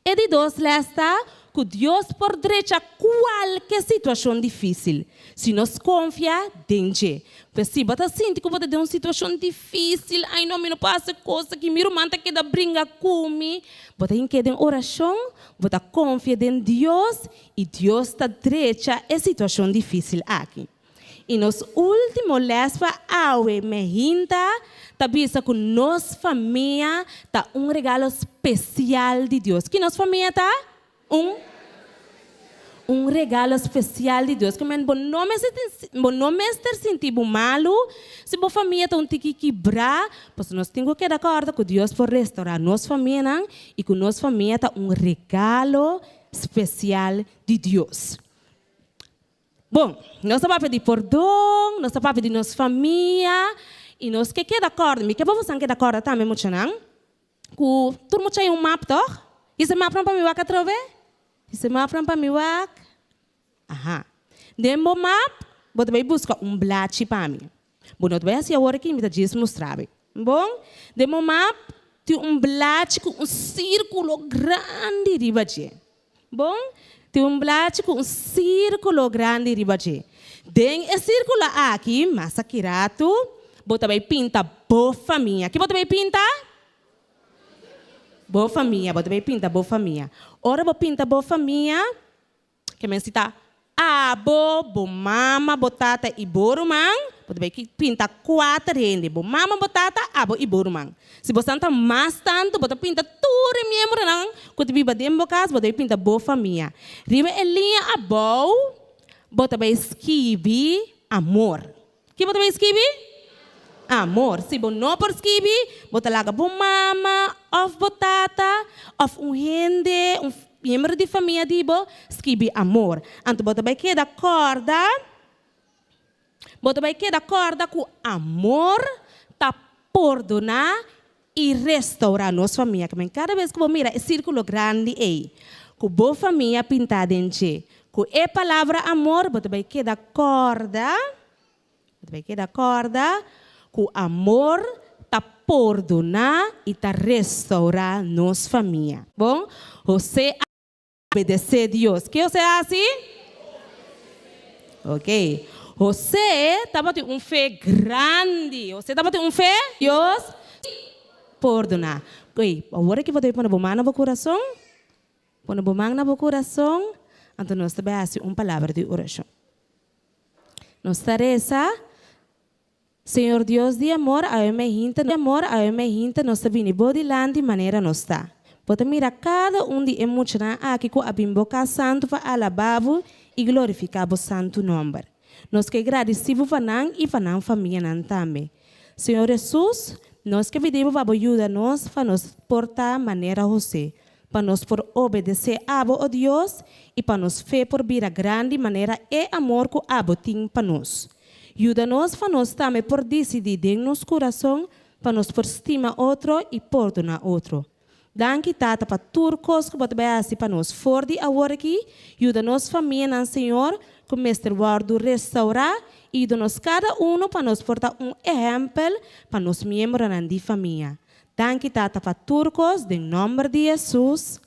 E di dos lès ta ku Dios por drecha kualke situashon difísil si nos konfia den dje. Pues si bo ta sinti ku bo ta den un situashon difísil, ai no, mi no por hasi kos aki, mi ruman ta keda bringa ku mi, bo ta hink'é den orashon, bo ta konfia den Dios i Dios ta drecha e situashon difísil aki. I nos último lès pa awe mehinta ta bisa ku nos famia ta un regalo spesial di Dios. Ki nos famia ta? Un un regalo spesial di Dios. Ke men bo no mester tin bo no mester sinti bo malu si bo famia ta un tiki kibrá, pasobra nos tin ku keda kòrda ku Dios por restourá nos famianan i ku nos famia ta un regalo spesial di Dios. Bon, nos ta papia di pordon, nos ta papia di nos famia i nos ke keda kòrda, mi ke pa bosan keda kòrda tambe muchanan, ku tur mucha hay un map tòg? Hisa mapnan pa mi wak atrobe? Hisa mapnan pa mi wak? Aha. Den bo map bo ta bai buska un blachi pa mi. Bo no ta bai hasi awor aki, mi ta djis mustra bo. Bon, den bo map. Tin un blachi ku un sírkulo grandi riba dje. Bon, tin un blachi ku un sírkulo grandi riba dje. Den e sírkulo aki, mas aki ratu, bo ta bai pinta bo famia. Ki bo ta bai pinta? Bo famia. Bo ta bai pinta bo famia. Ora bo pinta bo famia, Ke men si ta abo, bo mama, bo tata i bo ruman, bo ta bai pinta kuater hende, bo mama, bo tata, abo i bo ruman. Si bo san ta mas tantu, bo ta pinta tur e miembronan ku ta biba den bo kas, bo ta bai pinta bo famia. Riba e liña abou, bo ta bai skibi amor. Ki bo ta bai skibi? Amor. Si bo no por skibi, bo ta laga bo mama òf bo tata òf un hende, un miembro di famia di bo, skibi amor. Anto bo ta bai keda kòrda, bo ta bai keda kòrda ku amor ta pordoná i restourá nos famia. Kimen kada bes ku bo mira e sírkulo grandi ei, ku bo famia pintá den dje, ku e palabra amor, bo ta bai keda kòrda, bo ta bai keda kòrda ku amor ta pordoná i ta restourá nos famia. Bon, José a obedesé Dios. Ke José a hasi? Ok. José tabatin un fe grandi. José tabatin un fe? Dios pordoná. Oye, awor aki bo debe pone bo man na bo kurason. Pone bo man na bo kurason, anto nos ta bai hasi un palabra di orashon. Nos ta resa, Señor Dios di amor, awe meinta, amor, awe meinta nos ta bini bo dilanti manera nos ta. Bo ta mira kada un di e muchanan aki ku a bin bo kas santu pa alabá bo i glorifiká bo santu nòmber. Nos ke gradisí bo pa nan i pa nan famianan tambe. Señor Hesus, nos ke pidi bo pa bo yuda nos pa nos por ta manera José, pa nos por obedesé abo, o Dios, i pa nos fe por bira grandi manera e amor ku abo tin pa nos. Yuda nos pa nos tambe por disidí den nos kurason pa nos por stima otro i pordoná otro. Danki, Tata, pa tur kos ku bo ta bai hasi pa nos for di awor aki. Yuda nos famianan, Señor, ku mester wòrdu restourá i yuda nos kada unu pa nos por ta un ehèmpel pa nos miembronan di famia. Danki, Tata, pa tur kos, den nòmber di Hesus.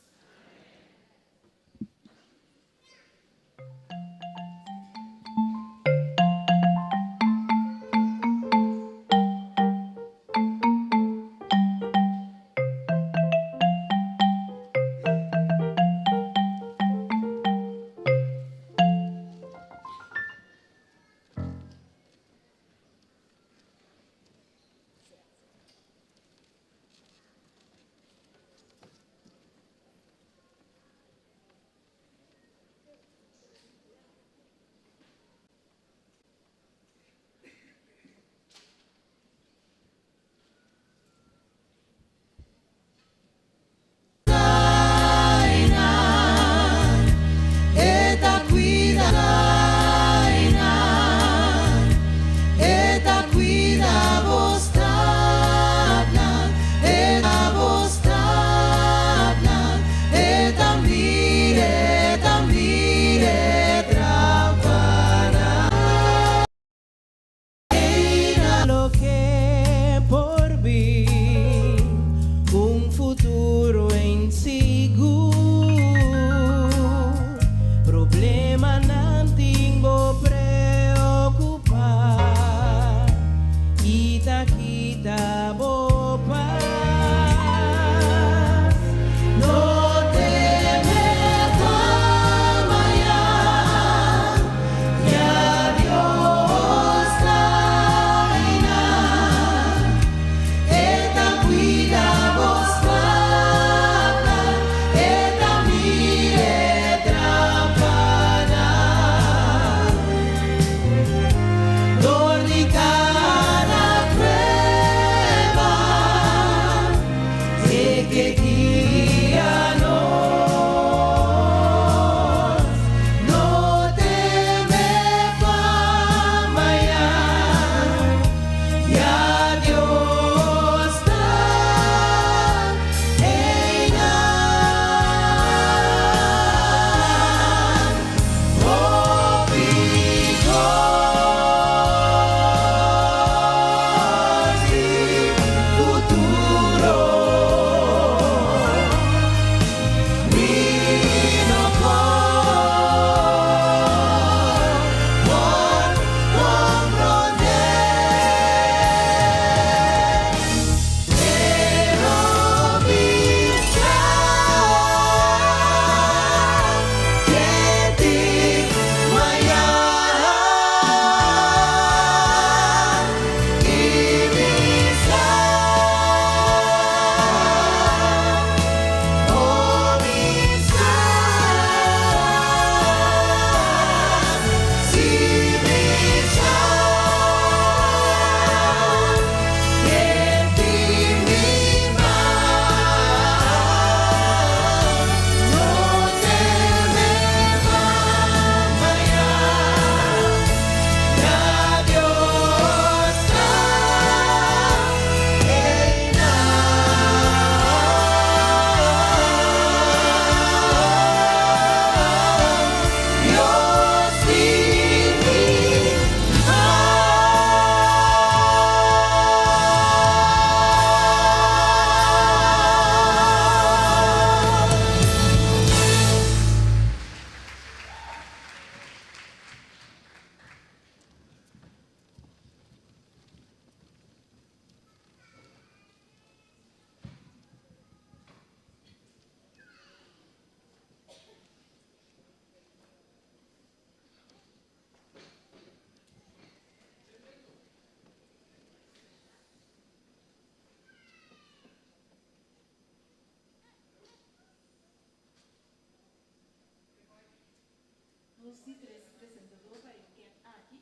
Nos di tres presentador pa e wikènt aki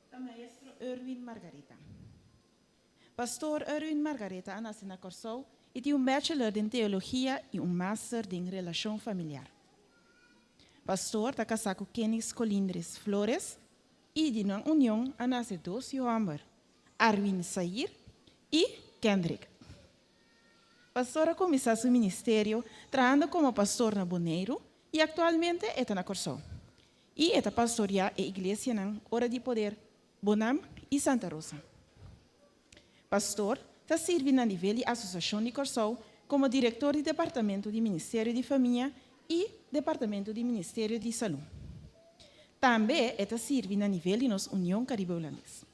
ta Maestro Erwin Margaretha. Pastor Erwin Margaretha a nase na Kòrsou i tin un bachelor den teologia i un master den relashon familiar. Pastor ta kasá ku Kennis Colindres Flores i di nan union a nase dos yu hòmber, Arwin Sair i Kendrick. Pastor a kuminsá su ministerio trahando komo pastor na Boneiru i aktualmente e ta na Kòrsou i e ta pastoriá e iglesianan Ora di Poder, Bonam i Santa Rosa. Pastor ta sirbi na nivel di Asosiashon di Kòrsou komo direktor di Departamento di Ministerio di Famia i Departamento di Ministerio di Salú. Tambe e ta sirbi na nivel di nos Union Karibe Hulandes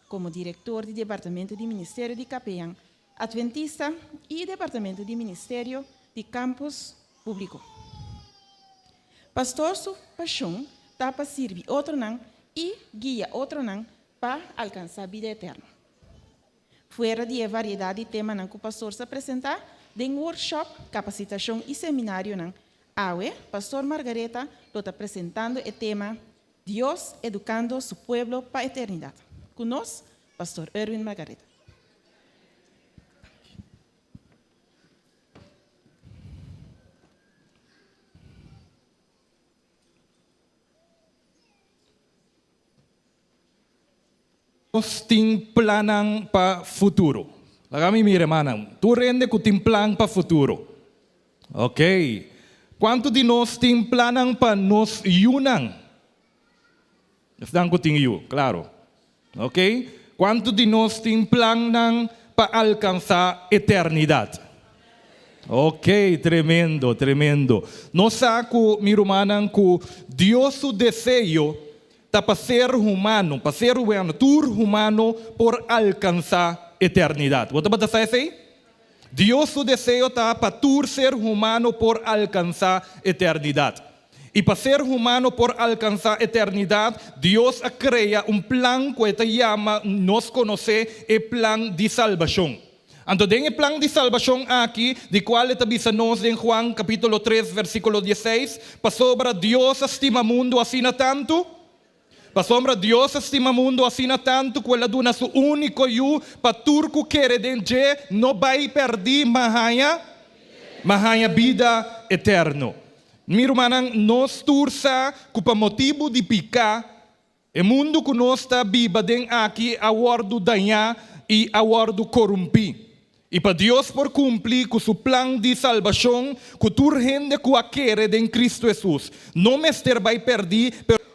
komo direktor di Departamento di Ministerio di Kapeyan Adventista i Departamento di Ministerio di Campus Públiko. Pastor su pashon ta pa sirbi otronan i guia otronan pa alkansá bida eterno. Fuera di e variedat di temanan ku pastor sa presentá den workshop, kapasitashon i seminarionan, awe Pastor Margaretha lo ta presentando e tema Dios edukando su pueblo pa eternidat. Ku nos, Pastor Erwin Margaretha. Nos tin plannan pa futuro. Laga mi mira, hermana. Tur hende ku tin plan pa futuro. Ok. Kuantu di nos tin plannan pa nos yunan? Esnan ku tin yu, klaro. Ok. Kuantu di nos tin plannan pa alkansá eternidat? Ok, tremendo, tremendo. Nos sa ku, mi rumannan, ku Dios su deseo ta pa ser humano, pa ser humano, tur humano por alkansá eternidat. Bo tabata sa esei? Dios su deseo ta pa tur ser humano por alkansá eternidat. I pa ser humano por alkansá eternidat, Dios a krea un plan ku e ta yama, nos konosé, e plan di salbashon. Anto den e plan di salbashon aki, di kual e ta bisa nos den Juan kapítulo tres versíkulo dieseis, Pasobra Dios a stima mundu asina tantu, Pasobra Dios a stima mundu asina tantu ku el a duna su úniko Yu pa tur ku kere den dje no bai pèrdí ma haña ma haña bida eterno. Mi rumannan, nos tur sa ku pa motibu di piká, e mundu ku nos ta biba den aki a wòrdu dañá i a wòrdu korumpí. I pa Dios por kumpli ku su plan di salbashon ku tur hende ku a kere den Kristu Hesus no mester bai pèrdí, pero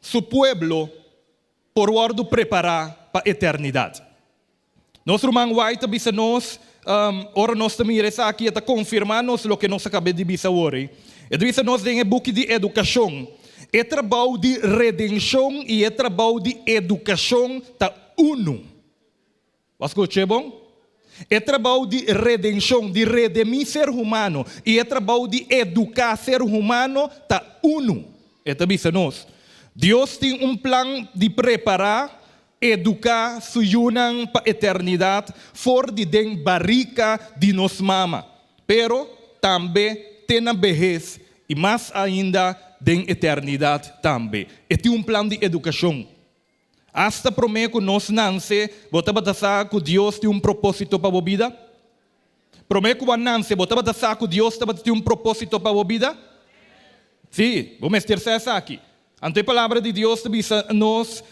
su pueblo por wòrdu prepará pa eternidat. Nos ruman White ta bisa nos, ora nos ta mira esaki e ta konfirmá nos loke nos a kaba di bisa awor ei. E ta bisa nos den e buki di edukashon, E trabou di redenshon i e trabou di edukashon ta unu. Bo a skuch'é bon? E trabou di redenshon, di redemí ser humano, i e trabou di eduká ser humano ta unu. E ta bisa nos, Dios tin un plan di prepará, eduká su yunan pa eternidat for di den barika di nos mama, pero tambe te na behes i mas ainda den eternidat tambe. E tin un plan di edukashon. Asta promé ku nos nanse, bo tabata sa ku Dios tin un propósito pa bo bida? Promé ku bo a nanse, bo tabata sa ku Dios tabata tin un propósito pa bo bida? Sí, bo mester sa esaki. Anto e Palabra di Dios ta bisa nos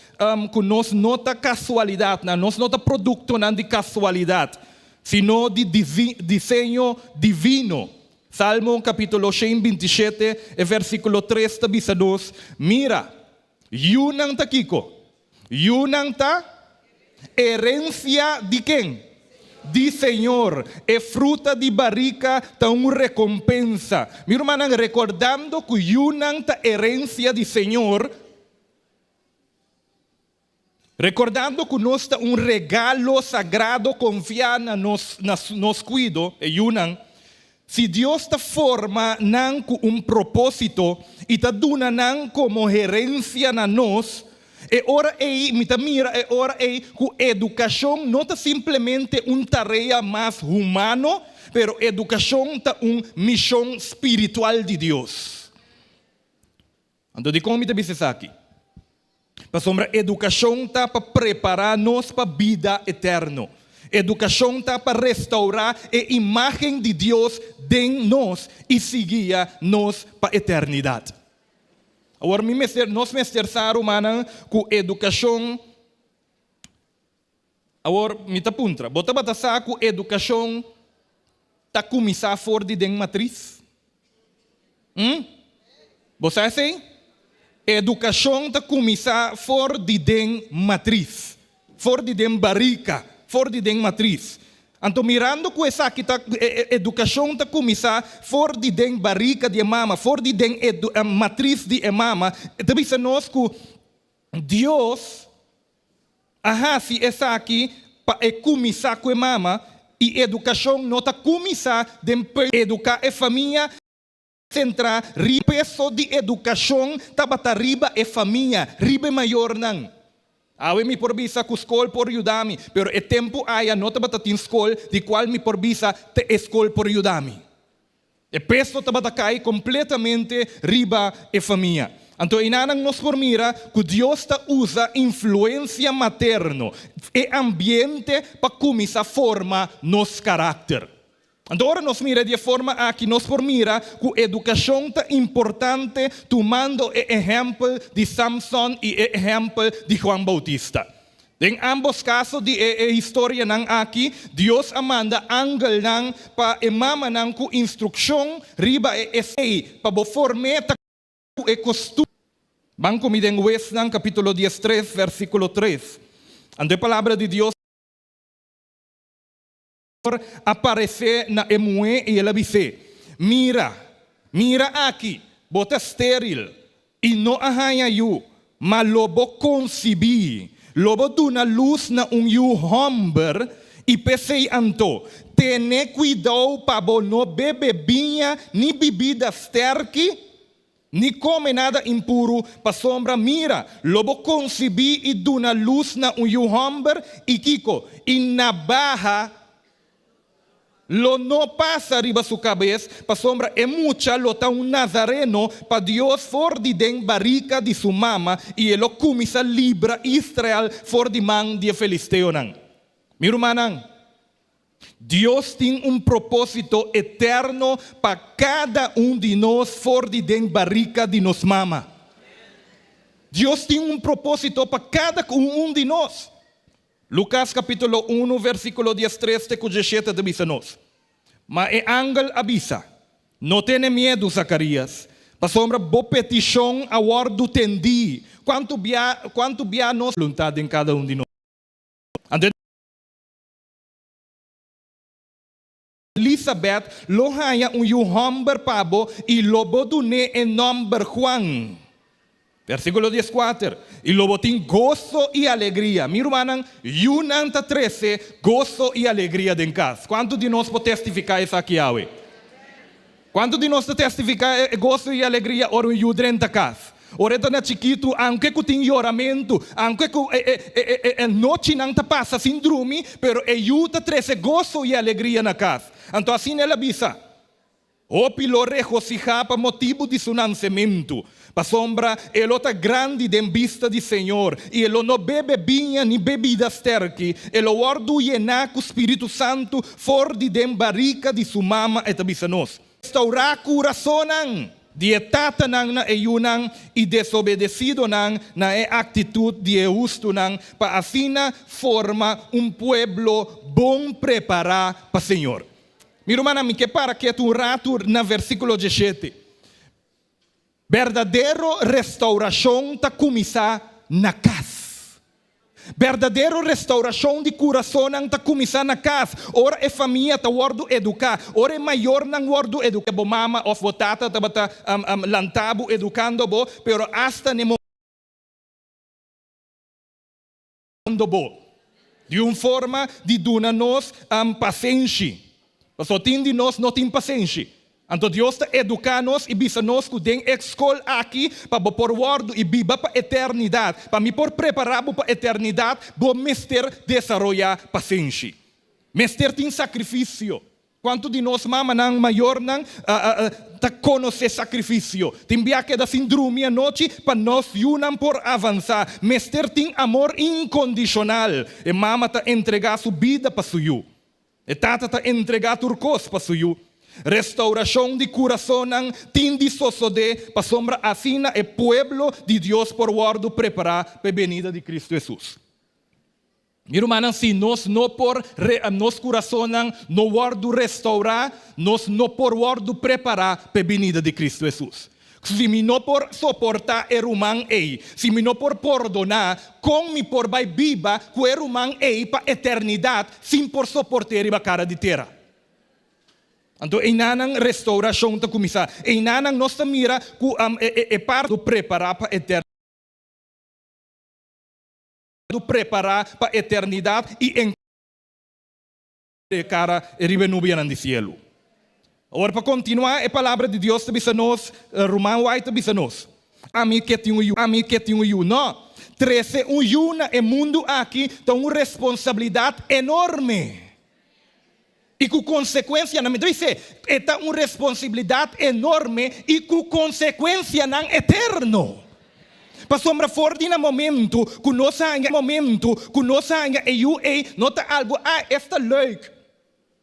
ku nos no ta kasualidatnan, nos no ta produktonan di kasualidat, sino di diseño divino. Salmo kapítulo 127, e versíkulo 3 ta bisa nos, Mira! Yunan ta kiko? Yunan ta herensia di ken? Di Señor. E fruta di barika ta un rekompensa. Mi rumannan, rekordando ku yunan ta herensia di Señor, rekordando ku nos ta un regalo sagrado konfiá na nos na nos kuido, e yunan, Si Dios ta forma nan ku un propósito i ta duna nan komo herensia na nos, e ora ei mi ta mira e ora ei ku edukashon no ta simplemente un tarea mas humano, pero edukashon ta un mishon spiritual di Dios. Anto dikon mi ta bisa esaki? Pasobra edukashon ta pa prepará nos pa bida eterno. Edukashon ta pa restourá e imágen di Dios den nos i siguia nos pa eternidat. Awor mi mester, nos mester sa, rumannan, ku edukashon, awor mi ta puntra, bo tabata sa ku edukashon ta kuminsá for di den matris? Hm? Bo sa esei? Edukashon ta kuminsá for di den matris, for di den barika, for di den matris. Anto mirando ku esaki ta edukashon ta kuminsá for di den barika di e mama, for di den matris di e mama, ta bisa nos ku Dios a hasi esaki pa e kuminsá ku e mama i edukashon no ta kuminsá den eduká e famia, Sentrá riba peso di edukashon tabata riba e famia, riba e mayornan. Awe mi por bisa ku skol por yuda mi, pero e tempu aya no tabata tin skol di kual mi por bisa te e skol por yuda mi. E peso tabata kai kompletamente riba e famia. Anto einanan nos por mira ku Dios ta usa influensia materno, e ambiente pa kuminsá forma nos karakter. Anto ora nos mira di e forma aki nos por mira ku edukashon ta importante tumando e ehèmpel di Samson i e ehèmpel di Juan Boutista. Den ámbos kaso di e e historianan aki Dios a manda angelnan pa e mamanan ku instrukshon riba e esei pa bo form'é ta ku e kostumber. Ban ku mi den Huesnan kapítulo diestres vèrsikulo tres. Anto e palabra di Dios. A paresé na e muhé i el a bis'é, Mira, mira aki, bo ta stéril i no a haña yu, ma lo bo konsibí, lo bo duna lus na un yu hòmber, i p'esei anto, tene kuidou pa bo no bebe biña ni bibida stèrki, Ni kome nada impuru, pasobra mira, lo bo konsibí i duna lus na un yu hòmber, i kiko? I nabaha lo no pasa riba su kabes, pasobra e mucha lo ta un nazareno pa Dios for di den barika di su mama, i e lo kuminsá libra Israel for di man di e filisteonan. Mi rumannan, Dios tin un propósito eterno pa kada un di nos for di den barika di nos mama. Dios tin un propósito pa kada un di nos. Lukas kapítulo unu versíkulo diestres te ku diesshete ta bisa nos, Ma e angel a bisa, No tene miedu, Zakarías, pasobra bo petishon a wòrdu tendí. Kuantu bia, kuantu bia nos boluntat den kada un di nos? Anto e. Elisabet lo haña un yu hòmber pa bo i lo bo dun'é e nòmber Juan. Versíkulo dieskuater, I lo bo tin goso i alegria. Mi rumannan, yunan ta trese goso i alegria den kas. Kuantu di nos por testifiká esaki awe? Kuantu di nos ta testifiká e goso i alegria ora un yu drenta kas? Ora e ta na chikitu, aunke ku tin yoramentu, aunke ku e nochinan ta pasa sin drumi, pero e yu ta trese goso i alegria na kas. Anto asina el a bisa, Hopi lo regosihá pa motibu di su nansementu, pasobra e lo ta grandi den bista di Señor, i e lo no bebe biña ni bebida sterki, e lo wòrdu yená ku Spiritu Santu For di den barika di su mama e ta bisa nos. Restaurá kurasonnan di e tatanan na e yunan i desobedesidonan na e aktitut di e hustunan pa asina forma un pueblo bon prepará pa Señor. Mi rumannan, mi ke para ketu un ratu na versíkulo diesshete. Berdadero restaurashon ta kuminsá na kas. Berdadero restaurashon di kurasonnan ta kuminsá na kas, ora e famia ta wòrdu eduká, ora e mayornan wòrdu eduká. Bo mama òf bo tata tabata lanta bo edukando bo, pero asta na e momento bo di un forma di duna nos pasenshi. Pasobra tin di nos no tin pasenshi. Anto Dios ta eduká nos i bisa nos ku den e skol aki pa bo por wòrdu i biba pa eternidat, pa mi por prepará bo pa eternidat, bo mester desaroyá pasenshi. Mester tin sakrifisio. Kuantu di nos mamanan, mayornan, ta konosé sakrifisio? Tin bia keda sin drumi anochi pa nos yunan por avansá. Mester tin amor inkondishonal. E mama ta entregá su bida pa su yu. E tata ta entregá tur kos pa su yu. Restaurashon di kurasonnan tin di sosodé pasobra asina e pueblo di Dios por wòrdu prepará pa e benida di Kristu Hesus. Mi rumannan, si nos no por nos kurasonnan no wòrdu restourá, nos no por wòrdu prepará pa e binida di Kristu Hesus. Si mi no por soportá e ruman ei, si mi no por pordoná, kon mi por bai biba ku e ruman ei pa eternidat sin por soport'é riba kara di tera? Anto einanan restourashon ta kuminsá. Einanan nos ta mira ku e parti prepará pa eternidat. Prepará pa eternidat i en e kara riba e nubianan di sielu. Awor pa kontinuá e palabra di Dios ta bisa nos, Ruman White ta bisa nos, Ami ke tin un yu, ami ke tin un yu. No! Trese un yu na e mundu aki ta un responsabilidat enorme i ku konsekuensianan. Mi ta bis'é, e ta un responsabilidat enorme i ku konsekuensianan eterno. Pasobra for di na momentu ku nos haña momentu ku nos haña e yu ei no ta algu, ah, esta leuk,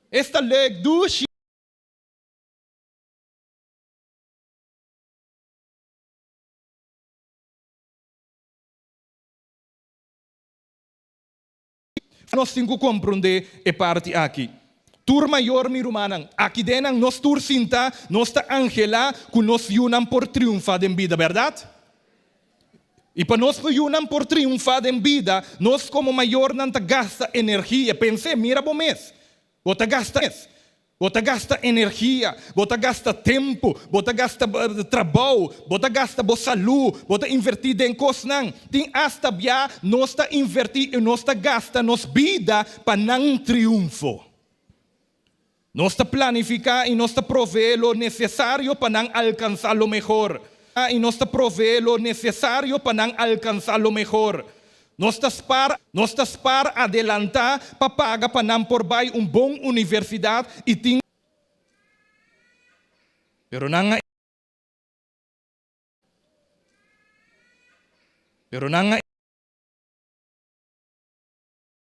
esta leuk, dushi. Nos tin ku komprondé e parti aki. Tur mayor, mi rumannan, aki den nan nos tur sinta, nos ta anhelá ku nos yunan por triunfá den bida, bèrdat? I pa nos yunan por triunfá den bida, nos komo mayornan ta gasta energia. Pens'é, mira bo mes. Bo ta gasta mes. Bo ta gasta energia, bo ta gasta tempu, bo ta gasta trabou, bo ta gasta bo salú, bo ta invertí den kosnan. Tin asta bia nos ta invertí i nos ta gasta nos bida pa nan triunfo. Nos ta planifiká i nos ta proveé lo nesesario pa nan alkansá lo mehor. I nos ta proveé lo nesesario pa nan alkansá lo mehor. Nos ta spar, nos ta spar adelantá pa paga pa nan por bai un bon universidat i tin. Pero nan a. Pero nan a.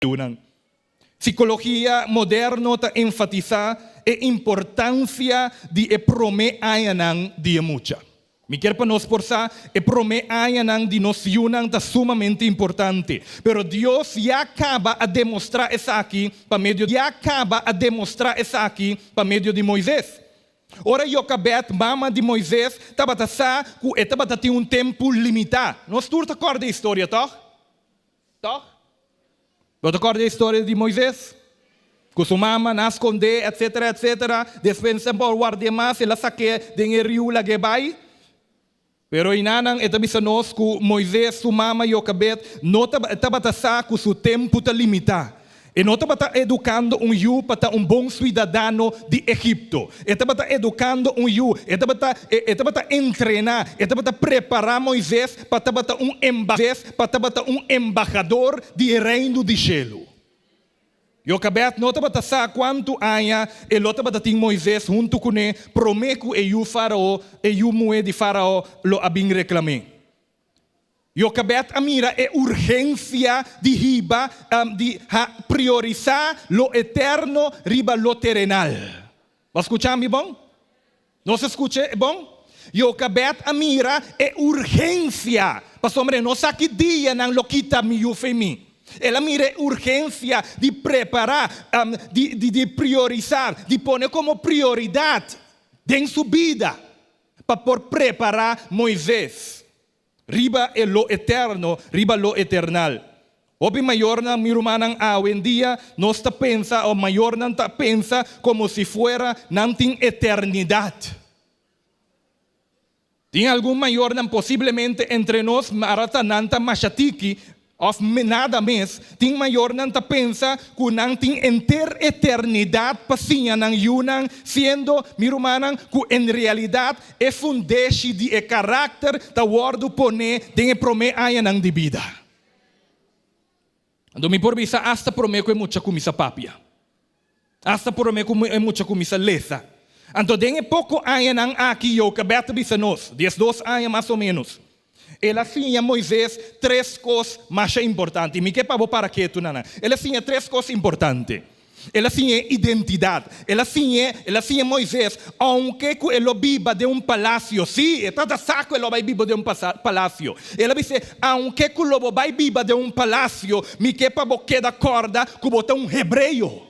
Yunan. Psikologia moderno ta enfatisá e importansia di e promé añanan di e mucha. Mi kier pa nos por sa, e promé añanan di nos yunan ta sumamente importante. Pero Dios ya kaba a demostrá esaki pa medio ya kaba a demostrá esaki pa medio di Moises. Ora Jokabed, mama di Moises, tabata sa ku e tabata tin un tempu limitá. Nos tur ta kòrda e historia, tòg? Tòg? Bo ta kòrda e historia di Moises? Ku su mama nan a skond'é, etsetera, etsetera. Despues nan por ward'é mas, el a sak'é den e riu lag'é bai. Pero einanan e ta bisa nos ku Moises su mama Jokabed no tabata sa ku su tempu ta limitá. E no tabata edukando un yu pa ta un bon suidadano di Egipto. E tabata edukando un yu, e tabata e tabata entrená, e tabata prepará Moises pa tabata un pa tabata un embahador di e Reino di shelu. Jokabed no tabata sa kuantu aña e lo tabata tin Moises huntu kuné promé ku e yu Fárao, e yu muhé di Fárao lo a bin reklam'é. Jokabed a mira e urgensia di hiba, di ha priorisá lo eterno riba lo terenal. Bo a skucha mi bon? Nos a skucha bon? Jokabed a mira e urgensia, pasobra e no sa ki dia nan lo kita mi yu fe mi. El a mira e urgensia di prepará, di di priorisá, di pone komo prioridat den su bida pa por prepará Moises. Riba e lo eterno, riba lo eternal. Hopi mayornan, mi rumannan, awendia nos ta pensa o mayornan ta pensa como si fuera nan tin eternidad. Tin algun mayornan posiblemente entre nos mara ta nan ta masha tiki Of nada mes, tin mayornan ta pensa ku nan tin enter eternidat pa siña nan yunan, siendo, mi rumannan, ku en realidat e fundeshi di e karakter ta wòrdu poné den e promé añanan di bida. Anto mi por bisa asta promé ku e mucha kuminsá papia. Asta promé ku e mucha kuminsá lesa. Anto den e poko añanan aki Jokabed ta bisa nos, diesdos aña mas o ménos, el a siña Moises tres kos masha importante. I mi ke pa bo para ketu na nan. El a siña tres kos importante. El a siñ'é identidat. El a siñ'é, el a siña Moises, ounke ku e lo biba den un palasio, sí, e tabata sa ku e lo bai biba den un palasio. El a bis'é, Ounke ku lo bo bai biba den un palasio, mi ke pa bo keda kòrda ku bo ta un hebreo.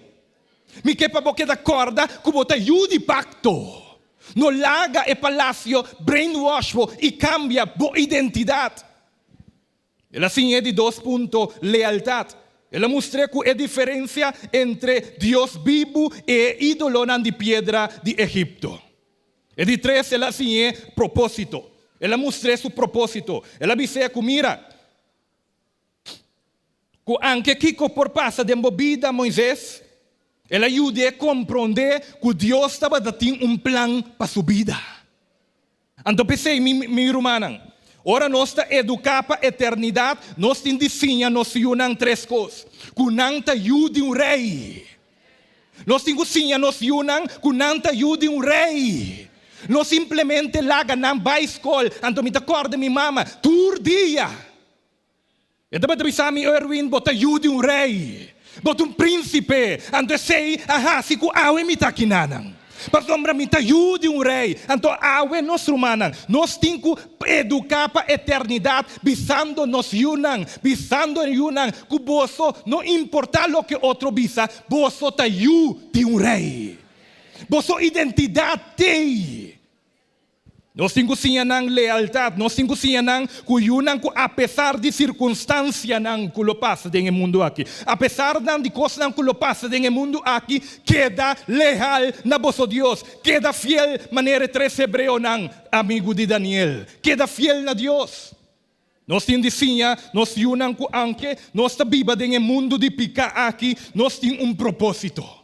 Mi ke pa bo keda kòrda ku bo ta yu di pakto. No laga e palasio brainwash bo i kambia bo identidat. El a siñ'é di dos punto, lealtat. El a mustr'é ku e diferensia entre Dios bibu i e ídolonan di piedra di Egipto. E di tres, el a siñ'é propósito. El a mustr'é su propósito. El a bis'é ku, Mira, ku anke kiko por pasa den bo bida, Moises, el a yud'é komprondé ku Dios tabata tin un plan pa su bida. Anto p'esei, mi mi rumannan, ora nos ta eduká pa eternidat, nos tin di siña nos yunan tres kos, ku nan ta yu di un rei. Nos tin ku siña nos yunan ku nan ta yu di un rei. No simplemente laga nan bai skol. Anto mi ta kòrda mi mama tur dia. E tabata bisa mi, Erwin, bo ta yu di un rei. Bo ta un prínsipe. Anto esei a hasi ku awe mi ta akinanan. Pasobra mi ta yu di un rei. Anto awe nos rumannan, nos tin ku eduká pa eternidat, bisando nos yunan, bisando e yunan ku boso, no importá loke otro bisa, boso ta yu di un rei. Boso identidat t'ei. Nos tin ku siña nan lealtat. Nos tin ku siña nan ku yunan ku apesar di sirkunstansianan ku lo pasa den e mundu aki, apesar nan di kosnan ku lo pasa den e mundu aki, keda leal na boso Dios. Keda fiel manera e tres hebreonan, amigu di Daniel. Keda fiel na Dios. Nos tin di siña nos yunan ku anke nos ta biba den e mundu di piká aki, nos tin un propósito.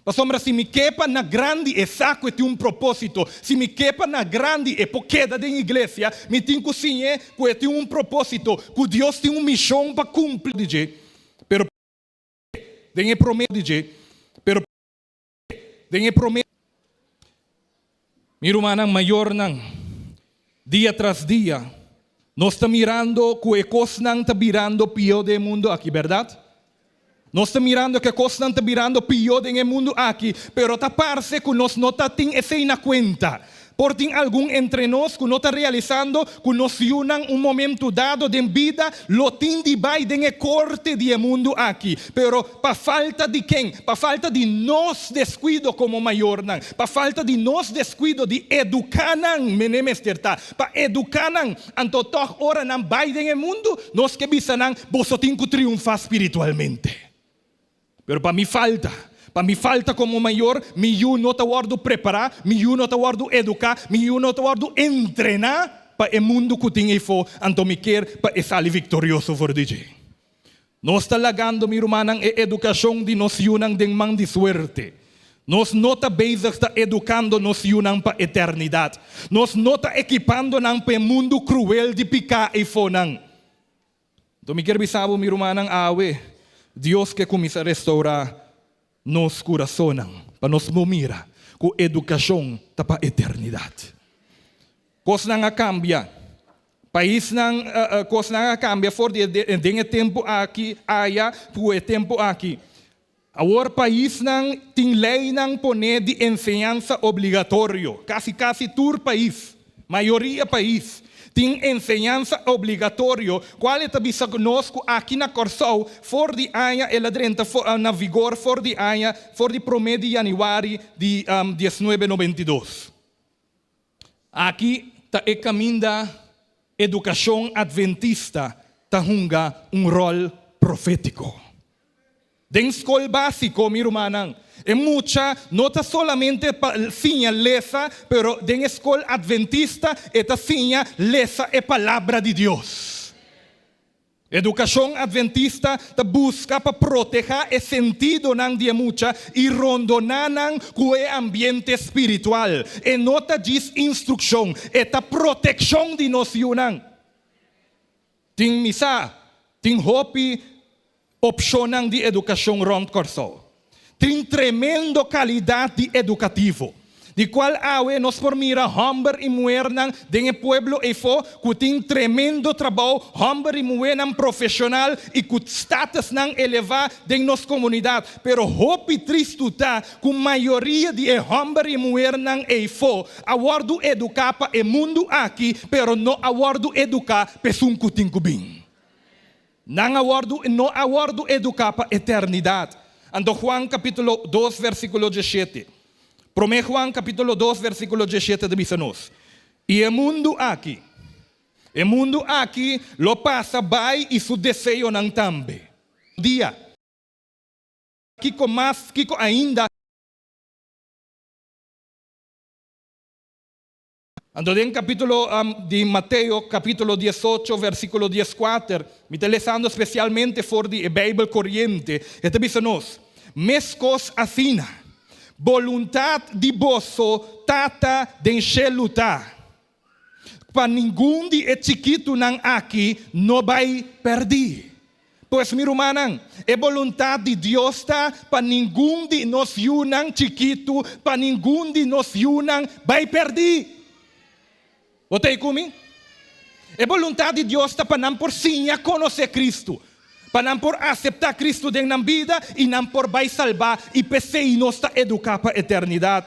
Pasobra si mi ke pa na grandi e sa ku e tin un propósito, si mi ke pa na grandi e por keda den iglesia, mi tin ku siñ'é ku e tin un propósito, ku Dios tin un mishon pa kumpli di dje. Pero den e promé di dje. Pero den e promé. Mi rumannan mayornan, dia tras dia nos ta mirando ku e kosnan ta birando pió den e mundu aki, bèrdat? Nos ta mirando ku e kosnan ta birando pió den e mundu aki, pero ta parse ku nos no ta tin esei na kuenta. Por tin algun entre nos ku no ta realisando ku nos yunan un momentu dado den bida lo tin di bai den e korte di e mundu aki. Pero pa falta di ken? Pa falta di nos deskuido komo mayornan, pa falta di nos deskuido di eduká nan, mene mester ta pa eduká nan. Anto tòg ora nan bai den e mundu, nos ke bisa nan, Boso tin ku triunfá spiritualmente. Pero pa mi falta, pa mi falta komo mayor, mi yu no ta wòrdu prepará, mi yu no ta wòrdu eduká, mi yu no ta wòrdu entrená pa e mundu ku tin eifó, anto mi kier pa e sali viktorioso for di dje. Nos ta lagando, mi rumannan, e edukashon di nos yunan den man di suerte. Nos no ta bezig ta edukando nos yunan pa eternidat. Nos no ta ekipando nan pa e mundu kruel di piká eifonan. Anto mi kier bisa bo, mi rumannan, awe Dios ke kuminsá restourá nos kurasonnan pa nos por mira ku edukashon ta pa eternidat. Kosnan a kambia. Paisnan, kosnan a kambia for di den e tempu aki aya ku e tempu aki. Awor paisnan tin leinan poné di enseñansa obligatorio. Kasi kasi tur pais, mayoria pais, tin enseñansa obligatorio, kual e ta bisa nos ku aki na Kòrsou for di aña el a drenta na vigor for di aña for di promé di yanüari di diesnuebe nobenta i dos. Aki ta e kaminda edukashon adventista ta hunga un ròl profétiko. Den skol básiko, mi rumannan, e mucha no ta solamente pa siña lesa, pero den e skol adventista e ta siña lesa e Palabra di Dios. Edukashon adventista ta buska pa protehá e sentidonan di e mucha i rondoná nan ku e ambiente spiritual. E no ta djis instrukshon, e ta protekshon di nos yunan. Tin misa, tin hopi opshonnan di edukashon rònt Kòrsou. Tin tremendo kalidat di edukativo, di kual awe nos por mira hòmber i muhernan den e pueblo eifó ku tin tremendo trabou, hòmber i muhénan profeshonal i ku statusnan elevá den nos komunidat. Pero hopi tristu ta ku mayoria di e hòmber i muhernan eifó a wòrdu eduká pa e mundu aki, pero no a wòrdu eduká p'esun ku tin ku bin. Nan a wòrdu no a wòrdu eduká pa eternidat. Anto Juan kapítulo dos versíkulo diesshete, Promé Juan kapítulo dos versíkulo diesshete ta bisa nos, I e mundu aki, e mundu aki lo pasa bai i su deseonan tambe. Dia. Kiko mas, kiko ainda? Anto den kapítulo di Mateo, kapítulo diesocho, versíkulo dieskuater, mi ta lesando spesialmente for di e Beibel Koriente, e ta bisa nos, Meskos asina, boluntat di boso Tata den shelu ta, pa ningun di e chikitunan aki no bai pèrdí. Pues mi rumannan, e boluntat di Dios ta pa ningun di nos yunan chikitu, pa ningun di nos yunan bai pèrdí. Bo ta ei ku mi? E boluntat di Dios ta pa nan por siña konosé Kristu, pa nan por aseptá Kristu den nan bida i nan por bai salbá, i p'esei nos ta eduká pa eternidat.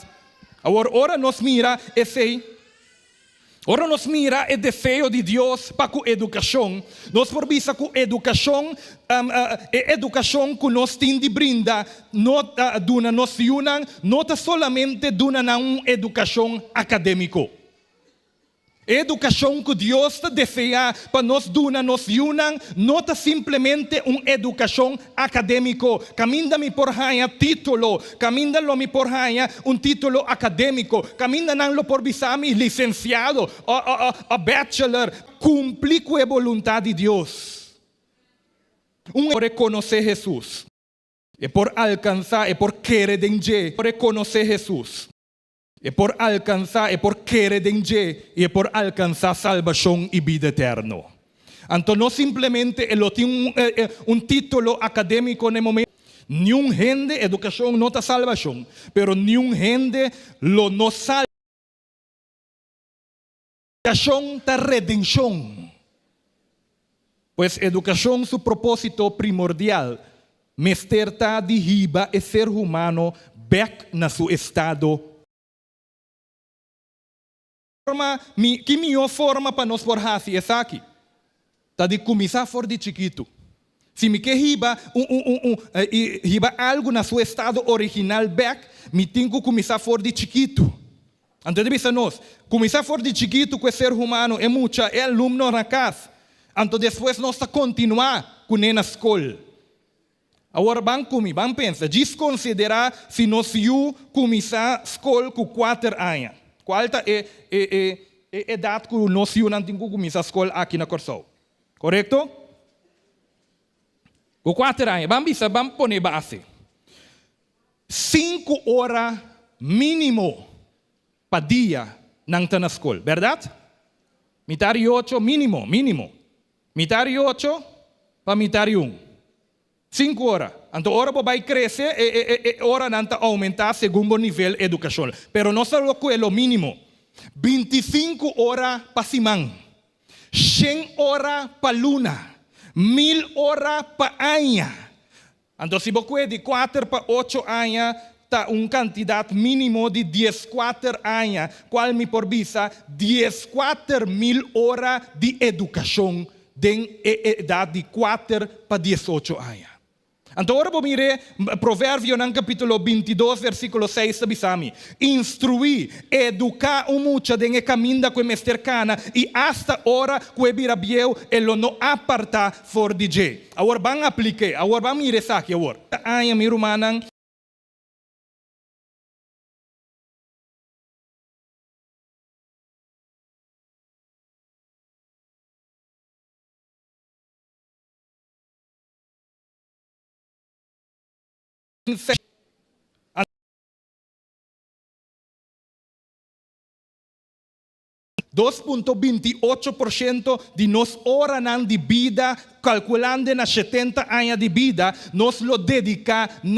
Awor, ora nos mira esei, Ora nos mira e deseo di Dios pa ku edukashon, nos por bisa ku edukashon, e edukashon ku nos tin di brinda no duna nos yunan no ta solamente duna nan un edukashon akadémiko. E edukashon ku Dios ta deseá pa nos duna nos yunan no ta simplemente un edukashon akadémiko, kaminda mi por haña título, kaminda lo mi por haña un título akadémiko, kaminda nan lo por bisa mi lisensiado o bachelor. Kumpli ku e boluntat di Dios. Un por rekonosé Hesus. E por alkansá, e por kere den dje. Por rekonosé Hesus. E por alkansá, e por kere den dje i e por alkansá salbashon i bida eterno. Anto no simplemente e lo tin un un título akadémiko na e momento. Niun hende, edukashon no ta salbashon, pero niun hende lo no sal. Edukashon ta redenshon. Pues edukashon su propósito primordial mester ta di hiba e ser humano bèk na su estado. Forma, mi, ki mihó forma pa nos por hasi esaki? Ta di kuminsá for di chikitu. Si mi ke hiba un, un, un, un, hiba algu na su estado original bèk, mi tin ku kuminsá for di chikitu. Anto e ta bisa nos, Kuminsá for di chikitu ku e ser humano, e mucha, e alumno na kas. Anto despues nos ta kontinuá kuné na skol. Awor ban ku mi, ban pensa. Djis konsiderá si nos yu kuminsá skol ku kuater aña. Kual ta e e e e edat ku nos yunan tin ku kuminsá skol aki na Kòrsou? Korekto? Ku kuater aña. Ban bisa, ban pone base. Sinku ora mínimo pa dia nan ta na skol, bèrdat? Mitar i ocho mínimo, mínimo. Mitar i ocho pa mitar i un. Sinku ora. Anto ora bo bai krese, e e e e oranan ta oumentá segun bo nivel edukashon. Pero nos ta lo kue lo mínimo. Bintisinku ora pa siman. Shen ora pa luna. Mil ora pa aña. Anto si bo kue di kuater pa ocho aña ta un kantidat mínimo di dieskuater aña, kual mi por bisa 14.000 ora di edukashon den e edat di kuater pa diesocho aña. Anto ora bo mir'é, Proverbionan kapítulo 22 versíkulo 6 ta bisa mi, Instruí, eduká un mucha den e kaminda ku e mester kana, i asta ora ku e bira bieu e lo no apartá for di dje. Awor ban aplik'é. Awor ban mira esaki awor. Aña mi rumannan. 2.28% di nos oranan di bida, kalkulando na 70 aña di bida, nos lo dediká na.